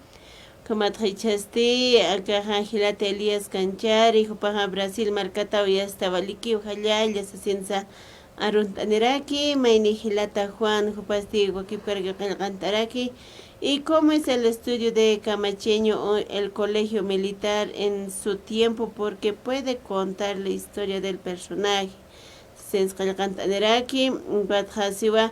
Ukhamatxa ichhasti, akaxa jilata Elías Canchari, jupaxa Brasil markataw yasta waliki, ujallalla sasinsa arunt'aniraki, mayni jilata Juan, jupasti wakipkaraki qillqant'araki, y cómo es el estudio de Camacheño o el colegio militar en su tiempo, porque puede contar la historia del personaje. Sins qillqant'aniraki, ukatxa siwa,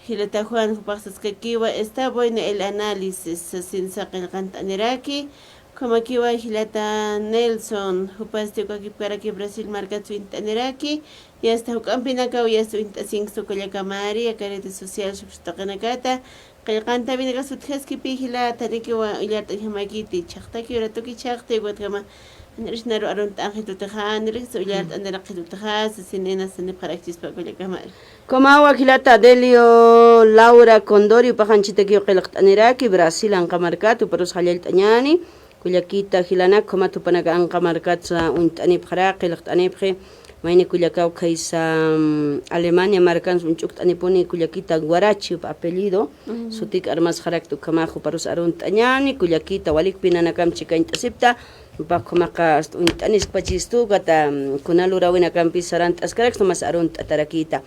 jilata Juan, jupax saskakiwa, está bueno el análisis, sasinsa qillqant'aniraki, ukhamakiwa jilata Nelson, jupasti ukakipkaraki Brasil markatsa uñt'aniraki, yasta juk'ampinakaw yasta uñt'asinksa kullaka Mari, aka redes sociales uksa tuqinakata, qillqantawinakas utjaskipï jilata, nikiwa illart'añjamakiti, chhaqtaki uratuki chhaqti, ukatjama, nirïsnaru arunt'anxitutixa, nirïsa illart'aniraqxitutixa, sasin inas sanipxarakchispa kullaka Mari. Ukhamawa jilata Delio Laura Condori, jupax anchitakiw qillqt'aniraki, Brasil anqa markat, juparus jallallt'añäni, kullakita jilanak, ukhamat jupanaka anqa markatsa uñt'anipxaraki, qillqt'anipxi, mayni kullakaw khaysa, mm, Alemania markans uñch'ukt'anipuni kullakita Guarachi jupa apellido, sutik armasxarakta ukhamax juparus arunt'añäni, kullakita walikpi nanakam chikañt'asipta, jupax ukhamaxa hasta uñt'aniskpachistu, ukata, mm, kuna luräwinakampis sarant'askaraksta, mas arunt'atarakïta.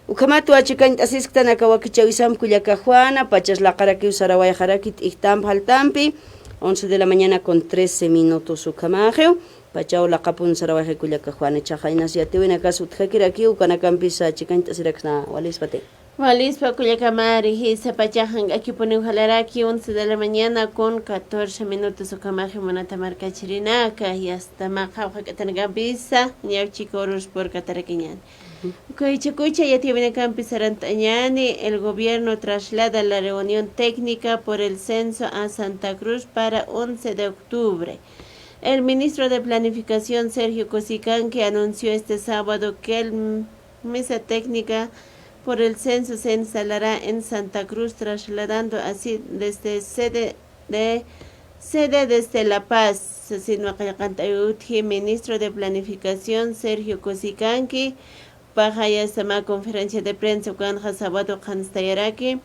Ukhamatwa chikañt'asisktan aka wakichäwisamp kullaka Juana, pachas laqarakiw sarawayxaraki t'ijtamp jaltampi, once de la mañana con trece minutos ukhamaxiw, pachaw laqapun sarawayxi kullaka Juana, ichaxa inas yatiyäwinakas utjakirakiw, ukanakampis chikañt'asiraksna walispati. Walispa kullaka Mari, jisa pachax jank'akipuniw jalaraki, once de la mañana con catorce minutos ukhamaxi munata markachirinaka, yasta mä qhawqha k'atanakampisa, ñawchik urus purkatarakiñäni. Uka jichhakucha yatiyäwinakampi sarant'añäni, el gobierno traslada la reunión técnica por el censo a Santa Cruz para once de octubre. El ministro de Planificación, Sergio Cosicanqui, anunció este sábado que el, mm, mesa técnica por el censo se instalará en Santa Cruz, trasladando así desde sede de, sede desde La Paz. Sasinwa qillqant'awi utji ministro de Planificación, Sergio Cosicanqui, paxaya sama conferencia de prensa ukanxa sábado qhanstayaraki.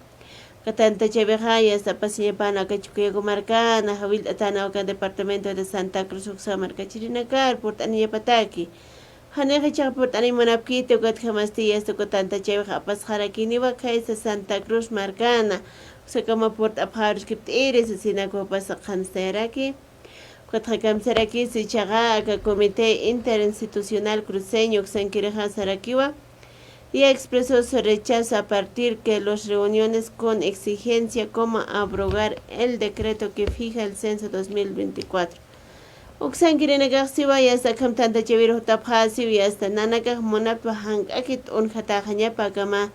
Katantachäwixa yasta apasiñapan aka Chukiyawu markana, jawillt'atana aka departamento de Santa Cruz uksa markachirinakar purt'aniñapataki. Janixa ichaxa purt'aniñ munapkiti, ukatjamasti yasta uka tantachäwix apasxarakiniwa khaysa Santa Cruz markana. Uksakama purt'apxaruskipt'iri sasina uka pasaq qhanstayaraki. Ukatxa kamsarakis ichaxa aka Comité Interinstitucional Cruceño uksankirixa sarakiwa, y expresó su rechazo a partir que los reuniones con exigencia como abrogar el decreto que fija el censo dos mil veinticuatro. Uksankirinakax siwa, yasta akham tantachäwir jutapxäsiw, yasta nanakax munaptwa jank'akit t'unjatäxañapa akama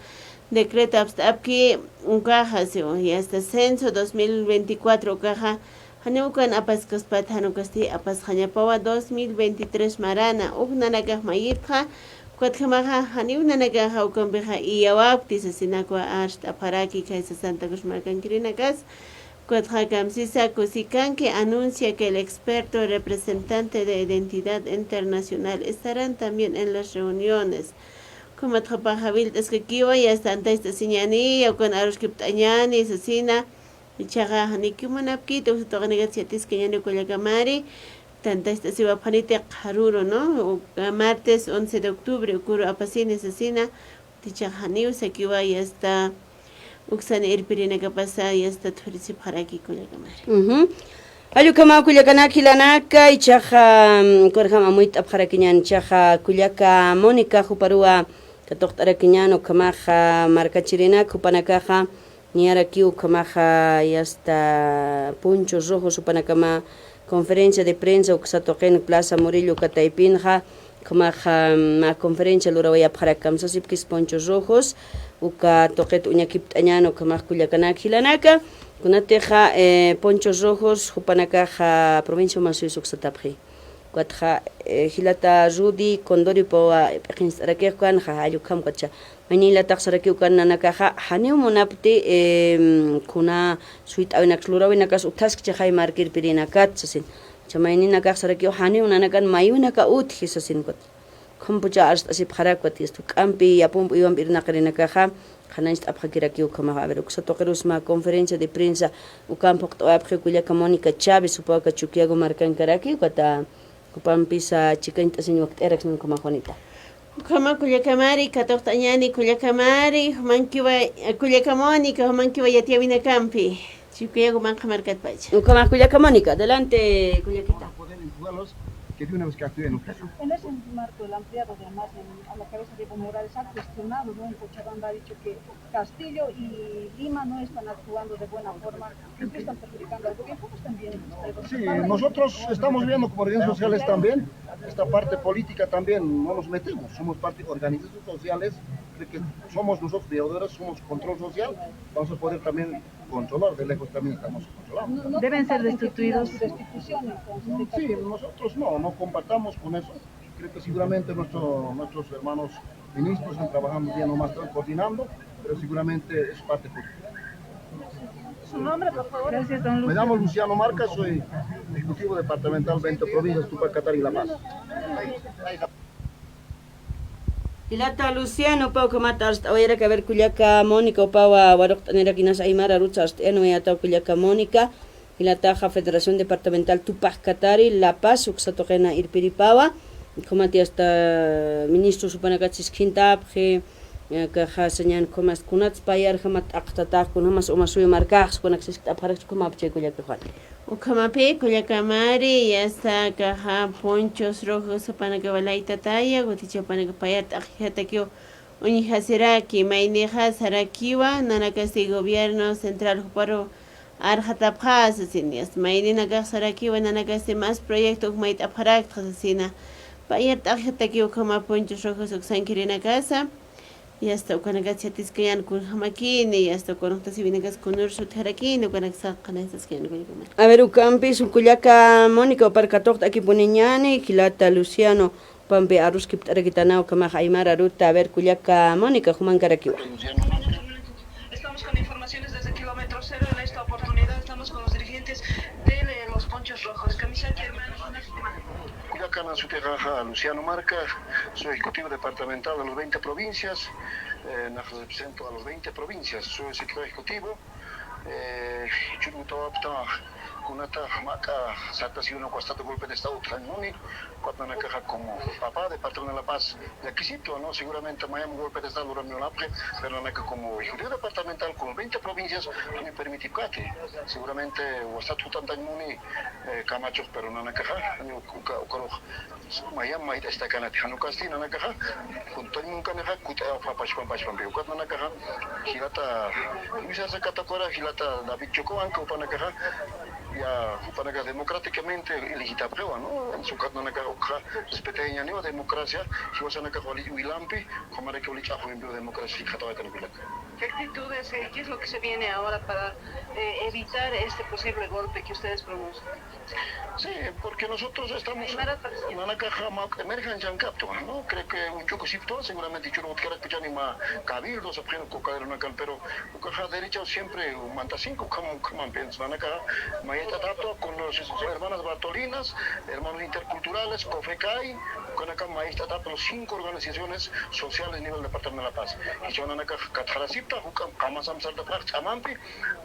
decreto apst'apki ukaxa siwa, yasta censo dos mil veinticuatro ukaxa janiw ukan apaskaspat, jan ukasti apasxañapawa dos mil veintitrés marana. Uj nanakax mayitxa, ukatjamaxa janiw nanakaxa ukampixa iyawapkti sasinakwa arst'apxaraki khaysa Santa Cruz markankirinakas. Ukatxa kamsisa, Kusikanki anuncia que el experto representante de identidad internacional estarán también en las reuniones. Ukhamatxa pä jawillt'askakiwa, yasta antayst'asiñäni, ukan aruskipt'añäni sasina. Ichaxa janikiw munapkiti, uksa tuqinikat yatiskañäni kullakamari. Tantayst'asiwa aphaniti qharüru, ¿no? Uka martes once de octubre uküru apasini sasina. Ichaxa janiw sakiwa, yasta uksan irpirinakapasa yasta thurisipxaraki kullakamari. Ujú. Jall ukhama kullakanak jilanaka, ichaxa, mm, ukarjam amuyt'apxarakiñän, ichaxa kullaka Mónica juparuwa katuqt'arakiñän, ukhamaxa markachirinak jupanakaxa niyarakiw ukhamaxa yasta Ponchos Rojos jupanakama conferencia de prensa uksa tuqin Plaza Murillo uka taypinxa, ukhamaxa mä conferencia lurawayapxarak, kamsasipkis Ponchos Rojos uka tuqit uñakipt'añän, ukhamax kullakanak jilanaka. Kunatixa, eh, Ponchos Rojos jupanakaxa provincia Omasuyus uksatapxi. Ukatxa, eh, jilata Rudy Condori pawa p'iqinst'arakix ukanxa, jall ukham ukatxa. Mayni jilatax sarakiw ukan nanakaxa, janiw munapti, em, kuna suyt'äwinaks luräwinakas utjaskchixay marka irpirinakat sasin. Ukhamax mayninakax sarakiw janiw nanakan mayunaka utji sasin ukat. Ukhampucha arst'asipxarak ukat, yasta juk'ampi yapump uywamp irnaqirinakaxa qhanañcht'apxakirakiw ukhamaxa. A ver, uksa tuqirus mä conferencia de prensa ukamp phuqt'awayapxiw kullaka Mónica Chávez, jupawa aka Chukiyawu markankarakiw, ukata jupampisa chikañcht'asiñ wakt'ayaraksna ukhamax Juanita. Ukhama kullakamari, katuqt'añäni kullakamari, jumankiwa, kullaka Mónica, jumankiwa yatiyäwinakampi. Chukiyawu manqha markatpacha. Ukhamax kullaka Mónica, adelante, kullakita. Poder empujarlos, que de una vez que actúen en casa. En ese marco, el ampliado de más en, a la cabeza de Evo Morales ha cuestionado, ¿no? En Cochabamba ha dicho que Castillo y Lima no están actuando de buena forma, incluso están perjudicando al gobierno. ¿Cómo están viendo ustedes? Sí, nosotros estamos viendo como organizaciones sociales también, esta parte política también no nos metemos, somos parte de organizaciones sociales, de que somos nosotros mediadores, somos control social, vamos a poder también controlar, de lejos también estamos controlando. No, no comparten que pidan su destitución, entonces, de Castillo. Sí, nosotros no, no compartamos con eso. Creo que seguramente nuestro, nuestros hermanos ministros están trabajando bien, nomás están coordinando, pero seguramente es parte política. Su nombre, por favor. Gracias, don Lucio. Me llamo Luciano Marca, soy ejecutivo departamental veinte provincias, Tupac Katari y La Paz. Jilata Luciano, jupaw ukhamat arst'awayarak, a ver, kullaka Mónica, jupawa waruqt'anirak inas aymar arutsa arst'ayanwayataw kullaka Mónica. Jilataxa Federación Departamental Tupac Katari, La Paz, uksa tuqina irpiripawa. Ukhamat yasta ministros jupanakat siskhintapxi, akaxa sañän ukhamas kunats payar jamat t'aqtatax, kunjamas Omasuyus markax, kunak siskt'apxarak, ukhamapchi kullaka Juan. Ukhamapi kullakamari, yasta akaxa Ponchos Rojos jupanakawa laytataya, kuticha jupanaka payar t'aqjatakiw uñjasiraki, maynixa sarakiwa, nanakasti gobierno central juparu arxatapxä sasin, yasta mayninakax sarakiwa, nanakasti más proyecto uk mayt'apxaraktxa sasina. Payar t'aqjatakiw ukhama Ponchos Rojos uksankirinakasa, yasta ukanakats yatiskañän kunjamakini, yasta ukanaktas siwinakas kunürs utjarakini, ukanaksa qhanañsaskañän kullakamari. A ver, ukampis kullaka Mónica, jupar katuqt'akipuniñäni, jilata Luciano, jupampi aruskipt'arakitanaw ukhamax aymar aruta. A ver, kullaka Mónica, jumankarakiwa. Estamos con informaciones desde kilómetro cero. En esta oportunidad estamos con los dirigentes de, eh, los Ponchos Rojos. Kamisaki, hermano, buenas tardes. Kullaka, nax sutixa Luciano Marca, soy ejecutivo departamental de las veinte provincias, eh, nax represento a las veinte provincias, soy secretario ejecutivo. Eh, churutawapta, Kunata mak'a sartasïwina uka estado golpe de estado utjañ muni, ukat nanakaxa como papá departamento de La Paz, llakisiptwa, ¿no? Seguramente mayam golpe de estado luram munapxi, pero nanaka como ejecutivo departamental, como veinte provincias, ni permitipkati. Seguramente wastat jutantañ muni, eh, kamachux, pero nanakaxa, ni uka, ukarux mayam mayt'asitäkänati, jan ukasti nanakaxa, juntañ munkanixa, kut'ayaw pachpam pachpampi. Ukat nanakaxa, jilata, Luis Arce Catacora, jilata David Choquehuanca, jupanakaxa, ya, jupanakax democráticamente elegitapxiwa, ¿no? Entonces ukat nanakaxa, ukxa, respetayañaniwa democracia, jiwasanakax wali wilampi, ukhamaraki wali ch'axwimpiw democracia, jikxatawaytan ukillaka. ¿Qué actitudes, eh, qué es lo que se viene ahora para, eh, evitar este posible golpe que ustedes pronuncian? Sí, porque nosotros estamos, nanakaxa mawk'a emergencia llankaptwa, ¿no? Creo que uñch'ukusiptwa, seguramente jichhüruw utjarakpachani mä cabildo, sapxin uka cadero nakan, pero ukaxa derecho siempre mantasinki ukham, ukhamampi, entonces nanakaxa mayacht'ataptwa con los hermanas Bartolinas, hermanos interculturales, COFECAI, ukanaka mayacht'ataptwa los cinco organizaciones sociales a nivel departamento de La Paz. Jichhaw nanakax katxarasipta, juk'amp qamasa sartapxax ch'amampi,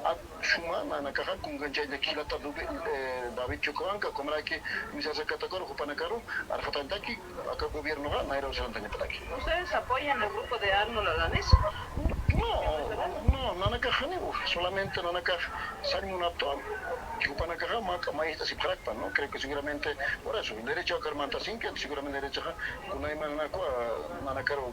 a, suma nanakaxa kunkanchaya jilata David, eh, David Choquehuanca, ukhamaraki Luis Arce Catacora, jupanakaru arxatañataki, aka gobiernoxa nayraw sarantañapataki. ¿Ustedes apoyan al grupo de Arnold Alanes? No, no, nanakax janiw, solamente nanakax sañ munaptwa, jupanakaxa mak'a mayacht'asipxarakpa, ¿no? Creo que seguramente, por eso, derecho akar mantasinki, seguramente derechoxa, kunaymanakwa, nanakaru,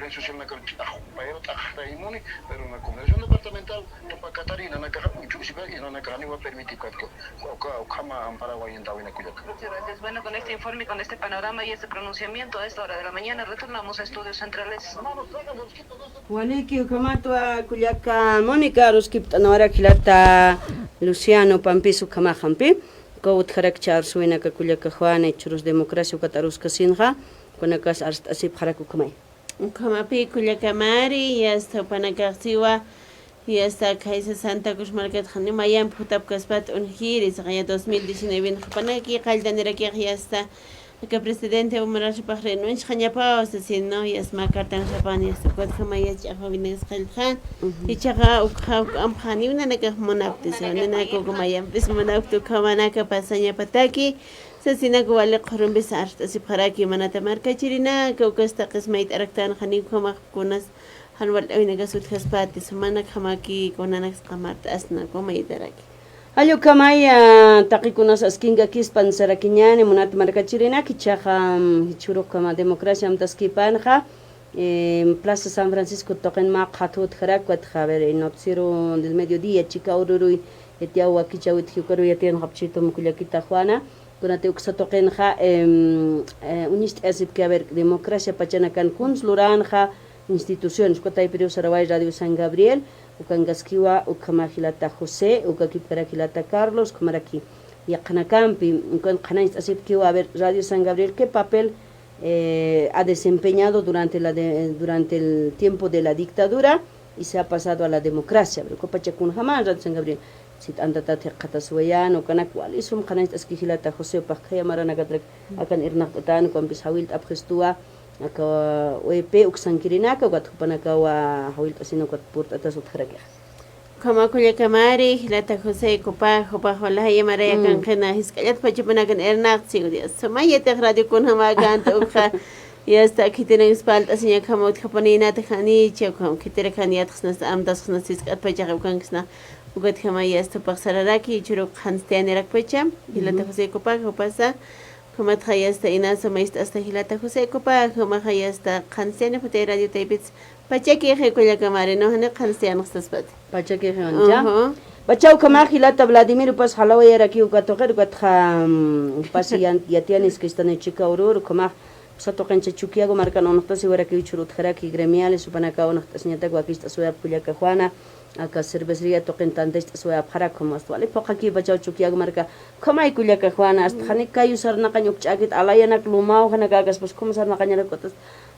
red social nakaru, ah, pero t'aqtay muni, pero la Confederación Departamental, Tupa Catarina, nanakaxa, uñch'uksipxi, y nanakax janiwa permitipkatku, uka, ukhama amparawayi, kullaka. Muchas gracias. Bueno, con este informe, con este panorama y este pronunciamiento a esta hora de la mañana, retornamos a Estudios Centrales. Waliki, ukhamatwa kullaka Mónica, aruskipt'anawarak jilata Luciano Pampis ukhamaxampi, ukaw utjarakchi arsuwinaka kullaka Juana, jichhürus democracia ukat aruskasinxa, ukanakas arst'asipxarak ukhamay. Ukhamapï kullaka Mari, yasta jupanakax siwa, yasta khaysa Santa Cruz markat janiw mayamp jutapkaspat uñjiri, saqaña dos mil diecinueve jupanaki qalltanirakix yasta, aka presidente Human Rights Watch rinunchxañapaw sasinu, yasta mä cartanxapan, yasta ukatjama yasta ch'axwawinakas qalltxan, jichhaxa ukxa juk'amp janiw nanakax munapkti, sasa, nanaka uka mayampis munapkti, ukhamanaka pasañapataki, sasinaku wali qhurumpis arst'asipxaraki, manata markachirinaka, ukas taqis mayt'araktan, janiw ukhamax kunas jan walt'awinakas utjaspati, sasa, manakjamaki kunanaks qamart'asna, uka mayt'araki. Jall ukhamaya, taqi kunas askinkakispan sarakiñäni, munat markachirinak, jichhaxa, mm, jichhürux ukhama democracia amtaskipanxa, eh, Plaza San Francisco tuqin mä qhat utjarak, ukatxa, a ver, el noticiero del mediodía, chika ururuy, yatiyaw wakichäwit jiwkaruw yatiyanxapchitum kullakita Juana, kunati uksa tuqinxa, em, eh, uñist'asipki, a ver, democracia pachanakan kuns luränxa instituciones, uka taypiriw saraway Radio San Gabriel, ukankaskiwa, ukhama jilata José, ukakipkarak jilata Carlos, ukhamaraki yaqhanakampi, ukan qhanañcht'asipkiwa, a ver, Radio San Gabriel, ¿qué papel, eh, ha desempeñado durante la de, durante el tiempo de la dictadura y se ha pasado a la democracia? A ver, ukapacha kunjama Radio San Gabriel, sit'antatat jikxatasiwayän, ukanak wali sum qhanañcht'aski jilata José, jupax khaya maranakatrak akan irnaqt'atän, ukampis jawillt'apxistuwa, aka O E P uksankirinaka, ukat jupanakawa jawillt'asina ukat purt'atas utjarakix. Ukhama kullaka Mari, jilata José Copa, jupax wali jaya marayakanxina, jisk'allat pachapanakan irnaqt'si, Dios. Sumay yatix radio kunjamäkänti ukxa, yasta khitirankis parlt'asiñakhama utjapanïnati janicha, ukham khitirak jan yatxsnasta, amtasxsnasta, jisk'at pachaxa ukankisna, ukatjama yasta jupax sararaki, jichhürux qhanstiyanirakpacha, jilata José Copa, jupasa, ukhamatxa yasta inasa mayacht'asta jilata José Copa, jumaxa yasta qhanstiyani jutay radio taypits, pachakixi kullaka Mari, ¿no? Jani qhanstiyanxsaspati. Pachakixi, ¿no? Ujú. Pacha ukhamax jilata Vladimir, jupas jalawayarakiw uka tuqir, ukatxa, mm, jupas yan-, yatiyaniskistani chika urur, ukhamax, uksa tuqincha Chukiyawu markan unxtasiwarakiw jichhür utjaraki gremiales, jupanakaw unxt'asiñatak wakicht'asiwayap kullaka Juana, aka cervecería tuqin tantacht'asiwayapxarak, ukham wali phuqhaki pachaw Chukiyawu marka, ukhamay kullaka Juana, hasta jani kayu sarnaqañ ukch'äkit alayanak lumaw, janakäkaspas ukham sarnaqañarak, ukat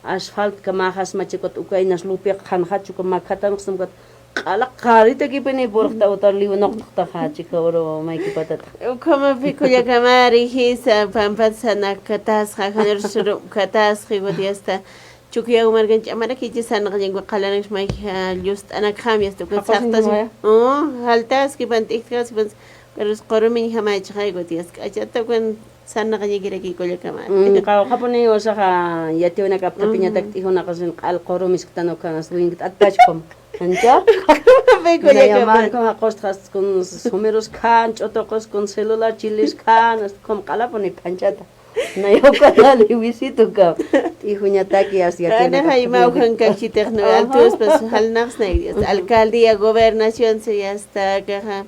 asfaltkamaxas machakat uka inas lupix qhanxachu, uka makhatanxstam ukat q'ala qaritakipini purxta utar liw nuqtxtaxa, chika uru mayki patata. Ukhamapï kullaka Mari, jisa, pampat sanakatasxa, janir surumkatasxa, ukat yasta, Chukiyawu markan ch'amarakichi sarnaqañanku, qalanak may, ah, llust'anakjam, yasta, ukat saqtasi, jaltaskipan, t'ijtkaskipan, Pero qurumiñ jamay chaqay kutiyask'achata kun sarnaqañakiraki kullakamari. Mm, qawqhapuni usaxa yatiwinakaptapiñatak Ujú. T'ijunaqasin q'al qurumisktan ukan winkt'atpachkum. Ancha? Qawqhapay kullakama. Nayamarkun jaqustxas kun sumirus khan, ch'utuqus kun celular chilis khan, hasta kun q'alapuni p'anchata. Nayawkatali wisituka. T'ijunataki as yatiwinakaptapiñatak. Qanaxa ima ujan kakchitix, ¿no? Ajá. Altuspas jalnaqsnay. Ujú. Alcaldía, gobernación, si hasta akaxa.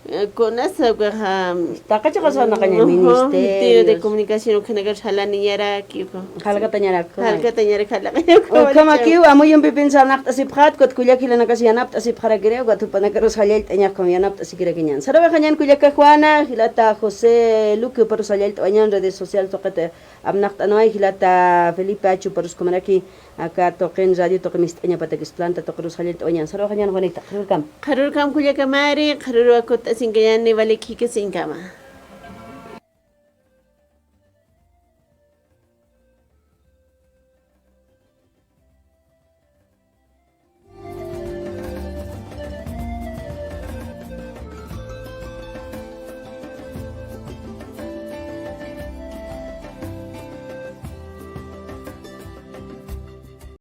Eh, kunasa ukaxa, Taqachaqa sarnaqaña ujú, ministerio de ministerio. Comunicación ukhanakar jalaniñaraki uka. Jalkatañarak, uka. Jalkatañarak, jalaqañarak, uka. Ukhamakiw, amuyumpi pinsar naqt'asipxat, kut kullak jilanakax yanapt'asipxarakiri, uka thupanakarus jallallt'añax kun yanapt'asikirakiñan. Sarawixañan kullaka Juana, jilata José Luque, parus jallallt'awañan redes sociales tuqita, apnaqt'anway, jilata Felipe Achu, parus kumaraki, Aka tuqin radio tuqi mist'añapatakis planta tuqirus jallallt'awañan. Sarawixañan Juanita, qharürkam. Qharürkam kullakamari, qharüruw kutt'asinkañani, walik jikisiñkama.